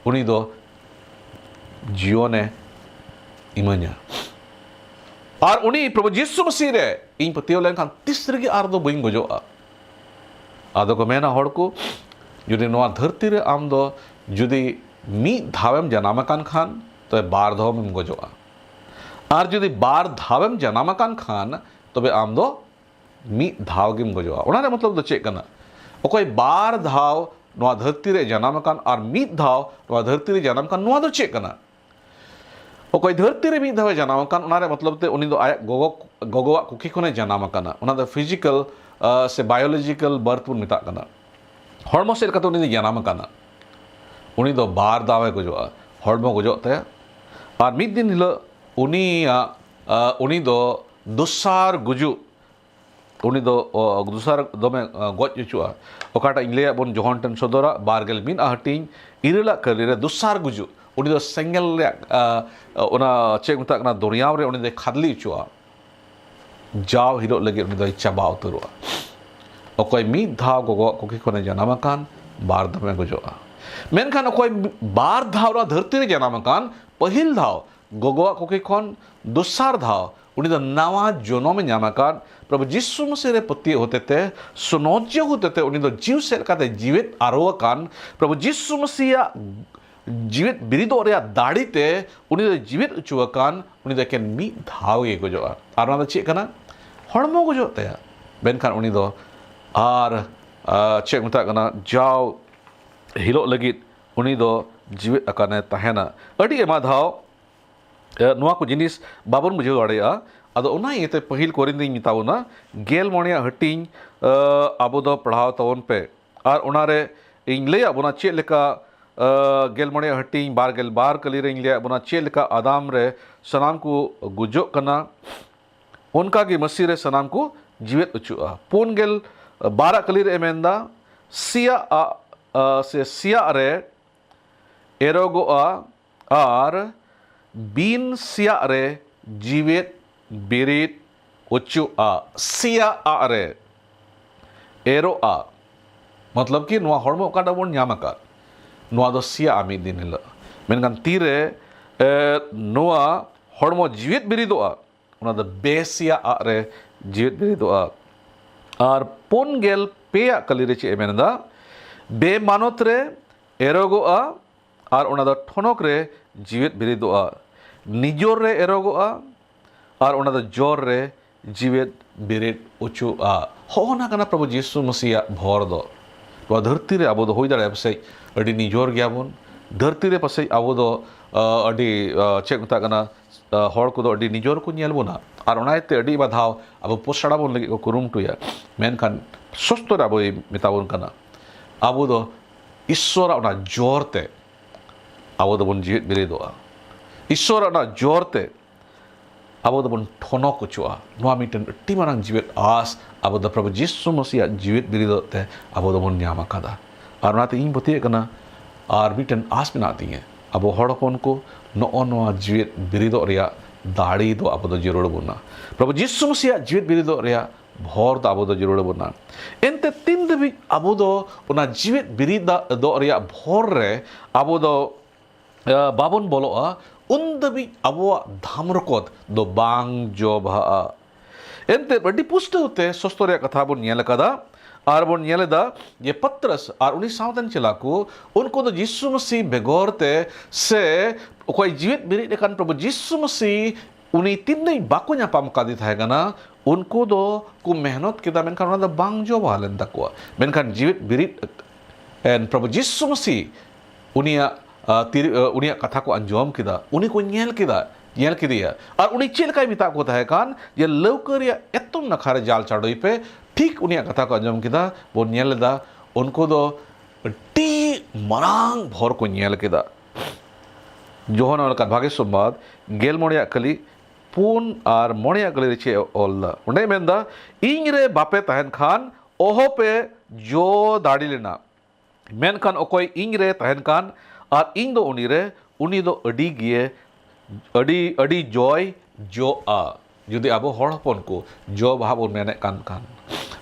ᱩᱱᱤ ᱫᱚ ᱡᱤᱭᱚᱱᱮ ᱤᱢᱟᱹᱧᱟ᱾ ᱟᱨ ᱩᱱᱤ ᱯᱨᱚᱵᱷᱩ ᱡᱤᱥᱩ ᱢᱟᱹᱥᱤ ᱨᱮ ᱤᱧ ᱯᱟᱹᱛᱭᱟᱹᱣ ᱞᱮᱱᱠᱷᱟᱱ ᱛᱤᱥ ᱨᱮᱜᱮ ᱟᱨ ᱫᱚ ᱵᱟᱹᱧ ᱜᱚᱡᱚᱜᱼᱟ᱾ ᱟᱫᱚ ᱠᱚ ᱢᱮᱱᱟ ᱦᱚᱲ ᱠᱚ, ᱡᱩᱫᱤ ᱱᱚᱣᱟ ᱫᱷᱟᱹᱨᱛᱤ ᱨᱮ ᱟᱢ ᱫᱚ ᱡᱩᱫᱤ ᱢᱤᱫ ᱫᱷᱟᱣᱮᱢ ᱡᱟᱱᱟᱢ ᱟᱠᱟᱱ ᱠᱷᱟᱱ, ᱛᱚᱵᱮ ᱵᱟᱨ ᱫᱷᱟᱣᱮᱢ ᱜᱚᱡᱚᱜᱼᱟ᱾ ᱟᱨ ᱡᱩᱫᱤ ᱵᱟᱨ ᱫᱷᱟᱣᱮᱢ ᱡᱟᱱᱟᱢ ᱟᱠᱟᱱ ᱠᱷᱟᱱ, ᱛᱚᱵᱮ ᱟᱢ ᱫᱚ ᱢᱤᱫ ᱫᱷᱟᱣ ᱜᱮᱢ ᱜᱚᱡᱚᱜᱼᱟ᱾ ᱚᱱᱟ ᱨᱮᱭᱟᱜ ᱢᱚᱛᱞᱚᱵ ᱫᱚ ᱪᱮᱫ ᱠᱟᱱᱟ? ᱚᱠᱚᱭ ᱵᱟᱨ ᱫᱷᱟᱣ ᱱᱚᱣᱟ ᱫᱷᱟᱹᱨᱛᱤ ᱨᱮ ᱡᱟᱱᱟᱢ ᱟᱠᱟᱱ ᱟᱨ ᱢᱤᱫ ᱫᱷᱟᱣ ᱱᱚᱣᱟ ᱫᱷᱟᱹᱨᱛᱤ ᱨᱮ ᱡᱟᱱᱟᱢ ᱟᱠᱟᱱ, ᱱᱚᱣᱟ ᱫᱚ ᱪᱮᱫ ᱠᱟᱱᱟ? ᱚᱠᱚᱭ ᱫᱷᱟᱹᱨᱛᱤ ᱨᱮ ᱢᱤᱫ ᱫᱷᱟᱣ ᱮ ᱡᱟᱱᱟᱢ ᱟᱠᱟᱱ, ᱚᱱᱟ ᱨᱮᱭᱟᱜ ᱢᱚᱛᱞᱚᱵ ᱛᱮ ᱩᱱᱤ ᱫᱚ ᱟᱭᱟᱜ ᱜᱚᱜᱚ, ᱜᱚᱜᱚᱣᱟᱜ ᱠᱩᱠᱷᱤ ᱠᱷᱚᱱᱮ ᱡᱟᱱᱟᱢ ᱟᱠᱟᱱᱟ᱾ ᱚᱱᱟ ᱫᱚ ᱯᱷᱤᱡᱤᱠᱟᱞ, ᱟ, ᱥᱮ ᱵᱟᱭᱳᱞᱚᱡᱤᱠᱟᱞ ᱵᱟᱨᱛᱷ ᱵᱚᱱ ᱢᱮᱛᱟᱜ ᱠᱟᱱᱟ᱾ ᱦᱚᱲᱢᱚ ᱥᱮᱫ ᱞᱮᱠᱟᱛᱮ ᱩᱱᱤ ᱫᱚ ᱡᱟᱱᱟᱢ ᱟᱠᱟᱱᱟ᱾ ᱩᱱᱤ ᱫᱚ ᱵᱟᱨ ᱫᱷᱟᱣ ᱮ ᱜᱚᱡᱚᱜᱼᱟ, ᱦᱚᱲᱢᱚ ᱜᱚᱡᱚᱜ ᱛᱟᱭᱟ᱾ ᱟᱨ ᱢᱤᱫ ᱫᱤᱱ ᱦᱤᱞᱳᱜ ᱩᱱᱤᱭᱟᱜ, ᱟ, ᱩᱱᱤ ᱫᱚ ᱫᱚᱥᱟᱨ ᱜᱩᱡᱩᱜ, ᱩᱱᱤ ᱫᱚ, ᱚ, ᱫᱚᱥᱟᱨ ᱫᱚᱢᱮ, ᱚ, ᱜᱚᱡ ᱦᱚᱪᱚᱜᱼᱟ᱾ ᱚᱠᱟᱴᱟᱜ ᱤᱧ ᱞᱟᱹᱭᱟᱫ ᱵᱚᱱ ᱡᱚᱦᱚᱱ ᱴᱷᱮᱱ ᱥᱚᱫᱚᱨᱟ, ᱵᱟᱨ ᱜᱮᱞ ᱢᱤᱫ ᱦᱟᱹᱴᱤᱧ ᱤᱨᱟᱹᱞᱟᱜ ᱠᱟᱹᱨᱤ ᱨᱮ ᱫᱚᱥᱟᱨ ᱜᱩᱡᱩᱜ, ᱩᱱᱤ ᱫᱚ ᱥᱮᱸᱜᱮᱞ ᱨᱮᱭᱟᱜ, ᱟ, ᱚᱱᱟ ᱪᱮᱫ ᱠᱚ ᱢᱮᱛᱟᱜ ᱠᱟᱱᱟ, ᱫᱚᱨᱭᱟᱣ ᱨᱮ ᱩᱱᱤ ᱫᱚᱭ ᱠᱷᱟᱫᱽᱞᱮ ᱦᱚᱪᱚᱜᱼᱟ᱾ ᱡᱟᱣ ᱦᱤᱞᱳᱜ ᱞᱟᱹᱜᱤᱫ ᱩᱱᱤ ᱫᱚᱭ ᱪᱟᱵᱟ ᱩᱛᱟᱹᱨᱚᱜᱼᱟ᱾ ᱚᱠᱚᱭ ᱢᱤᱫ ᱫᱷᱟᱣ ᱜᱚᱜᱚᱣᱟᱜ ᱠᱩᱠᱷᱤ ᱠᱷᱚᱱᱮ ᱡᱟᱱᱟᱢ ᱟᱠᱟᱱ, ᱵᱟᱨ ᱫᱚᱢᱮ ᱜᱚᱡᱚᱜᱼᱟ᱾ ᱢᱮᱱᱠᱷᱟᱱ ᱚᱠᱚᱭ ᱵᱟᱨ ᱫᱷᱟᱣ ᱱᱚᱣᱟ ᱫᱷᱟᱹᱨᱛᱤ ᱨᱮ ᱡᱟᱱᱟᱢ ᱟᱠᱟᱱ, ᱯᱟᱹᱦᱤᱞ ᱫᱷᱟᱣ ᱜᱚᱜᱚᱣᱟᱜ ᱠᱩᱠᱷᱤ ᱠᱷᱚᱱ, ᱫᱚᱥᱟᱨ ᱫᱷᱟᱣ ᱩᱱᱤ ᱫᱚ ᱱᱟᱣᱟ ᱡᱚᱱᱚᱢᱮ ᱧᱟᱢ ᱟᱠᱟᱫ, ᱯᱨᱚᱵᱷᱩ ᱡᱤᱥᱩ ᱢᱟᱹᱥᱤ ᱨᱮ ᱯᱟᱹᱛᱭᱟᱹᱣ ᱦᱚᱛᱮᱛᱮ, ᱥᱚᱱᱚᱛᱡᱤᱭᱟᱹ ᱦᱚᱛᱮᱛᱮ ᱩᱱᱤ ᱫᱚ ᱡᱤᱣᱤ ᱥᱮᱫ ᱞᱮᱠᱟᱛᱮ ᱡᱤᱣᱮᱫ ᱟᱨᱚ ᱟᱠᱟᱱ, ᱯᱨᱚᱵᱷᱩ ᱡᱤᱥᱩ ᱢᱟᱹᱥᱤᱭᱟᱜ ᱡᱤᱣᱮᱫ ᱵᱤᱨᱤᱫᱚᱜ ᱨᱮᱭᱟᱜ ᱫᱟᱲᱮ ᱛᱮ ᱩᱱᱤ ᱫᱚ ᱡᱤᱣᱮᱫ ᱦᱚᱪᱚ ᱟᱠᱟᱱ, ᱩᱱᱤ ᱫᱚ ᱮᱠᱮᱱ ᱢᱤᱫ ᱫᱷᱟᱣ ᱜᱮ ᱜᱚᱡᱚᱜᱼᱟ᱾ ᱟᱨ ᱚᱱᱟ ᱫᱚ ᱪᱮᱫ ᱠᱟᱱᱟ? ᱦᱚᱲᱢᱚ ᱜᱚᱡᱚᱜ ᱛᱟᱭᱟ᱾ ᱢᱮᱱᱠᱷᱟᱱ ᱩᱱᱤ ᱫᱚ ᱟᱨ, ᱟᱨ ᱪᱮᱫ ᱠᱚ ᱢᱮᱛᱟᱜ ᱠᱟᱱᱟ, ᱡᱟᱣ ᱦᱤᱞᱳᱜ ᱞᱟᱹᱜᱤᱫ ᱩᱱᱤ ᱫᱚ ᱡᱤᱣᱮᱫ ᱟᱠᱟᱱᱮ ᱛᱟᱦᱮᱱᱟ᱾ ᱟᱹᱰᱤ ᱟᱭᱢᱟ ᱫᱷᱟᱣ ᱮ, ᱱᱚᱣᱟ ᱠᱚ ᱡᱤᱱᱤᱥ ᱵᱟᱵᱚᱱ ᱵᱩᱡᱷᱟᱹᱣ ᱫᱟᱲᱮᱭᱟᱜᱼᱟ᱾ ᱟᱫᱚ ᱚᱱᱟ ᱤᱭᱟᱹᱛᱮ ᱯᱟᱹᱦᱤᱞ ᱠᱚᱨᱤᱱᱛᱤᱧ ᱢᱮᱛᱟ ᱵᱚᱱᱟ, ᱜᱮᱞ ᱢᱚᱬᱮᱭᱟᱜ ᱦᱟᱹᱴᱤᱧ, ᱮ, ᱟᱵᱚ ᱫᱚ ᱯᱟᱲᱦᱟᱣ ᱛᱟᱵᱚᱱ ᱯᱮ᱾ ᱟᱨ ᱚᱱᱟᱨᱮ ᱤᱧ ᱞᱟᱹᱭᱟᱫ ᱵᱚᱱᱟ ᱪᱮᱫ ᱞᱮᱠᱟ, ᱮ, ᱜᱮᱞ ᱢᱚᱬᱮᱭᱟᱜ ᱦᱟᱹᱴᱤᱧ ᱵᱟᱨ ᱜᱮᱞ ᱵᱟᱨ ᱠᱟᱹᱞᱤ ᱨᱮᱧ ᱞᱟᱹᱭᱟᱫ ᱵᱚᱱᱟ ᱪᱮᱫ ᱞᱮᱠᱟ ᱟᱫᱟᱢ ᱨᱮ ᱥᱟᱱᱟᱢ ᱠᱚ ᱜᱩᱡᱚᱜ ᱠᱟᱱᱟ, ᱚᱱᱠᱟ ᱜᱮ ᱢᱟᱹᱥᱤ ᱨᱮ ᱥᱟᱱᱟᱢ ᱠᱚ ᱡᱤᱣᱮᱫ ᱚᱪᱚᱜᱼᱟ᱾ ᱯᱩᱱ ᱜᱮᱞ ᱵᱟᱨᱟᱜ ᱠᱟᱹᱞᱤ ᱨᱮ ᱢᱮᱱᱫᱟ, ᱥᱮᱭᱟᱜ ᱟᱜ, ᱟ, ᱥᱮ ᱥᱮᱭᱟᱜ ᱨᱮ ᱮᱨᱚᱜᱚᱜᱼᱟ ᱟᱨ ᱵᱤᱱ ᱥᱮᱭᱟᱜ ᱨᱮ ᱡᱤᱣᱮᱫ ᱵᱤᱨᱤᱫ ᱚᱪᱚᱜᱼᱟ᱾ ᱥᱮᱭᱟᱜ ᱨᱮ ᱮᱨᱚᱜᱼᱟ, ᱢᱚᱛᱞᱚᱵ ᱠᱤ ᱱᱚᱣᱟ ᱦᱚᱲᱢᱚ ᱚᱠᱟᱴᱟᱜ ᱵᱚᱱ ᱧᱟᱢ ᱟᱠᱟᱫ, ᱱᱚᱣᱟ ᱫᱚ ᱥᱮᱭᱟᱜᱼᱟ ᱢᱤᱫ ᱫᱤᱱ ᱦᱤᱞᱳᱜ᱾ ᱢᱮᱱᱠᱷᱟᱱ ᱛᱤᱨᱮ, ᱮ, ᱱᱚᱣᱟ ᱦᱚᱲᱢᱚ ᱡᱤᱣᱮᱫ ᱵᱤᱨᱤᱫᱚᱜᱼᱟ, ᱚᱱᱟ ᱫᱚ ᱵᱮᱥᱮᱭᱟᱜ ᱨᱮ ᱡᱤᱣᱮᱫ ᱵᱤᱨᱤᱫᱚᱜᱼᱟ᱾ ᱟᱨ ᱯᱩᱱ ᱜᱮᱞ ᱯᱮᱭᱟᱜ ᱠᱟᱹᱞᱤ ᱨᱮ ᱪᱮᱫ ᱮ ᱢᱮᱱ ᱮᱫᱟ? ᱵᱮᱢᱟᱱᱚᱛ ᱨᱮ ᱮᱨᱚᱜᱚᱜᱼᱟ ᱟᱨ ᱚᱱᱟ ᱫᱚ ᱴᱷᱚᱱᱚᱠ ᱨᱮ ᱡᱤᱣᱮᱫ ᱵᱤᱨᱤᱫᱚᱜᱼᱟ᱾ ᱱᱤᱡᱚᱨ ᱨᱮ ᱮᱨᱚᱜᱚᱜᱼᱟ ᱟᱨ ᱚᱱᱟ ᱫᱚ ᱡᱚᱨ ᱨᱮ ᱡᱤᱣᱮᱫ ᱵᱮᱨᱮᱫ ᱚᱪᱚᱜᱼᱟ᱾ ᱦᱚᱸᱜᱼᱚ ᱱᱟ ᱠᱟᱱᱟ ᱯᱨᱚᱵᱷᱩ ᱡᱤᱥᱩ ᱢᱟᱹᱥᱤᱭᱟᱜ ᱵᱷᱚᱨ ᱫᱚ᱾ ᱱᱚᱣᱟ ᱫᱷᱟᱹᱨᱛᱤ ᱨᱮ ᱟᱵᱚ ᱫᱚ ᱦᱩᱭ ᱫᱟᱲᱮᱭᱟᱜᱼᱟ ᱯᱟᱥᱮᱡ ᱟᱹᱰᱤ ᱱᱤᱡᱚᱨ ᱜᱮᱭᱟᱵᱚᱱ, ᱫᱷᱟᱹᱨᱛᱤ ᱨᱮ ᱯᱟᱥᱮᱡ ᱟᱵᱚ ᱫᱚ, ᱟ, ᱟᱹᱰᱤ, ᱟ, ᱪᱮᱫ ᱠᱚ ᱢᱮᱛᱟᱜ ᱠᱟᱱᱟ, ᱟ, ᱦᱚᱲ ᱠᱚᱫᱚ ᱟᱹᱰᱤ ᱱᱤᱡᱚᱨ ᱠᱚ ᱧᱮᱞ ᱵᱚᱱᱟ᱾ ᱟᱨ ᱚᱱᱟ ᱤᱭᱟᱹᱛᱮ ᱟᱹᱰᱤ ᱟᱭᱢᱟ ᱫᱷᱟᱣ ᱟᱵᱚ ᱯᱚᱥᱲᱟ ᱵᱚᱱ ᱞᱟᱹᱜᱤᱫ ᱠᱚ ᱠᱩᱨᱩᱢᱩᱴᱩᱭᱟ᱾ ᱢᱮᱱᱠᱷᱟᱱ ᱥᱚᱥᱛᱚ ᱨᱮ ᱟᱵᱚᱭ ᱢᱮᱛᱟ ᱵᱚᱱ ᱠᱟᱱᱟ, ᱟᱵᱚ ᱫᱚ ᱤᱥᱥᱚᱨᱟᱜ ᱚᱱᱟ ᱡᱚᱨ ᱛᱮ ᱟᱵᱚ ᱫᱚᱵᱚᱱ ᱡᱤᱣᱮᱫ ᱵᱮᱨᱮᱫᱚᱜᱼᱟ᱾ ᱤᱥᱥᱚᱨᱟᱜ ᱚᱱᱟ ᱡᱚᱨ ᱛᱮ ᱟᱵᱚ ᱫᱚᱵᱚᱱ ᱴᱷᱚᱱᱚᱠ ᱚᱪᱚᱜᱼᱟ᱾ ᱱᱚᱣᱟ ᱢᱤᱫᱴᱮᱱ ᱟᱹᱰᱤ ᱢᱟᱨᱟᱝ ᱡᱤᱣᱮᱫ ᱟᱸᱥ ᱟᱵᱚ ᱫᱚ ᱯᱨᱚᱵᱷᱩ ᱡᱤᱥᱩ ᱢᱟᱹᱥᱤᱭᱟᱜ ᱡᱤᱣᱮᱫ ᱵᱤᱨᱤᱫᱚᱜ ᱛᱮ ᱟᱵᱚ ᱫᱚᱵᱚᱱ ᱧᱟᱢ ᱟᱠᱟᱫᱟ᱾ ᱟᱨ ᱚᱱᱟᱛᱮ ᱤᱧ ᱯᱟᱹᱛᱭᱟᱹᱜ ᱠᱟᱱᱟ, ᱟᱨ ᱢᱤᱫᱴᱮᱱ ᱟᱸᱥ ᱢᱮᱱᱟᱜ ᱛᱤᱧᱟᱹ, ᱟᱵᱚ ᱦᱚᱲ ᱦᱚᱯᱚᱱ ᱠᱚ ᱱᱚᱜᱼᱚ ᱱᱚᱣᱟ ᱡᱤᱣᱮᱫ ᱵᱤᱨᱤᱫᱚᱜ ᱨᱮᱭᱟᱜ ᱫᱟᱲᱮ ᱫᱚ ᱟᱵᱚ ᱫᱚ ᱡᱟᱹᱨᱩᱲ ᱵᱚᱱᱟ᱾ ᱯᱨᱚᱵᱷᱩ ᱡᱤᱥᱩ ᱢᱟᱹᱥᱤᱭᱟᱜ ᱡᱤᱣᱮᱫ ᱵᱤᱨᱤᱫᱚᱜ ᱨᱮᱭᱟᱜ ᱵᱷᱚᱨ ᱫᱚ ᱟᱵᱚ ᱫᱚ ᱡᱟᱹᱨᱩᱲ ᱵᱚᱱᱟ᱾ ᱮᱱᱛᱮ ᱛᱤᱱ ᱫᱷᱟᱹᱵᱤᱡ ᱟᱵᱚ ᱫᱚ ᱚᱱᱟ ᱡᱤᱣᱮᱫ ᱵᱤᱨᱤᱫᱚᱜ ᱨᱮᱭᱟᱜ ᱵᱷᱚᱨ ᱨᱮ ᱟᱵᱚ ᱫᱚ ᱮ, ᱵᱟᱵᱚᱱ ᱵᱚᱞᱚᱜᱼᱟ, ᱩᱱ ᱫᱷᱟᱹᱵᱤᱡ ᱟᱵᱚᱣᱟᱜ ᱫᱷᱟᱢ ᱨᱚᱠᱚᱫ ᱫᱚ ᱵᱟᱝ ᱡᱚ ᱵᱟᱦᱟᱜᱼᱟ᱾ ᱮᱱᱛᱮ ᱟᱹᱰᱤ ᱯᱩᱥᱴᱟᱹᱣ ᱛᱮ ᱥᱚᱥᱛᱚ ᱨᱮᱭᱟᱜ ᱠᱟᱛᱷᱟ ᱵᱚᱱ ᱧᱮᱞ ᱟᱠᱟᱫᱟ, ᱟᱨ ᱵᱚᱱ ᱧᱮᱞ ᱮᱫᱟ ᱡᱮ ᱯᱟᱛᱨᱟᱥ ᱟᱨ ᱩᱱᱤ ᱥᱟᱶᱛᱮᱱ ᱪᱮᱞᱟ ᱠᱚ, ᱩᱱᱠᱩ ᱫᱚ ᱡᱤᱥᱩ ᱢᱟᱹᱥᱤ ᱵᱮᱜᱚᱨ ᱛᱮ ᱥᱮ ᱚᱠᱚᱭ ᱡᱤᱣᱮᱫ ᱵᱮᱨᱮᱫ ᱟᱠᱟᱱ ᱯᱨᱚᱵᱷᱩ ᱡᱤᱥᱩ ᱢᱟᱹᱥᱤ ᱩᱱᱤ ᱛᱤᱱ ᱫᱷᱟᱹᱵᱤᱡ ᱵᱟᱠᱚ ᱧᱟᱯᱟᱢ ᱟᱠᱟᱫᱮ ᱛᱟᱦᱮᱸ ᱠᱟᱱᱟ, ᱩᱱᱠᱩ ᱫᱚ ᱠᱚ ᱢᱮᱦᱱᱚᱛ ᱠᱮᱫᱟ, ᱢᱮᱱᱠᱷᱟᱱ ᱚᱱᱟ ᱫᱚ ᱵᱟᱝ ᱡᱚ ᱵᱟᱦᱟ ᱞᱮᱱ ᱛᱟᱠᱚᱣᱟ᱾ ᱢᱮᱱᱠᱷᱟᱱ ᱡᱤᱣᱮᱫ ᱵᱮᱨᱮᱫ ᱮᱱ ᱯᱨᱚᱵᱷᱩ ᱡᱤᱥᱩ ᱢᱟᱹᱥᱤ ᱩᱱᱤᱭᱟᱜ, ᱟ, ᱛᱤᱨ-, ᱟ, ᱩᱱᱤᱭᱟᱜ ᱠᱟᱛᱷᱟ ᱠᱚ ᱟᱸᱡᱚᱢ ᱠᱮᱫᱟ, ᱩᱱᱤ ᱠᱚ ᱧᱮᱞ ᱠᱮᱫᱟ, ᱧᱮᱞ ᱠᱮᱫᱮᱭᱟ᱾ ᱟᱨ ᱩᱱᱤ ᱪᱮᱫ ᱞᱮᱠᱟᱭ ᱢᱮᱛᱟᱜ ᱠᱚ ᱛᱟᱦᱮᱸ ᱠᱟᱱ ᱡᱮ, "ᱞᱟᱹᱣᱠᱟᱹ ᱨᱮᱭᱟᱜ ᱮᱛᱚᱢ ᱱᱟᱠᱷᱟ ᱨᱮ ᱡᱟᱞ ᱪᱟᱰᱚᱭ ᱯᱮ", ᱴᱷᱤᱠ ᱩᱱᱤᱭᱟᱜ ᱠᱟᱛᱷᱟ ᱠᱚ ᱟᱸᱡᱚᱢ ᱠᱮᱫᱟ᱾ ᱵᱚᱱ ᱧᱮᱞ ᱞᱮᱫᱟ, ᱩᱱᱠᱩ ᱫᱚ ᱟᱹᱰᱤ ᱢᱟᱨᱟᱝ ᱵᱷᱚᱨ ᱠᱚ ᱧᱮᱞ ᱠᱮᱫᱟ᱾ ᱡᱳᱦᱟᱱ ᱚᱞ ᱟᱠᱟᱫ ᱵᱷᱟᱜᱮ ᱥᱚᱢᱵᱟᱫ ᱜᱮᱞ ᱢᱚᱬᱮᱭᱟᱜ ᱠᱟᱹᱞᱤ ᱯᱩᱱ ᱟᱨ ᱢᱚᱬᱮᱭᱟᱜ ᱠᱟᱹᱞᱤ ᱨᱮ ᱪᱮᱫ ᱮ ᱚᱞ ᱮᱫᱟ? ᱚᱸᱰᱮᱭ ᱢᱮᱱᱫᱟ, "ᱤᱧ ᱨᱮ ᱵᱟᱯᱮ ᱛᱟᱦᱮᱱ ᱠᱷᱟᱱ ᱚᱦᱚᱯᱮ ᱡᱚ ᱫᱟᱲᱮ ᱞᱮᱱᱟ, ᱢᱮᱱᱠᱷᱟᱱ ᱚᱠᱚᱭ ᱤᱧ ᱨᱮ ᱛᱟᱦᱮᱱ ᱠᱷᱟᱱ ᱟᱨ ᱤᱧ ᱫᱚ ᱩᱱᱤ ᱨᱮ, ᱩᱱᱤ ᱫᱚ ᱟᱹᱰᱤ ᱜᱮ, ᱟᱹᱰᱤ, ᱟᱹᱰᱤ ᱡᱚᱭ ᱡᱚᱜᱼᱟ᱾" ᱡᱩᱫᱤ ᱟᱵᱚ ᱦᱚᱲ ᱦᱚᱯᱚᱱ ᱠᱚ ᱡᱚ ᱵᱟᱦᱟ ᱵᱚᱱ ᱢᱮᱱᱮᱫ ᱠᱟᱱ ᱠᱷᱟᱱ,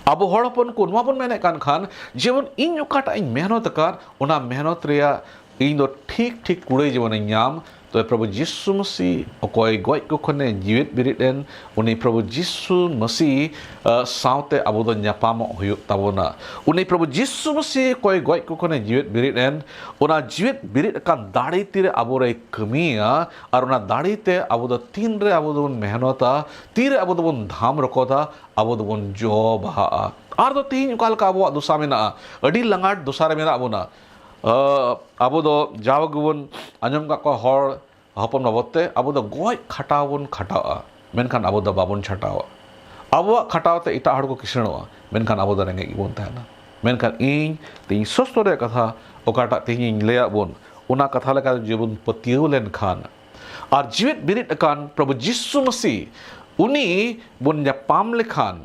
ᱟᱵᱚ ᱦᱚᱲ ᱦᱚᱯᱚᱱ ᱠᱚ ᱱᱚᱣᱟ ᱵᱚᱱ ᱢᱮᱱᱮᱫ ᱠᱟᱱ ᱠᱷᱟᱱ, ᱡᱮᱢᱚᱱ ᱤᱧ ᱚᱠᱟᱴᱟᱜ ᱤᱧ ᱢᱮᱦᱱᱚᱛ ᱟᱠᱟᱫ, ᱚᱱᱟ ᱢᱮᱦᱱᱚᱛ ᱨᱮᱭᱟᱜ ᱤᱧ ᱫᱚ ᱴᱷᱤᱠ ᱴᱷᱤᱠ ᱠᱩᱲᱟᱹᱭ ᱡᱮᱢᱚᱱᱤᱧ ᱧᱟᱢ᱾ ᱛᱚᱵᱮ ᱯᱨᱚᱵᱷᱩ ᱡᱤᱥᱩ ᱢᱟᱹᱥᱤ ᱚᱠᱚᱭ ᱜᱚᱡ ᱠᱚ ᱠᱷᱚᱱᱮ ᱡᱤᱣᱮᱫ ᱵᱮᱨᱮᱫ ᱮᱱ, ᱩᱱᱤ ᱯᱨᱚᱵᱷᱩ ᱡᱤᱥᱩ ᱢᱟᱹᱥᱤ, ᱟ, ᱥᱟᱶᱛᱮ ᱟᱵᱚ ᱫᱚ ᱧᱟᱯᱟᱢᱚᱜ ᱦᱩᱭᱩᱜ ᱛᱟᱵᱚᱱᱟ᱾ ᱩᱱᱤ ᱯᱨᱚᱵᱷᱩ ᱡᱤᱥᱩ ᱢᱟᱹᱥᱤ ᱚᱠᱚᱭ ᱜᱚᱡ ᱠᱚ ᱠᱷᱚᱱᱮ ᱡᱤᱣᱮᱫ ᱵᱮᱨᱮᱫ ᱮᱱ, ᱚᱱᱟ ᱡᱤᱣᱮᱫ ᱵᱮᱨᱮᱫ ᱟᱠᱟᱱ ᱫᱟᱲᱮ ᱛᱤᱨᱮ ᱟᱵᱚᱨᱮ ᱠᱟᱹᱢᱤᱭᱟ, ᱟᱨ ᱚᱱᱟ ᱫᱟᱲᱮ ᱛᱮ ᱟᱵᱚ ᱫᱚ ᱛᱤᱱᱨᱮ ᱟᱵᱚ ᱫᱚᱵᱚᱱ ᱢᱮᱦᱱᱚᱛᱟ, ᱛᱤᱨᱮ ᱟᱵᱚ ᱫᱚᱵᱚᱱ ᱫᱷᱟᱢ ᱨᱚᱠᱚᱫᱟ, ᱟᱵᱚ ᱫᱚᱵᱚᱱ ᱡᱚ ᱵᱟᱦᱟᱜᱼᱟ᱾ ᱟᱨ ᱫᱚ ᱛᱮᱦᱮᱧ ᱚᱠᱟ ᱞᱮᱠᱟ ᱟᱵᱚᱣᱟᱜ ᱫᱚᱥᱟ ᱢᱮᱱᱟᱜᱼᱟ, ᱟᱹᱰᱤ ᱞᱟᱸᱜᱟᱴ ᱫᱚᱥᱟ ᱨᱮ ᱢᱮᱱᱟᱜ ᱵᱚᱱᱟ᱾ ᱟ, ᱟᱵᱚ ᱫᱚ ᱡᱟᱣ ᱜᱮᱵᱚᱱ ᱟᱸᱡᱚᱢ ᱠᱟᱜ ᱠᱚᱣᱟ ᱦᱚᱲ ᱦᱚᱯᱚᱱ ᱵᱟᱵᱚᱫ ᱛᱮ, ᱟᱵᱚ ᱫᱚ ᱜᱚᱡ ᱠᱷᱟᱴᱟᱣ ᱵᱚᱱ ᱠᱷᱟᱴᱟᱜᱼᱟ, ᱢᱮᱱᱠᱷᱟᱱ ᱟᱵᱚ ᱫᱚ ᱵᱟᱵᱚᱱ ᱪᱷᱟᱴᱟᱣᱟ᱾ ᱟᱵᱚᱣᱟᱜ ᱠᱷᱟᱴᱟᱣ ᱛᱮ ᱮᱴᱟᱜ ᱦᱚᱲ ᱠᱚ ᱠᱤᱥᱟᱹᱬᱚᱜᱼᱟ, ᱢᱮᱱᱠᱷᱟᱱ ᱟᱵᱚ ᱫᱚ ᱨᱮᱸᱜᱮᱡ ᱜᱮᱵᱚᱱ ᱛᱟᱦᱮᱱᱟ᱾ ᱢᱮᱱᱠᱷᱟᱱ ᱤᱧ ᱛᱮᱦᱮᱧ ᱥᱚᱥᱛᱚ ᱨᱮᱭᱟᱜ ᱠᱟᱛᱷᱟ ᱚᱠᱟᱴᱟᱜ ᱛᱮᱦᱮᱧ ᱤᱧ ᱞᱟᱹᱭᱟᱫ ᱵᱚᱱ, ᱚᱱᱟ ᱠᱟᱛᱷᱟ ᱞᱮᱠᱟ ᱡᱩᱫᱤ ᱵᱚᱱ ᱯᱟᱹᱛᱭᱟᱹᱣ ᱞᱮᱱᱠᱷᱟᱱ ᱟᱨ ᱡᱤᱣᱮᱫ ᱵᱮᱨᱮᱫ ᱟᱠᱟᱱ ᱯᱨᱚᱵᱷᱩ ᱡᱤᱥᱩ ᱢᱟᱹᱥᱤ ᱩᱱᱤ ᱵᱚᱱ ᱧᱟᱯᱟᱢ ᱞᱮᱠᱷᱟᱱ,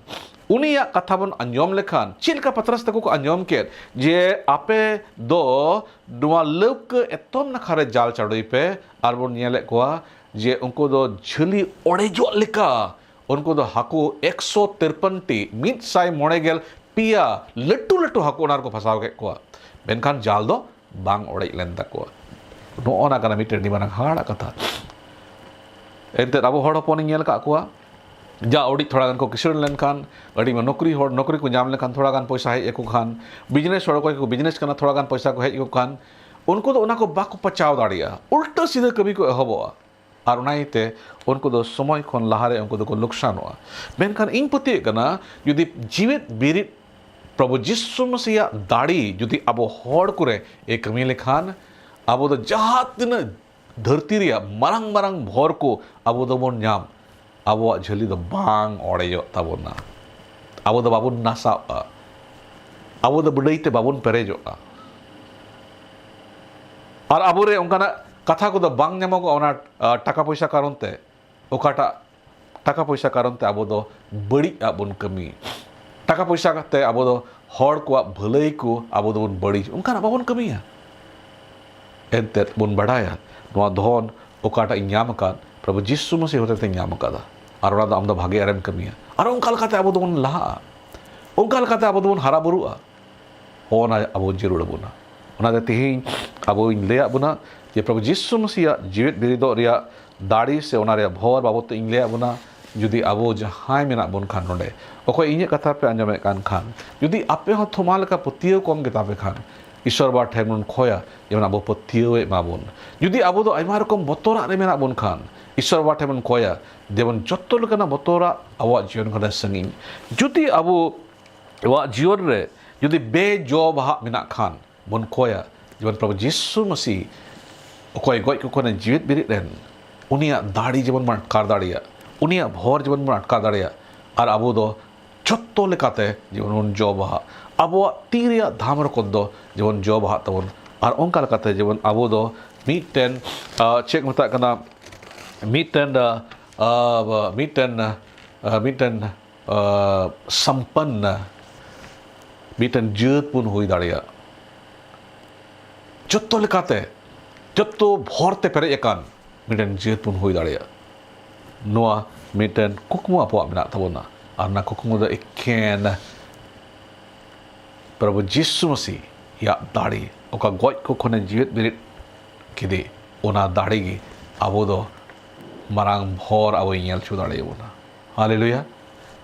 ᱩᱱᱤᱭᱟᱜ ᱠᱟᱛᱷᱟ ᱵᱚᱱ ᱟᱸᱡᱚᱢ ᱞᱮᱠᱷᱟᱱ, ᱪᱮᱫ ᱞᱮᱠᱟ ᱯᱟᱛᱨᱟᱥ ᱛᱟᱠᱚ ᱠᱚ ᱟᱸᱡᱚᱢ ᱠᱮᱫ ᱡᱮ, "ᱟᱯᱮ ᱫᱚ ᱱᱚᱣᱟ ᱞᱟᱹᱣᱠᱟᱹ ᱮᱛᱚᱢ ᱱᱟᱠᱷᱟ ᱨᱮ ᱡᱟᱞ ᱪᱟᱰᱚᱭ ᱯᱮ", ᱟᱨ ᱵᱚᱱ ᱧᱮᱞᱮᱫ ᱠᱚᱣᱟ ᱡᱮ ᱩᱱᱠᱩ ᱫᱚ ᱡᱷᱟᱹᱞᱤ ᱚᱲᱮᱡᱚᱜ ᱞᱮᱠᱟ ᱩᱱᱠᱩ ᱫᱚ ᱦᱟᱹᱠᱩ ᱮᱠᱥᱚ ᱛᱤᱨᱯᱟᱱ ᱴᱤ, ᱢᱤᱫ ᱥᱟᱭ ᱢᱚᱬᱮ ᱜᱮᱞ ᱯᱮᱭᱟ ᱞᱟᱹᱴᱩ ᱞᱟᱹᱴᱩ ᱦᱟᱹᱠᱩ ᱚᱱᱟ ᱨᱮᱠᱚ ᱯᱷᱟᱥᱟᱣ ᱠᱮᱫ ᱠᱚᱣᱟ, ᱢᱮᱱᱠᱷᱟᱱ ᱡᱟᱞ ᱫᱚ ᱵᱟᱝ ᱚᱲᱮᱡ ᱞᱮᱱ ᱛᱟᱠᱚᱣᱟ᱾ ᱱᱚᱜᱼᱚ ᱱᱟ ᱠᱟᱱᱟ ᱢᱤᱫᱴᱮᱱ ᱟᱹᱰᱤ ᱢᱟᱨᱟᱝ ᱦᱟᱦᱟᱲᱟᱜ ᱠᱟᱛᱷᱟ᱾ ᱮᱱᱛᱮᱫ ᱟᱵᱚ ᱦᱚᱲ ᱦᱚᱯᱚᱱᱤᱧ ᱧᱮᱞ ᱟᱠᱟᱫ ᱠᱚᱣᱟ, ᱡᱟ ᱟᱹᱰᱤ ᱛᱷᱚᱲᱟ ᱜᱟᱱ ᱠᱚ ᱠᱤᱥᱟᱹᱬ ᱞᱮᱱᱠᱷᱟᱱ, ᱟᱹᱰᱤ ᱢᱟ ᱱᱚᱠᱨᱤ ᱦᱚᱲ ᱱᱚᱠᱨᱤ ᱠᱚ ᱧᱟᱢ ᱞᱮᱠᱷᱟᱱ ᱛᱷᱚᱲᱟ ᱜᱟᱱ ᱯᱚᱭᱥᱟ ᱦᱮᱡ ᱟᱠᱚ ᱠᱷᱟᱱ, ᱵᱤᱡᱽᱱᱮᱥ ᱦᱚᱲ ᱚᱠᱚᱭ ᱠᱚ ᱵᱤᱡᱽᱱᱮᱥ ᱠᱟᱱᱟ ᱛᱷᱚᱲᱟ ᱜᱟᱱ ᱯᱚᱭᱥᱟ ᱠᱚ ᱦᱮᱡ ᱟᱠᱚ ᱠᱷᱟᱱ, ᱩᱱᱠᱩ ᱫᱚ ᱚᱱᱟ ᱠᱚ ᱵᱟᱠᱚ ᱯᱟᱪᱟᱣ ᱫᱟᱲᱮᱭᱟᱜᱼᱟ, ᱩᱞᱴᱟᱹ ᱥᱤᱫᱷᱟᱹ ᱠᱟᱹᱢᱤ ᱠᱚ ᱮᱦᱚᱵᱚᱜᱼᱟ᱾ ᱟᱨ ᱚᱱᱟ ᱤᱭᱟᱹᱛᱮ ᱩᱱᱠᱩ ᱫᱚ ᱥᱚᱢᱚᱭ ᱠᱷᱚᱱ ᱞᱟᱦᱟᱨᱮ ᱩᱱᱠᱩ ᱫᱚᱠᱚ ᱞᱚᱠᱥᱟᱱᱚᱜᱼᱟ᱾ ᱢᱮᱱᱠᱷᱟᱱ ᱤᱧ ᱯᱟᱹᱛᱭᱟᱹᱜ ᱠᱟᱱᱟ, ᱡᱩᱫᱤ ᱡᱤᱣᱮᱫ ᱵᱤᱨᱤᱫ ᱯᱨᱚᱵᱷᱩ ᱡᱤᱥᱩ ᱢᱟᱥᱤᱭᱟᱜ ᱫᱟᱲᱮ ᱡᱩᱫᱤ ᱟᱵᱚ ᱦᱚᱲ ᱠᱚᱨᱮ ᱮ ᱠᱟᱹᱢᱤ ᱞᱮᱠᱷᱟᱱ, ᱟᱵᱚ ᱫᱚ ᱡᱟᱦᱟᱸ ᱛᱤᱱᱟᱹᱜ ᱫᱷᱟᱹᱨᱛᱤ ᱨᱮᱭᱟᱜ ᱢᱟᱨᱟᱝ ᱢᱟᱨᱟᱝ ᱵᱷᱚᱨ ᱠᱚ ᱟᱵᱚ ᱫᱚᱵᱚᱱ ᱧᱟᱢ, ᱟᱵᱚᱣᱟᱜ ᱡᱷᱟᱹᱞᱤ ᱫᱚ ᱵᱟᱝ ᱚᱲᱮᱡᱚᱜ ᱛᱟᱵᱚᱱᱟ᱾ ᱟᱵᱚ ᱫᱚ ᱵᱟᱵᱚᱱ ᱱᱟᱥᱟᱜᱼᱟ, ᱟᱵᱚ ᱫᱚ ᱵᱟᱹᱰᱟᱹᱭ ᱛᱮ ᱵᱟᱵᱚᱱ ᱯᱮᱨᱮᱡᱚᱜᱼᱟ᱾ ᱟᱨ ᱟᱵᱚᱨᱮ ᱚᱱᱠᱟᱱᱟᱜ ᱠᱟᱛᱷᱟ ᱠᱚᱫᱚ ᱵᱟᱝ ᱧᱟᱢᱚᱜᱚᱜᱼᱟ ᱚᱱᱟ, ᱟ, ᱴᱟᱠᱟ ᱯᱚᱭᱥᱟ ᱠᱟᱨᱚᱱ ᱛᱮ᱾ ᱚᱠᱟᱴᱟᱜ ᱴᱟᱠᱟ ᱯᱚᱭᱥᱟ ᱠᱟᱨᱚᱱ ᱛᱮ ᱟᱵᱚ ᱫᱚ ᱵᱟᱹᱲᱤᱡ ᱟᱜ ᱵᱚᱱ ᱠᱟᱹᱢᱤ, ᱴᱟᱠᱟ ᱯᱚᱭᱥᱟ ᱠᱟᱛᱮ ᱟᱵᱚ ᱫᱚ ᱦᱚᱲ ᱠᱚᱣᱟᱜ ᱵᱷᱟᱹᱞᱟᱹᱭ ᱠᱚ ᱟᱵᱚ ᱫᱚᱵᱚᱱ ᱵᱟᱹᱲᱤᱡ, ᱚᱱᱠᱟᱱᱟᱜ ᱵᱟᱵᱚᱱ ᱠᱟᱹᱢᱤᱭᱟ᱾ ᱮᱱᱛᱮᱫ ᱵᱚᱱ ᱵᱟᱰᱟᱭᱟ ᱱᱚᱣᱟ ᱫᱷᱚᱱ ᱚᱠᱟᱴᱟᱜ ᱤᱧ ᱧᱟᱢ ᱟᱠᱟᱫ, ᱯᱨᱚᱵᱷᱩ ᱡᱤᱥᱩ ᱢᱟᱥᱤ ᱦᱚᱛᱮᱛᱮᱧ ᱧᱟᱢ ᱟᱠᱟᱫᱟ, ᱟᱨ ᱚᱱᱟ ᱫᱚ ᱟᱢ ᱫᱚ ᱵᱷᱟᱜᱮ ᱟᱨᱮᱢ ᱠᱟᱹᱢᱤᱭᱟ, ᱟᱨ ᱚᱱᱠᱟ ᱞᱮᱠᱟᱛᱮ ᱟᱵᱚ ᱫᱚᱵᱚᱱ ᱞᱟᱦᱟᱜᱼᱟ, ᱚᱱᱠᱟ ᱞᱮᱠᱟᱛᱮ ᱟᱵᱚ ᱫᱚᱵᱚᱱ ᱦᱟᱨᱟ ᱵᱩᱨᱩᱜᱼᱟ᱾ ᱦᱚᱸ, ᱚᱱᱟ ᱟᱵᱚ ᱡᱟᱹᱨᱩᱲ ᱟᱵᱚᱱᱟ᱾ ᱚᱱᱟᱛᱮ ᱛᱮᱦᱮᱧ ᱟᱵᱚᱧ ᱞᱟᱹᱭᱟᱫ ᱵᱚᱱᱟ ᱡᱮ ᱯᱨᱚᱵᱷᱩ ᱡᱤᱥᱩ ᱢᱟᱥᱤᱭᱟᱜ ᱡᱤᱣᱮᱫ ᱵᱤᱨᱤᱫᱚᱜ ᱨᱮᱭᱟᱜ ᱫᱟᱲᱮ ᱥᱮ ᱚᱱᱟ ᱨᱮᱭᱟᱜ ᱵᱷᱚᱨ ᱵᱟᱵᱚᱫ ᱛᱮ ᱤᱧ ᱞᱟᱹᱭᱟᱫ ᱵᱚᱱᱟ᱾ ᱡᱩᱫᱤ ᱟᱵᱚ ᱡᱟᱦᱟᱸᱭ ᱢᱮᱱᱟᱜ ᱵᱚᱱ ᱠᱷᱟᱱ ᱱᱚᱰᱮ, ᱚᱠᱚᱭ ᱤᱧᱟᱹᱜ ᱠᱟᱛᱷᱟ ᱯᱮ ᱟᱸᱡᱚᱢᱮᱫ ᱠᱟᱱ ᱠᱷᱟᱱ, ᱡᱩᱫᱤ ᱟᱯᱮ ᱦᱚᱸ ᱛᱷᱚᱢᱟ ᱞᱮᱠᱟ ᱯᱟᱹᱛᱭᱟᱹᱣ ᱠᱚᱢ ᱜᱮᱛᱟ ᱯᱮ ᱠᱷᱟᱱ, ᱤᱥᱚᱨ ᱵᱟᱵᱟ ᱴᱷᱮᱱ ᱵᱚᱱ ᱠᱷᱚᱭᱟ ᱡᱮᱢᱚᱱ ᱟᱵᱚ ᱯᱟᱹᱛᱭᱟᱹᱣ ᱮ ᱮᱢᱟ ᱵᱚᱱ᱾ ᱡᱩᱫᱤ ᱟᱵᱚ ᱫᱚ ᱟᱭᱢᱟ ᱨᱚᱠᱚᱢ ᱵᱚᱛᱚᱨᱟᱜ ᱨᱮ ᱢᱮᱱᱟᱜ ᱵᱚᱱ ᱠᱷᱟᱱ, ᱤᱥᱚᱨ ᱵᱟᱵᱟ ᱴᱷᱮᱱ ᱵᱚᱱ ᱠᱷᱚᱭᱟ ᱡᱮᱢᱚᱱ ᱡᱚᱛᱚ ᱞᱮᱠᱟᱱᱟᱜ ᱵᱚᱛᱚᱨᱟᱜ ᱟᱵᱚᱣᱟᱜ ᱡᱤᱭᱚᱱ ᱠᱷᱚᱱ ᱮ ᱥᱟᱺᱜᱤᱧ᱾ ᱡᱩᱫᱤ ᱟᱵᱚᱣᱟᱜ ᱡᱤᱭᱚᱱ ᱨᱮ ᱡᱩᱫᱤ ᱵᱮᱡᱚ ᱵᱟᱦᱟᱜ ᱢᱮᱱᱟᱜ ᱠᱷᱟᱱ, ᱵᱚᱱ ᱠᱚᱭᱟ ᱡᱮᱢᱚᱱ ᱯᱨᱚᱵᱷᱩ ᱡᱤᱥᱩ ᱢᱟᱹᱥᱤ ᱚᱠᱚᱭ ᱜᱚᱡ ᱠᱚ ᱠᱷᱚᱱᱮ ᱡᱤᱣᱮᱫ ᱵᱮᱨᱮᱫ ᱮᱱ, ᱩᱱᱤᱭᱟᱜ ᱫᱟᱲᱮ ᱡᱮᱢᱚᱱ ᱵᱚᱱ ᱟᱴᱠᱟᱨ ᱫᱟᱲᱮᱭᱟᱜ, ᱩᱱᱤᱭᱟᱜ ᱵᱷᱚᱨ ᱡᱮᱢᱚᱱ ᱵᱚᱱ ᱟᱴᱠᱟᱨ ᱫᱟᱲᱮᱭᱟᱜ, ᱟᱨ ᱟᱵᱚ ᱫᱚ ᱡᱷᱚᱛᱚ ᱞᱮᱠᱟᱛᱮ ᱡᱮᱢᱚᱱ ᱵᱚᱱ ᱡᱚ ᱵᱟᱦᱟᱜ, ᱟᱵᱚᱣᱟᱜ ᱛᱤ ᱨᱮᱭᱟᱜ ᱫᱷᱟᱢ ᱨᱚᱠᱚᱛ ᱫᱚ ᱡᱮᱢᱚᱱ ᱡᱚ ᱵᱟᱦᱟᱜ ᱛᱟᱵᱚᱱ᱾ ᱟᱨ ᱚᱱᱠᱟ ᱞᱮᱠᱟᱛᱮ ᱡᱮᱢᱚᱱ ᱟᱵᱚ ᱫᱚ ᱢᱤᱫᱴᱮᱱ, ᱟᱸ, ᱪᱮᱫ ᱠᱚ ᱢᱮᱛᱟᱜ ᱠᱟᱱᱟ, ᱢᱤᱫᱴᱮᱱ, ᱟᱸ, ᱟᱸ, ᱢᱤᱫᱴᱮᱱ, ᱟᱸ, ᱢᱤᱫᱴᱮᱱ ᱟᱸ, ᱥᱚᱢᱯᱚᱱᱱᱚ, ᱢᱤᱫᱴᱮᱱ ᱡᱟᱹᱛ ᱵᱚᱱ ᱦᱩᱭ ᱫᱟᱲᱮᱭᱟᱜ, ᱡᱚᱛᱚ ᱞᱮᱠᱟᱛᱮ, ᱡᱚᱛᱚ ᱵᱷᱚᱨ ᱛᱮ ᱯᱮᱨᱮᱡ ᱟᱠᱟᱱ ᱢᱤᱫᱴᱮᱱ ᱡᱟᱹᱛ ᱵᱚᱱ ᱦᱩᱭ ᱫᱟᱲᱮᱭᱟᱜ᱾ ᱱᱚᱣᱟ ᱢᱤᱫᱴᱮᱱ ᱠᱩᱠᱢᱩ ᱟᱵᱚᱣᱟᱜ ᱢᱮᱱᱟᱜ ᱛᱟᱵᱚᱱᱟ, ᱟᱨ ᱚᱱᱟ ᱠᱩᱠᱢᱩ ᱫᱚ ᱮᱠᱮᱱ ᱯᱨᱚᱵᱷᱩ ᱡᱤᱥᱩ ᱢᱟᱹᱥᱤᱭᱟᱜ ᱫᱟᱲᱮ, ᱚᱠᱟ ᱜᱚᱡ ᱠᱚ ᱠᱷᱚᱱᱮ ᱡᱤᱣᱮᱫ ᱵᱮᱨᱮᱫ ᱠᱮᱫᱮ, ᱚᱱᱟ ᱫᱟᱲᱮ ᱜᱮ ᱟᱵᱚ ᱫᱚ ᱢᱟᱨᱟᱝ ᱵᱷᱚᱨ ᱟᱵᱚᱭ ᱧᱮᱞ ᱦᱚᱪᱚ ᱫᱟᱲᱮᱭᱟᱵᱚᱱᱟ᱾ ᱦᱟᱞᱮᱞᱩᱭᱟ᱾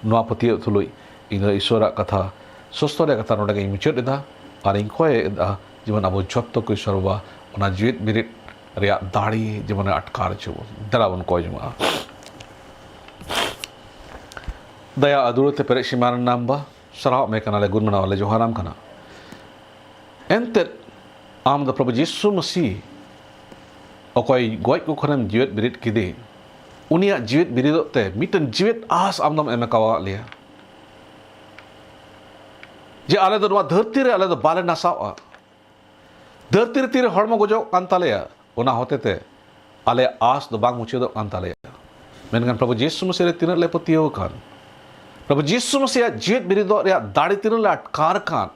ᱱᱚᱣᱟ ᱯᱟᱹᱛᱭᱟᱹᱣ ᱛᱩᱞᱩᱡ ᱤᱧ ᱫᱚ ᱤᱥᱣᱚᱨᱟᱜ ᱠᱟᱛᱷᱟ, ᱥᱚᱥᱛᱚ ᱨᱮᱭᱟᱜ ᱠᱟᱛᱷᱟ ᱱᱚᱰᱮ ᱜᱤᱧ ᱢᱩᱪᱟᱹᱫ ᱮᱫᱟ᱾ ᱟᱨ ᱤᱧ ᱠᱚᱭ ᱮᱫᱟ ᱡᱮᱢᱚᱱ ᱟᱵᱚ ᱡᱚᱛᱚ ᱠᱚ ᱤᱥᱣᱚᱨ ᱵᱟᱵᱟ ᱚᱱᱟ ᱡᱤᱣᱮᱫ ᱵᱤᱨᱤᱫ ᱨᱮᱭᱟᱜ ᱫᱟᱲᱮ ᱡᱮᱢᱚᱱᱮ ᱟᱴᱠᱟᱨ ᱦᱚᱪᱚ ᱵᱚᱱ᱾ ᱫᱮᱞᱟ ᱵᱚᱱ ᱠᱚᱭ ᱡᱚᱝᱟᱜᱼᱟ᱾ ᱫᱟᱭᱟ ᱟᱨ ᱫᱩᱞᱟᱹᱲ ᱛᱮ ᱯᱮᱨᱮᱡ ᱥᱤᱢᱟᱱ ᱱᱟᱢᱵᱟ, ᱥᱟᱨᱦᱟᱣ ᱢᱮ ᱠᱟᱱᱟᱞᱮ, ᱜᱩᱱ ᱢᱟᱱᱟᱣ ᱟᱞᱮ, ᱡᱚᱦᱟᱨᱟᱢ ᱠᱟᱱᱟ᱾ ᱮᱱᱛᱮᱫ ᱟᱢ ᱫᱚ ᱯᱨᱚᱵᱷᱩ ᱡᱤᱥᱩ ᱢᱟᱹᱥᱤ ᱚᱠᱚᱭ ᱜᱚᱡ ᱠᱚ ᱠᱷᱚᱱᱮᱢ ᱡᱤᱣᱮᱫ ᱵᱤᱨᱤᱫ ᱠᱮᱫᱮ, ᱩᱱᱤᱭᱟᱜ ᱡᱤᱣᱮᱫ ᱵᱤᱨᱤᱫᱚᱜ ᱛᱮ ᱢᱤᱫᱴᱮᱱ ᱡᱤᱣᱮᱫ ᱟᱥ ᱟᱢ ᱫᱚᱢ ᱮᱢ ᱟᱠᱟᱣᱟᱫ ᱞᱮᱭᱟ᱾ ᱡᱮ ᱟᱞᱮ ᱫᱚ ᱱᱚᱣᱟ ᱫᱷᱟᱹᱨᱛᱤ ᱨᱮ ᱟᱞᱮ ᱫᱚ ᱵᱟᱞᱮ ᱱᱟᱥᱟᱣᱼᱟ᱾ ᱫᱷᱟᱹᱨᱛᱤ ᱨᱮ ᱛᱤᱨᱮ ᱦᱚᱲᱢᱚ ᱜᱚᱡᱚᱜ ᱠᱟᱱ ᱛᱟᱞᱮᱭᱟ, ᱚᱱᱟ ᱦᱚᱛᱮ ᱛᱮ ᱟᱞᱮᱭᱟᱜ ᱟᱥ ᱫᱚ ᱵᱟᱝ ᱢᱩᱪᱟᱹᱫᱚᱜ ᱠᱟᱱ ᱛᱟᱞᱮᱭᱟ᱾ ᱢᱮᱱᱠᱷᱟᱱ ᱯᱨᱚᱵᱷᱩ ᱡᱤᱥᱩ ᱢᱟᱹᱥᱤ ᱨᱮ ᱛᱤᱱᱟᱹᱜ ᱞᱮ ᱯᱟᱹᱛᱭᱟᱹᱣ ᱟᱠᱟᱱ, ᱯᱨᱚᱵᱷᱩ ᱡᱤᱥᱩ ᱢᱟᱹᱥᱤᱭᱟᱜ ᱡᱤᱣᱮᱫ ᱵᱤᱨᱤᱫᱚᱜ ᱨᱮᱭᱟᱜ ᱫᱟᱲᱮ ᱛᱤᱱᱟᱹᱜ ᱞᱮ ᱟᱴᱠᱟᱨ ᱠᱟᱱ,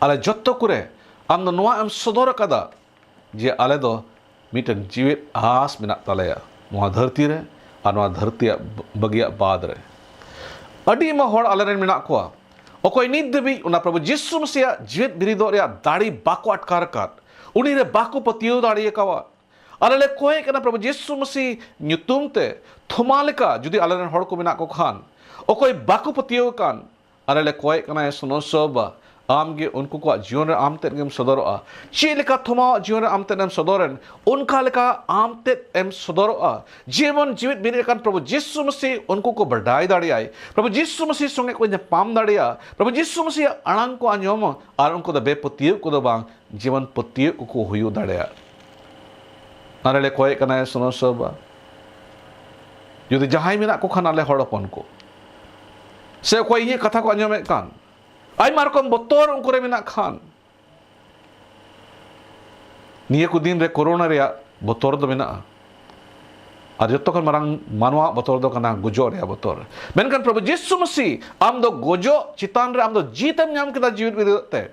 ᱟᱞᱮ ᱡᱚᱛᱚ ᱠᱚᱨᱮ ᱟᱢ ᱫᱚ ᱱᱚᱣᱟ ᱮᱢ ᱥᱚᱫᱚᱨ ᱟᱠᱟᱫᱟ ᱡᱮ ᱟᱞᱮ ᱫᱚ ᱢᱤᱫᱴᱮᱱ ᱡᱤᱣᱮᱫ ᱟᱥ ᱢᱮᱱᱟᱜ ᱛᱟᱞᱮᱭᱟ ᱱᱚᱣᱟ ᱫᱷᱟᱹᱨᱛᱤ ᱨᱮ ᱟᱨ ᱱᱚᱣᱟ ᱫᱷᱟᱹᱨᱛᱤᱭᱟᱜ ᱵᱟᱹᱜᱤᱭᱟᱜ ᱵᱟᱫ ᱨᱮ᱾ ᱟᱹᱰᱤ ᱟᱭᱢᱟ ᱦᱚᱲ ᱟᱞᱮᱨᱮᱱ ᱢᱮᱱᱟᱜ ᱠᱚᱣᱟ, ᱚᱠᱚᱭ ᱱᱤᱛ ᱫᱷᱟᱹᱵᱤᱡ ᱚᱱᱟ ᱯᱨᱚᱵᱷᱩ ᱡᱤᱥᱩ ᱢᱟᱹᱥᱤᱭᱟᱜ ᱡᱤᱣᱮᱫ ᱵᱤᱨᱤᱫᱚᱜ ᱨᱮᱭᱟᱜ ᱫᱟᱲᱮ ᱵᱟᱠᱚ ᱟᱴᱠᱟᱨ ᱟᱠᱟᱫ, ᱩᱱᱤ ᱨᱮ ᱵᱟᱠᱚ ᱯᱟᱹᱛᱭᱟᱹᱣ ᱫᱟᱲᱮ ᱟᱠᱟᱣᱟ᱾ ᱟᱞᱮ ᱞᱮ ᱠᱚᱭᱮ ᱠᱟᱱᱟ ᱯᱨᱚᱵᱷᱩ ᱡᱤᱥᱩ ᱢᱟᱹᱥᱤ ᱧᱩᱛᱩᱢ ᱛᱮ, ᱛᱷᱚᱢᱟ ᱞᱮᱠᱟ ᱡᱩᱫᱤ ᱟᱞᱮᱨᱮᱱ ᱦᱚᱲ ᱠᱚ ᱢᱮᱱᱟᱜ ᱠᱚ ᱠᱷᱟᱱ, ᱚᱠᱚᱭ ᱵᱟᱠᱚ ᱯᱟᱹᱛᱭᱟᱹᱣ ᱟᱠᱟᱱ, ᱟᱞᱮ ᱞᱮ ᱠᱚᱭᱮ ᱠᱟᱱᱟ, ᱮ ᱥᱚᱱᱚᱥᱚᱵ, ᱟᱢ ᱜᱮ ᱩᱱᱠᱩ ᱠᱚᱣᱟᱜ ᱡᱤᱭᱚᱱ ᱨᱮ ᱟᱢ ᱛᱮᱫ ᱜᱮᱢ ᱥᱚᱫᱚᱨᱚᱜᱼᱟ᱾ ᱪᱮᱫ ᱞᱮᱠᱟ ᱛᱷᱚᱢᱟᱣᱟᱜ ᱡᱤᱭᱚᱱ ᱨᱮ ᱟᱢ ᱛᱮᱫ ᱮᱢ ᱥᱚᱫᱚᱨᱮᱱ, ᱚᱱᱠᱟ ᱞᱮᱠᱟ ᱟᱢ ᱛᱮᱫ ᱮᱢ ᱥᱚᱫᱚᱨᱚᱜᱼᱟ᱾ ᱡᱮᱢᱚᱱ ᱡᱤᱣᱮᱫ ᱵᱤᱨᱤᱫ ᱟᱠᱟᱱ ᱯᱨᱚᱵᱷᱩ ᱡᱤᱥᱩ ᱢᱟᱹᱥᱤ ᱩᱱᱠᱩ ᱠᱚ ᱵᱟᱰᱟᱭ ᱫᱟᱲᱮᱭᱟᱭ, ᱯᱨᱚᱵᱷᱩ ᱡᱤᱥᱩ ᱢᱟᱹᱥᱤ ᱥᱚᱸᱜᱮ ᱠᱚ ᱧᱟᱯᱟᱢ ᱫᱟᱲᱮᱭᱟᱜᱼᱟ, ᱯᱨᱚᱵᱷᱩ ᱡᱤᱥᱩ ᱢᱟᱹᱥᱤᱭᱟᱜ ᱟᱲᱟᱝ ᱠᱚ ᱟᱸᱡᱚᱢᱟ ᱟᱨ ᱩᱱᱠᱩ ᱫᱚ ᱵᱮᱯᱟᱹᱛᱭᱟᱹᱣ ᱠᱚᱫᱚ ᱵᱟᱝ, ᱡᱮᱢᱚᱱ ᱯᱟᱹᱛᱭᱟᱹᱣ ᱠᱚᱠᱚ ᱦᱩᱭᱩᱜ ᱫᱟᱲᱮᱭᱟᱜ᱾ ᱟᱞᱮ ᱞᱮ ᱠᱚᱭᱮ ᱠᱟᱱᱟ, ᱮ ᱥᱚᱱᱚᱥᱚᱵ, ᱡᱩᱫᱤ ᱡᱟᱦᱟᱸᱭ ᱢᱮᱱᱟᱜ ᱠᱚ ᱠᱷᱟᱱ ᱟᱞᱮ ᱦᱚᱲ ᱦᱚᱯᱚᱱ ᱠᱚ, ᱥᱮ ᱚᱠᱚᱭ ᱤᱧᱟᱹᱜ ᱠᱟᱛᱷᱟ ᱠᱚ ᱟᱸᱡᱚᱢᱮᱫ ᱠᱟᱱ, ᱟᱭᱢᱟ ᱨᱚᱠᱚᱢ ᱵᱚᱛᱚᱨ ᱩᱱᱠᱩ ᱨᱮ ᱢᱮᱱᱟᱜ ᱠᱷᱟᱱ, ᱱᱤᱭᱟᱹ ᱠᱚ ᱫᱤᱱ ᱨᱮ ᱠᱳᱨᱳᱱᱟ ᱨᱮᱭᱟᱜ ᱵᱚᱛᱚᱨ ᱫᱚ ᱢᱮᱱᱟᱜᱼᱟ᱾ ᱟᱨ ᱡᱚᱛᱚ ᱠᱷᱚᱱ ᱢᱟᱨᱟᱝ ᱢᱟᱱᱣᱟᱣᱟᱜ ᱵᱚᱛᱚᱨ ᱫᱚ ᱠᱟᱱᱟ ᱜᱚᱡᱚᱜ ᱨᱮᱭᱟᱜ ᱵᱚᱛᱚᱨ᱾ ᱢᱮᱱᱠᱷᱟᱱ ᱯᱨᱚᱵᱷᱩ ᱡᱤᱥᱩ ᱢᱟᱹᱥᱤ ᱟᱢ ᱫᱚ ᱜᱚᱡᱚᱜ ᱪᱮᱛᱟᱱ ᱨᱮ ᱟᱢ ᱫᱚ ᱡᱤᱛ ᱮᱢ ᱧᱟᱢ ᱠᱮᱫᱟ ᱡᱤᱣᱮᱫ ᱵᱤᱨᱤᱫᱚᱜ ᱛᱮ᱾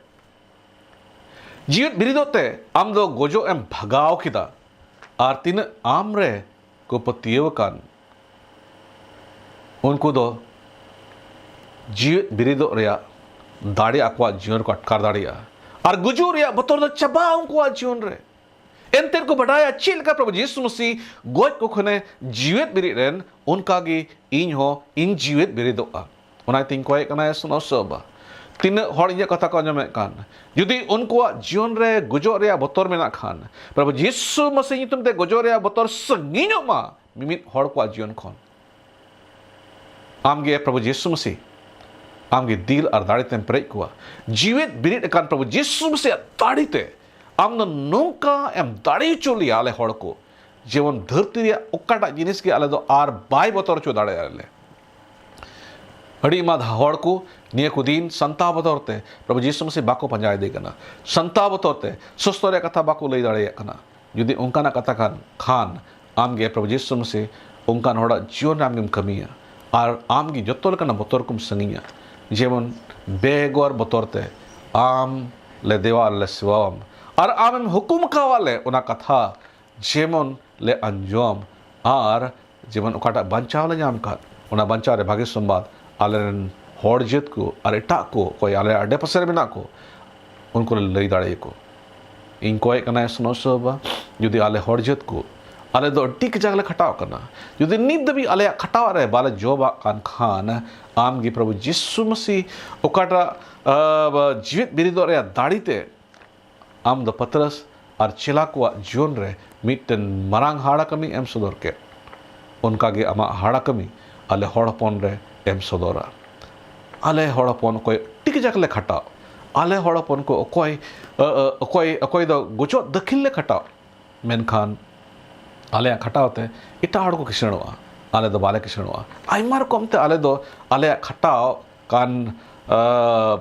ᱡᱤᱣᱮᱫ ᱵᱤᱨᱤᱫᱚᱜ ᱛᱮ ᱟᱢ ᱫᱚ ᱜᱚᱡᱚᱜ ᱮᱢ ᱵᱷᱟᱜᱟᱣ ᱠᱮᱫᱟ᱾ ᱟᱨ ᱛᱤᱱᱟᱹᱜ ᱟᱢ ᱨᱮ ᱠᱚ ᱯᱟᱹᱛᱭᱟᱹᱣ ᱟᱠᱟᱱ, ᱩᱱᱠᱩ ᱫᱚ ᱡᱤᱣᱮᱫ ᱵᱤᱨᱤᱫᱚᱜ ᱨᱮᱭᱟᱜ ᱫᱟᱲᱮ ᱟᱠᱚᱣᱟᱜ ᱡᱤᱭᱚᱱ ᱨᱮᱠᱚ ᱟᱴᱠᱟᱨ ᱫᱟᱲᱮᱭᱟᱜᱼᱟ᱾ ᱟᱨ ᱜᱩᱡᱩᱜ ᱨᱮᱭᱟᱜ ᱵᱚᱛᱚᱨ ᱫᱚ ᱪᱟᱵᱟᱜᱼᱟ ᱩᱱᱠᱩᱣᱟᱜ ᱡᱤᱭᱚᱱ ᱨᱮ᱾ ᱮᱱᱛᱮ ᱠᱚ ᱵᱟᱰᱟᱭᱟ ᱪᱮᱫ ᱞᱮᱠᱟ ᱯᱨᱚᱵᱷᱩ ᱡᱤᱥᱩ ᱢᱟᱹᱥᱤ ᱜᱚᱡ ᱠᱚ ᱠᱷᱚᱱᱮ ᱡᱤᱣᱮᱫ ᱵᱮᱨᱮᱫ ᱮᱱ, ᱚᱱᱠᱟ ᱜᱮ ᱤᱧ ᱦᱚᱸ ᱤᱧ ᱡᱤᱣᱮᱫ ᱵᱮᱨᱮᱫᱚᱜᱼᱟ᱾ ᱚᱱᱟ ᱤᱭᱟᱹᱛᱮᱧ ᱠᱚᱭᱮᱜ ᱠᱟᱱᱟ, ᱥᱚᱱᱚᱥᱚᱵᱟ, ᱛᱤᱱᱟᱹᱜ ᱦᱚᱲ ᱤᱧᱟᱹᱜ ᱠᱟᱛᱷᱟ ᱠᱚ ᱟᱸᱡᱚᱢᱮᱫ ᱠᱟᱱ, ᱡᱩᱫᱤ ᱩᱱᱠᱩᱣᱟᱜ ᱡᱤᱭᱚᱱ ᱨᱮ ᱜᱚᱡᱚᱜ ᱨᱮᱭᱟᱜ ᱵᱚᱛᱚᱨ ᱢᱮᱱᱟᱜ ᱠᱷᱟᱱ, ᱯᱨᱚᱵᱷᱩ ᱡᱤᱥᱩ ᱢᱟᱹᱥᱤ ᱧᱩᱛᱩᱢ ᱛᱮ ᱜᱚᱡᱚᱜ ᱨᱮᱭᱟᱜ ᱵᱚᱛᱚᱨ ᱥᱟᱺᱜᱤᱧᱚᱜ ᱢᱟ ᱢᱤᱢᱤᱫ ᱦᱚᱲ ᱠᱚᱣᱟᱜ ᱡᱤᱭᱚᱱ ᱠᱷᱚᱱ᱾ ᱟᱢᱜᱮ ᱯᱨᱚᱵᱷᱩ ᱡᱤᱥᱩ ᱢᱟᱹᱥᱤ, ᱟᱢᱜᱮ ᱫᱤᱞ ᱟᱨ ᱫᱟᱲᱮ ᱛᱮᱢ ᱯᱮᱨᱮᱡ ᱠᱚᱣᱟ᱾ ᱡᱤᱣᱮᱫ ᱵᱮᱨᱮᱫ ᱟᱠᱟᱱ ᱯᱨᱚᱵᱷᱩ ᱡᱤᱥᱩ ᱢᱟᱹᱥᱤᱭᱟᱜ ᱫᱟᱲᱮ ᱛᱮ ᱟᱢ ᱫᱚ ᱱᱚᱝᱠᱟ ᱮᱢ ᱫᱟᱲᱮ ᱦᱚᱪᱚ ᱞᱮᱭᱟ ᱟᱞᱮ ᱦᱚᱲ ᱠᱚ, ᱡᱮᱢᱚᱱ ᱫᱷᱟᱹᱨᱛᱤ ᱨᱮᱭᱟᱜ ᱚᱠᱟᱴᱟᱜ ᱡᱤᱱᱤᱥ ᱜᱮ ᱟᱞᱮ ᱫᱚ ᱟᱨ ᱵᱟᱭ ᱵᱚᱛᱚᱨ ᱦᱚᱪᱚ ᱫᱟᱲᱮᱭᱟᱞᱮ᱾ ᱟᱹᱰᱤ ᱮᱢᱟᱱ ᱦᱚᱲ ᱠᱚ ᱱᱤᱭᱟᱹ ᱠᱚ ᱫᱤᱱ ᱥᱟᱱᱛᱟᱣ ᱵᱚᱛᱚᱨ ᱛᱮ ᱯᱨᱚᱵᱷᱩ ᱡᱤᱥᱩ ᱢᱟᱹᱥᱤ ᱵᱟᱠᱚ ᱯᱟᱸᱡᱟ ᱤᱫᱤ ᱠᱟᱱᱟ᱾ ᱥᱟᱱᱛᱟᱣ ᱵᱚᱛᱚᱨ ᱛᱮ ᱥᱩᱥᱛᱷᱚ ᱨᱮᱭᱟᱜ ᱠᱟᱛᱷᱟ ᱵᱟᱠᱚ ᱞᱟᱹᱭ ᱫᱟᱲᱮᱭᱟᱜ ᱠᱟᱱᱟ᱾ ᱡᱩᱫᱤ ᱚᱱᱠᱟᱱᱟᱜ ᱠᱟᱛᱷᱟ ᱠᱟᱱ ᱠᱷᱟᱱ, ᱟᱢ ᱜᱮ ᱯᱨᱚᱵᱷᱩ ᱡᱤᱥᱩ ᱢᱟᱹᱥᱤ ᱚᱱᱠᱟᱱ ᱦᱚᱲᱟᱜ ᱡᱤᱭᱚᱱ ᱨᱮ ᱟᱢ ᱜᱮᱢ ᱠᱟᱹᱢᱤᱭᱟ᱾ ᱟᱨ ᱟᱢ ᱜᱮ ᱡᱚᱛᱚ ᱞᱮᱠᱟᱱᱟᱜ ᱵᱚᱛᱚᱨ ᱠᱚᱢ ᱥᱟᱺᱜᱤᱧᱟ᱾ ᱡᱮᱢᱚᱱ ᱵᱮᱜᱚᱨ ᱵᱚᱛᱚᱨ ᱛᱮ ᱟᱢ ᱞᱮ ᱫᱮᱣᱟ ᱟᱨ ᱞᱮ ᱥᱮᱵᱟᱣᱟᱢ᱾ ᱟᱨ ᱟᱢᱮᱢ ᱦᱩᱠᱩᱢ ᱟᱠᱟᱣᱟᱫ ᱞᱮ ᱚᱱᱟ ᱠᱟᱛᱷᱟ ᱡᱮᱢᱚᱱ ᱞᱮ ᱟᱸᱡᱚᱢ, ᱟᱨ ᱡᱮᱢᱚᱱ ᱚᱠᱟᱴᱟᱜ ᱵᱟᱧᱪᱟᱣ ᱞᱮ ᱧᱟᱢ ᱠᱟᱫ, ᱚᱱᱟ ᱵᱟᱧᱪᱟᱣ ᱨᱮ ᱵᱷᱟᱜᱮ ᱥᱚᱢᱵᱟᱫ ᱟᱞᱮᱨᱮᱱ ᱦᱚᱲ ᱡᱟᱹᱛ ᱠᱚ ᱟᱨ ᱮᱴᱟᱜ ᱠᱚ ᱚᱠᱚᱭ ᱟᱞᱮ ᱟᱰᱮᱯᱟᱥᱮ ᱨᱮ ᱢᱮᱱᱟᱜ ᱠᱚ, ᱩᱱᱠᱩ ᱞᱮ ᱞᱟᱹᱭ ᱫᱟᱲᱮᱭᱟᱠᱚ᱾ ᱤᱧ ᱠᱚᱭᱮᱜ ᱠᱟᱱᱟ, ᱥᱚᱱᱚᱥᱚ ᱵᱟᱵᱟ, ᱡᱩᱫᱤ ᱟᱞᱮ ᱦᱚᱲ ᱡᱟᱹᱛ ᱠᱚ, ᱟᱞᱮ ᱫᱚ ᱟᱹᱰᱤ ᱠᱟᱡᱟᱠ ᱞᱮ ᱠᱷᱟᱴᱟᱣ ᱠᱟᱱᱟ, ᱡᱩᱫᱤ ᱱᱤᱛ ᱫᱷᱟᱹᱵᱤᱡ ᱟᱞᱮᱭᱟᱜ ᱠᱷᱟᱴᱟᱣ ᱨᱮ ᱵᱟᱞᱮ ᱡᱚᱵᱟᱜ ᱠᱟᱱ ᱠᱷᱟᱱ, ᱟᱢ ᱜᱮ ᱯᱨᱚᱵᱷᱩ ᱡᱤᱥᱩ ᱢᱟᱹᱥᱤ ᱚᱠᱟᱴᱟᱜ, ᱟ, ᱡᱤᱣᱮᱫ ᱵᱮᱨᱮᱫᱚᱜ ᱨᱮᱭᱟᱜ ᱫᱟᱲᱮ ᱛᱮ ᱟᱢ ᱫᱚ ᱯᱟᱛᱨᱟᱥ ᱟᱨ ᱪᱮᱞᱟ ᱠᱚᱣᱟᱜ ᱡᱤᱭᱚᱱ ᱨᱮ ᱢᱤᱫᱴᱮᱱ ᱢᱟᱨᱟᱝ ᱦᱟᱲᱟ ᱠᱟᱹᱢᱤ ᱮᱢ ᱥᱚᱫᱚᱨ ᱠᱮᱫ, ᱚᱱᱠᱟ ᱜᱮ ᱟᱢᱟᱜ ᱦᱟᱲᱟ ᱠᱟᱹᱢᱤ ᱟᱞᱮ ᱦᱚᱲ ᱦᱚᱯᱚᱱ ᱨᱮ ᱮᱢ ᱥᱚᱫᱚᱨᱟ᱾ ᱟᱞᱮ ᱦᱚᱲ ᱦᱚᱯᱚᱱ ᱚᱠᱚᱭ ᱟᱹᱰᱤ ᱠᱟᱡᱟᱠ ᱞᱮ ᱠᱷᱟᱴᱟᱣ, ᱟᱞᱮ ᱦᱚᱲ ᱦᱚᱯᱚᱱ ᱠᱚ ᱚᱠᱚᱭ, ᱚᱠᱚᱭ, ᱚᱠᱚᱭ ᱫᱚ ᱜᱚᱡᱚᱜ ᱫᱟᱹᱠᱷᱤᱞ ᱞᱮ ᱠᱷᱟᱴᱟᱣ, ᱢᱮᱱᱠᱷᱟᱱ ᱟᱞᱮᱭᱟᱜ ᱠᱷᱟᱴᱟᱣ ᱛᱮ ᱮᱴᱟᱜ ᱦᱚᱲ ᱠᱚ ᱠᱤᱥᱟᱹᱬᱚᱜᱼᱟ, ᱟᱞᱮ ᱫᱚ ᱵᱟᱞᱮ ᱠᱤᱥᱟᱹᱬᱚᱜᱼᱟ᱾ ᱟᱭᱢᱟ ᱨᱚᱠᱚᱢ ᱛᱮ ᱟᱞᱮ ᱫᱚ ᱟᱞᱮᱭᱟᱜ ᱠᱷᱟᱴᱟᱣ ᱠᱟᱱ, ᱟ,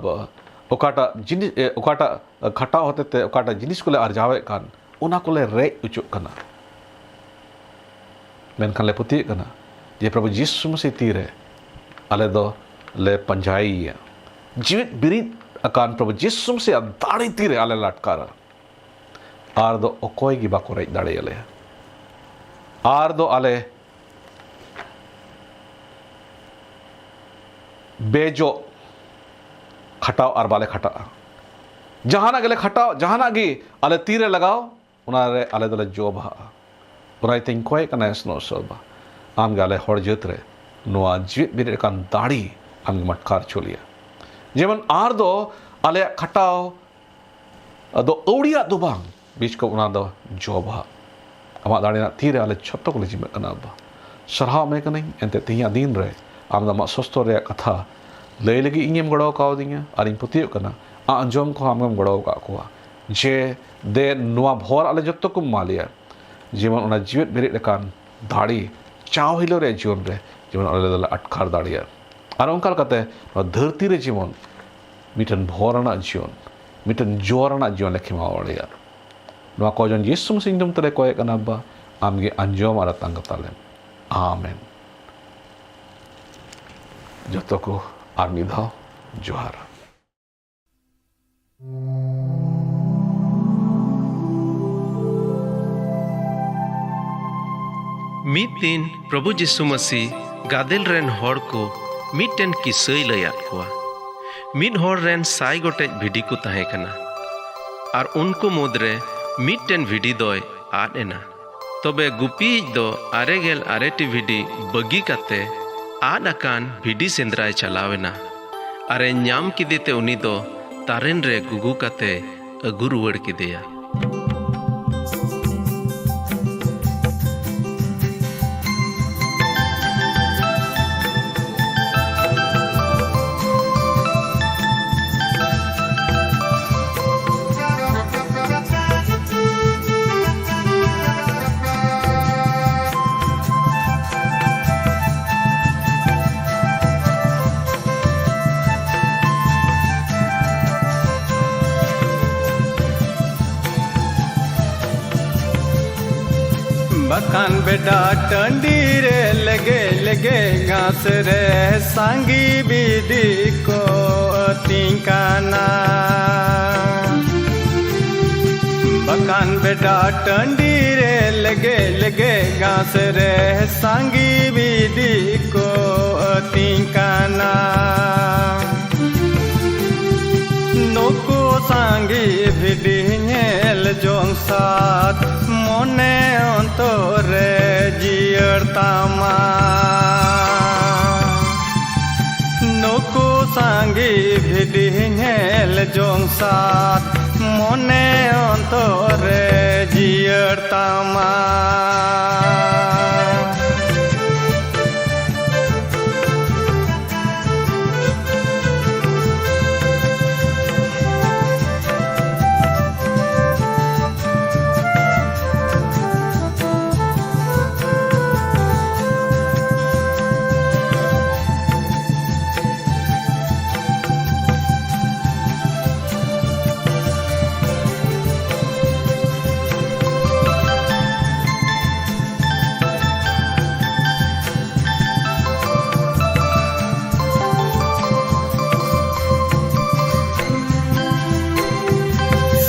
ᱚᱠᱟᱴᱟᱜ ᱡᱤᱱᱤᱥ, ᱮ, ᱚᱠᱟᱴᱟᱜ ᱠᱷᱟᱴᱟᱣ ᱦᱚᱛᱮ ᱛᱮ ᱚᱠᱟᱴᱟᱜ ᱡᱤᱱᱤᱥ ᱠᱚᱞᱮ ᱟᱨᱡᱟᱣᱮᱫ ᱠᱟᱱ, ᱚᱱᱟ ᱠᱚᱞᱮ ᱨᱮᱡ ᱚᱪᱚᱜ ᱠᱟᱱᱟ᱾ ᱢᱮᱱᱠᱷᱟᱱ ᱞᱮ ᱯᱟᱹᱛᱭᱟᱹᱜ ᱠᱟᱱᱟ ᱡᱮ ᱯᱨᱚᱵᱷᱩ ᱡᱤᱥᱩ ᱢᱟᱹᱥᱤ ᱛᱤᱨᱮ ᱟᱞᱮ ᱫᱚ ᱞᱮ ᱯᱟᱸᱡᱟᱭᱮᱭᱟ᱾ ᱡᱤᱣᱮᱫ ᱵᱤᱨᱤᱫ ᱟᱠᱟᱱ ᱯᱨᱚᱵᱷᱩ ᱡᱤᱥᱩ ᱢᱟᱹᱥᱤᱭᱟᱜ ᱫᱟᱲᱮ ᱛᱤᱨᱮ ᱟᱞᱮ ᱞᱮ ᱟᱴᱠᱟᱨᱟ, ᱟᱨ ᱫᱚ ᱚᱠᱚᱭ ᱜᱮ ᱵᱟᱠᱚ ᱨᱮᱡ ᱫᱟᱲᱮᱭᱟᱞᱮᱭᱟ᱾ ᱟᱨ ᱫᱚ ᱟᱞᱮ ᱵᱮᱡᱚᱜ ᱠᱷᱟᱴᱟᱣ ᱟᱨ ᱵᱟᱞᱮ ᱠᱷᱟᱴᱟᱜᱼᱟ᱾ ᱡᱟᱦᱟᱱᱟᱜ ᱜᱮᱞᱮ ᱠᱷᱟᱴᱟᱣ, ᱡᱟᱦᱟᱱᱟᱜ ᱜᱮ ᱟᱞᱮ ᱛᱤᱨᱮ ᱞᱟᱜᱟᱣ, ᱚᱱᱟᱨᱮ ᱟᱞᱮ ᱫᱚᱞᱮ ᱡᱚ ᱵᱟᱦᱟᱜᱼᱟ᱾ ᱚᱱᱟ ᱤᱭᱟᱹᱛᱮᱧ ᱠᱚᱭᱮ ᱠᱟᱱᱟ, ᱮᱥᱱᱚ ᱥᱚᱵᱟ, ᱟᱢᱜᱮ ᱟᱞᱮ ᱦᱚᱲ ᱡᱟᱹᱛ ᱨᱮ ᱱᱚᱣᱟ ᱡᱤᱣᱮᱫ ᱵᱮᱨᱮᱫ ᱟᱠᱟᱱ ᱫᱟᱲᱮ ᱟᱢᱜᱮᱢ ᱟᱴᱠᱟᱨ ᱦᱚᱪᱚ ᱞᱮᱭᱟ᱾ ᱡᱮᱢᱚᱱ ᱟᱨ ᱫᱚ ᱟᱞᱮᱭᱟᱜ ᱠᱷᱟᱴᱟᱣ ᱟᱫᱚ ᱟᱹᱣᱲᱤᱭᱟᱜ ᱫᱚ ᱵᱟᱝ, ᱵᱤᱪᱠᱚᱢ ᱚᱱᱟ ᱫᱚ ᱡᱚ ᱵᱟᱦᱟ᱾ ᱟᱢᱟᱜ ᱫᱟᱲᱮ ᱨᱮᱱᱟᱜ ᱛᱤᱨᱮ ᱟᱞᱮ ᱡᱷᱚᱛᱚ ᱠᱚᱞᱮ ᱡᱤᱢᱟᱹᱜ ᱠᱟᱱᱟ, ᱟᱵᱵᱟ᱾ ᱥᱟᱨᱦᱟᱣ ᱮᱢᱮ ᱠᱟᱹᱱᱟᱹᱧ᱾ ᱮᱱᱛᱮ ᱛᱮᱦᱮᱧᱟᱜ ᱫᱤᱱ ᱨᱮ ᱟᱢ ᱫᱚ ᱟᱢᱟᱜ ᱥᱚᱥᱛᱚ ᱨᱮᱭᱟᱜ ᱠᱟᱛᱷᱟ ᱞᱟᱹᱭ ᱞᱟᱹᱜᱤᱫ ᱤᱧᱮᱢ ᱜᱚᱲᱚ ᱠᱟᱣᱫᱤᱧᱟ, ᱟᱨᱤᱧ ᱯᱟᱹᱛᱭᱟᱹᱜ ᱠᱟᱱᱟ ᱟᱸᱡᱚᱢ ᱠᱚᱦᱚᱸ ᱟᱢᱜᱮᱢ ᱜᱚᱲᱚ ᱟᱠᱟᱫ ᱠᱚᱣᱟ, ᱡᱮ ᱫᱮ ᱱᱚᱣᱟ ᱵᱷᱚᱨ ᱟᱞᱮ ᱡᱚᱛᱚ ᱠᱚᱢ ᱮᱢᱟ ᱞᱮᱭᱟ, ᱡᱮᱢᱚᱱ ᱚᱱᱟ ᱡᱤᱣᱮᱫ ᱵᱮᱨᱮᱫ ᱟᱠᱟᱱ ᱫᱟᱲᱮ ᱪᱟᱣ ᱦᱤᱞᱳᱜ ᱨᱮᱭᱟᱜ ᱡᱤᱭᱚᱱ ᱨᱮ ᱡᱮᱢᱚᱱ ᱟᱞᱮ ᱫᱚᱞᱮ ᱟᱴᱠᱟᱨ ᱫᱟᱲᱮᱭᱟᱜ᱾ ᱟᱨ ᱚᱱᱠᱟ ᱞᱮᱠᱟᱛᱮ ᱱᱚᱣᱟ ᱫᱷᱟᱹᱨᱛᱤ ᱨᱮ ᱡᱮᱢᱚᱱ ᱢᱤᱫᱴᱮᱱ ᱵᱷᱚᱨ ᱟᱱᱟᱜ ᱡᱤᱭᱚᱱ, ᱢᱤᱫᱴᱮᱱ ᱡᱚᱨ ᱟᱱᱟᱜ ᱡᱤᱭᱚᱱ ᱞᱮ ᱠᱷᱮᱢᱟᱣ ᱫᱟᱲᱮᱭᱟᱜ᱾ ᱱᱚᱣᱟ ᱠᱚ ᱡᱚᱱ ᱭᱤᱥᱩ ᱢᱟᱹᱥᱤ ᱧᱩᱛᱩᱢ ᱛᱮᱞᱮ ᱠᱚᱭᱮᱜ ᱠᱟᱱᱟ, ᱟᱵᱵᱟ, ᱟᱢᱜᱮ ᱟᱸᱡᱚᱢ ᱟᱨ ᱟᱛᱟᱝ ᱠᱟᱛᱟᱞᱮᱢ᱾ ᱟᱢᱮᱱ᱾ ᱡᱚᱛᱚ ᱠᱚ ᱟᱨ ᱢᱤᱫ ᱫᱷᱟᱣ ᱡᱚᱦᱟᱨ᱾ ᱢᱤᱫ ᱫᱤᱱ ᱯᱨᱚᱵᱷᱩ ᱡᱤᱥᱩ ᱢᱟᱹᱥᱤ ᱜᱟᱫᱮᱞ ᱨᱮᱱ ᱦᱚᱲ ᱠᱚ ᱢᱤᱫᱴᱮᱱ ᱠᱤᱥᱟᱹᱭ ᱞᱟᱹᱭᱟᱫ ᱠᱚᱣᱟ᱾ ᱢᱤᱫ ᱦᱚᱲ ᱨᱮᱱ ᱥᱟᱭ ᱜᱚᱴᱮᱡ ᱵᱷᱤᱰᱤ ᱠᱚ ᱛᱟᱦᱮᱸ ᱠᱟᱱᱟ, ᱟᱨ ᱩᱱᱠᱩ ᱢᱩᱫᱽᱨᱮ ᱢᱤᱫᱴᱮᱱ ᱵᱷᱤᱰᱤ ᱫᱚᱭ ᱟᱫ ᱮᱱᱟ᱾ ᱛᱚᱵᱮ ᱜᱩᱯᱤᱭᱤᱡ ᱫᱚ ᱟᱨᱮ ᱜᱮᱞ ᱟᱨᱮ ᱴᱤ ᱵᱷᱤᱰᱤ ᱵᱟᱹᱜᱤ ᱠᱟᱛᱮ ᱟᱫ ᱟᱠᱟᱱ ᱵᱷᱤᱰᱤ ᱥᱮᱸᱫᱽᱨᱟᱭ ᱪᱟᱞᱟᱣ ᱮᱱᱟ᱾ ᱟᱨᱮ ᱧᱟᱢ ᱠᱮᱫᱮ ᱛᱮ ᱩᱱᱤ ᱫᱚ ᱛᱟᱨᱮᱱ ᱨᱮ ᱜᱩᱜᱩ ᱠᱟᱛᱮ ᱟᱹᱜᱩ ᱨᱩᱣᱟᱹᱲ ᱠᱮᱫᱮᱭᱟ᱾ ᱵᱟᱠᱷᱟᱱ ᱵᱮᱰᱟ ᱴᱟᱺᱰᱤ ᱨᱮ ᱞᱮᱜᱮ ᱞᱮᱜᱮ ᱜᱷᱟᱥ ᱨᱮ ᱥᱟᱸᱜᱮ ᱵᱤᱫᱤ ᱠᱚ ᱟᱹᱛᱤᱧ ᱠᱟᱱᱟ᱾ ᱵᱟᱠᱷᱟᱱ ᱵᱮᱰᱟ ᱴᱟᱺᱰᱤ ᱨᱮ ᱞᱮᱜᱮ ᱞᱮᱜᱮ ᱜᱷᱟᱥ ᱨᱮ ᱥᱟᱸᱜᱮ ᱵᱤᱫᱤ ᱠᱚ ᱟᱹᱛᱤᱧ ᱠᱟᱱᱟ᱾ ᱱᱩᱠᱩ ᱥᱟᱸᱜᱮ ᱵᱷᱤᱰᱤ ᱧᱮᱞ ᱡᱚᱝ ᱥᱟᱛ ᱢᱚᱱᱮ ᱚᱱᱛᱚᱨ ᱨᱮ ᱡᱤᱭᱟᱹᱲ ᱛᱟᱢᱟ᱾ ᱱᱩᱠᱩ ᱥᱟᱸᱜᱮ ᱵᱷᱤᱰᱤ ᱧᱮᱞ ᱡᱚᱝ ᱥᱟᱛ ᱢᱚᱱᱮ ᱚᱱᱛᱚᱨ ᱨᱮ ᱡᱤᱭᱟᱹᱲ ᱛᱟᱢᱟ᱾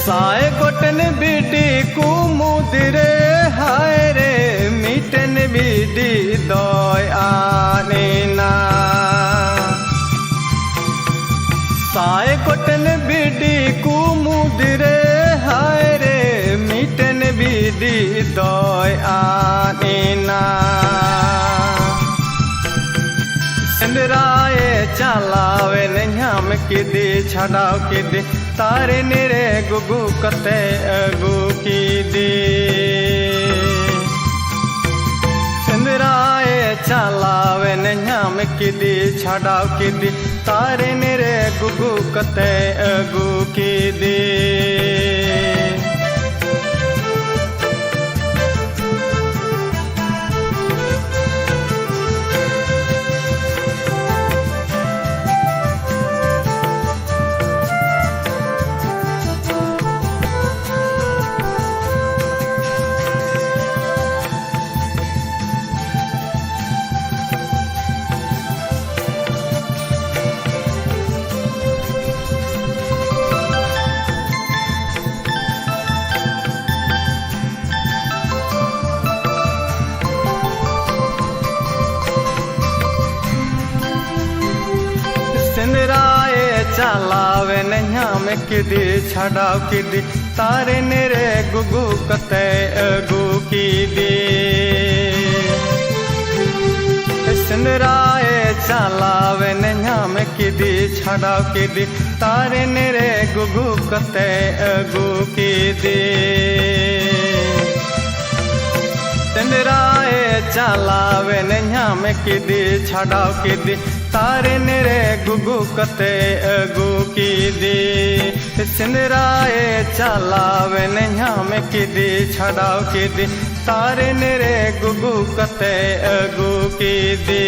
ᱥᱟᱭ ᱜᱚᱴᱮᱱ ᱵᱤᱰᱤ ᱠᱚ ᱢᱩᱫᱽ ᱨᱮ ᱦᱟᱭ ᱨᱮ ᱢᱤᱫᱴᱮᱱ ᱵᱤᱰᱤ ᱫᱚᱭ ᱟᱫ ᱮᱱᱟ᱾ ᱥᱟᱭ ᱜᱚᱴᱮᱱ ᱵᱤᱰᱤ ᱠᱚ ᱢᱩᱫᱽ ᱨᱮ ᱦᱟᱭ ᱨᱮ ᱢᱤᱫᱴᱮᱱ ᱵᱤᱰᱤ ᱫᱚᱭ ᱟᱫ ᱮᱱᱟ᱾ ᱥᱮᱸᱫᱽᱨᱟᱭᱮ ᱪᱟᱞᱟᱣᱮᱱ ᱧᱟᱢ ᱠᱮᱫᱮ ᱪᱷᱟᱰᱟᱣ ᱠᱮᱫᱮ ᱛᱟᱨᱮᱱ ᱨᱮ ᱜᱩᱜᱩ ᱠᱟᱛᱮ ᱟᱹᱜᱩ ᱠᱮᱫᱮ᱾ ᱥᱮᱸᱫᱽᱨᱟᱭᱮ ᱪᱟᱞᱟᱣᱮᱱ ᱧᱟᱢ ᱠᱮᱫᱮ ᱪᱷᱟᱰᱟᱣ ᱠᱮᱫᱮ ᱛᱟᱨᱮᱱ ᱨᱮ ᱜᱩᱜᱩ ᱠᱟᱛᱮ ᱟᱹᱜᱩ ᱠᱮᱫᱮ᱾ ᱥᱮᱸᱫᱽᱨᱟᱭᱮ ᱪᱟᱞᱟᱣᱮᱱ ᱧᱟᱢ ᱠᱮᱫᱮ ᱪᱷᱟᱰᱟᱣ ᱠᱮᱫᱮ ᱛᱟᱨᱮᱱ ᱨᱮ ᱜᱩᱜᱩ ᱠᱟᱛᱮ ᱟᱹᱜᱩ ᱠᱮᱫᱮ᱾ ᱥᱮᱸᱫᱽᱨᱟᱭ ᱪᱟᱞᱟᱣᱮᱱ ᱧᱟᱢ ᱠᱮᱫᱮ ᱪᱷᱟᱰᱟᱣ ᱠᱮᱫᱮ᱾ ᱛᱟᱨᱮᱱ ᱨᱮ ᱜᱩᱜᱩ ᱠᱟᱛᱮ ᱟᱹᱜᱩ ᱠᱮᱫᱮ᱾ ᱥᱮᱸᱫᱽᱨᱟᱭ ᱪᱟᱞᱟᱣᱮᱱ ᱧᱟᱢ ᱠᱮᱫᱮ ᱪᱷᱟᱰᱟᱣ ᱠᱮᱫᱮ᱾ ᱛᱟᱨᱮᱱ ᱨᱮ ᱜᱩᱜᱩ ᱠᱟᱛᱮ ᱟᱹᱜᱩ ᱠᱮᱫᱮ᱾ ᱥᱮᱸᱫᱽᱨᱟᱭ ᱪᱟᱞᱟᱣᱮᱱ ᱧᱟᱢ ᱠᱮᱫᱮ ᱪᱷᱟᱰᱟᱣ ᱠᱮᱫᱮ᱾ ᱛᱟᱨᱮᱱ ᱨᱮ ᱜᱩᱜᱩ ᱠᱟᱛᱮ ᱟᱹᱜᱩ ᱠᱮᱫᱮ᱾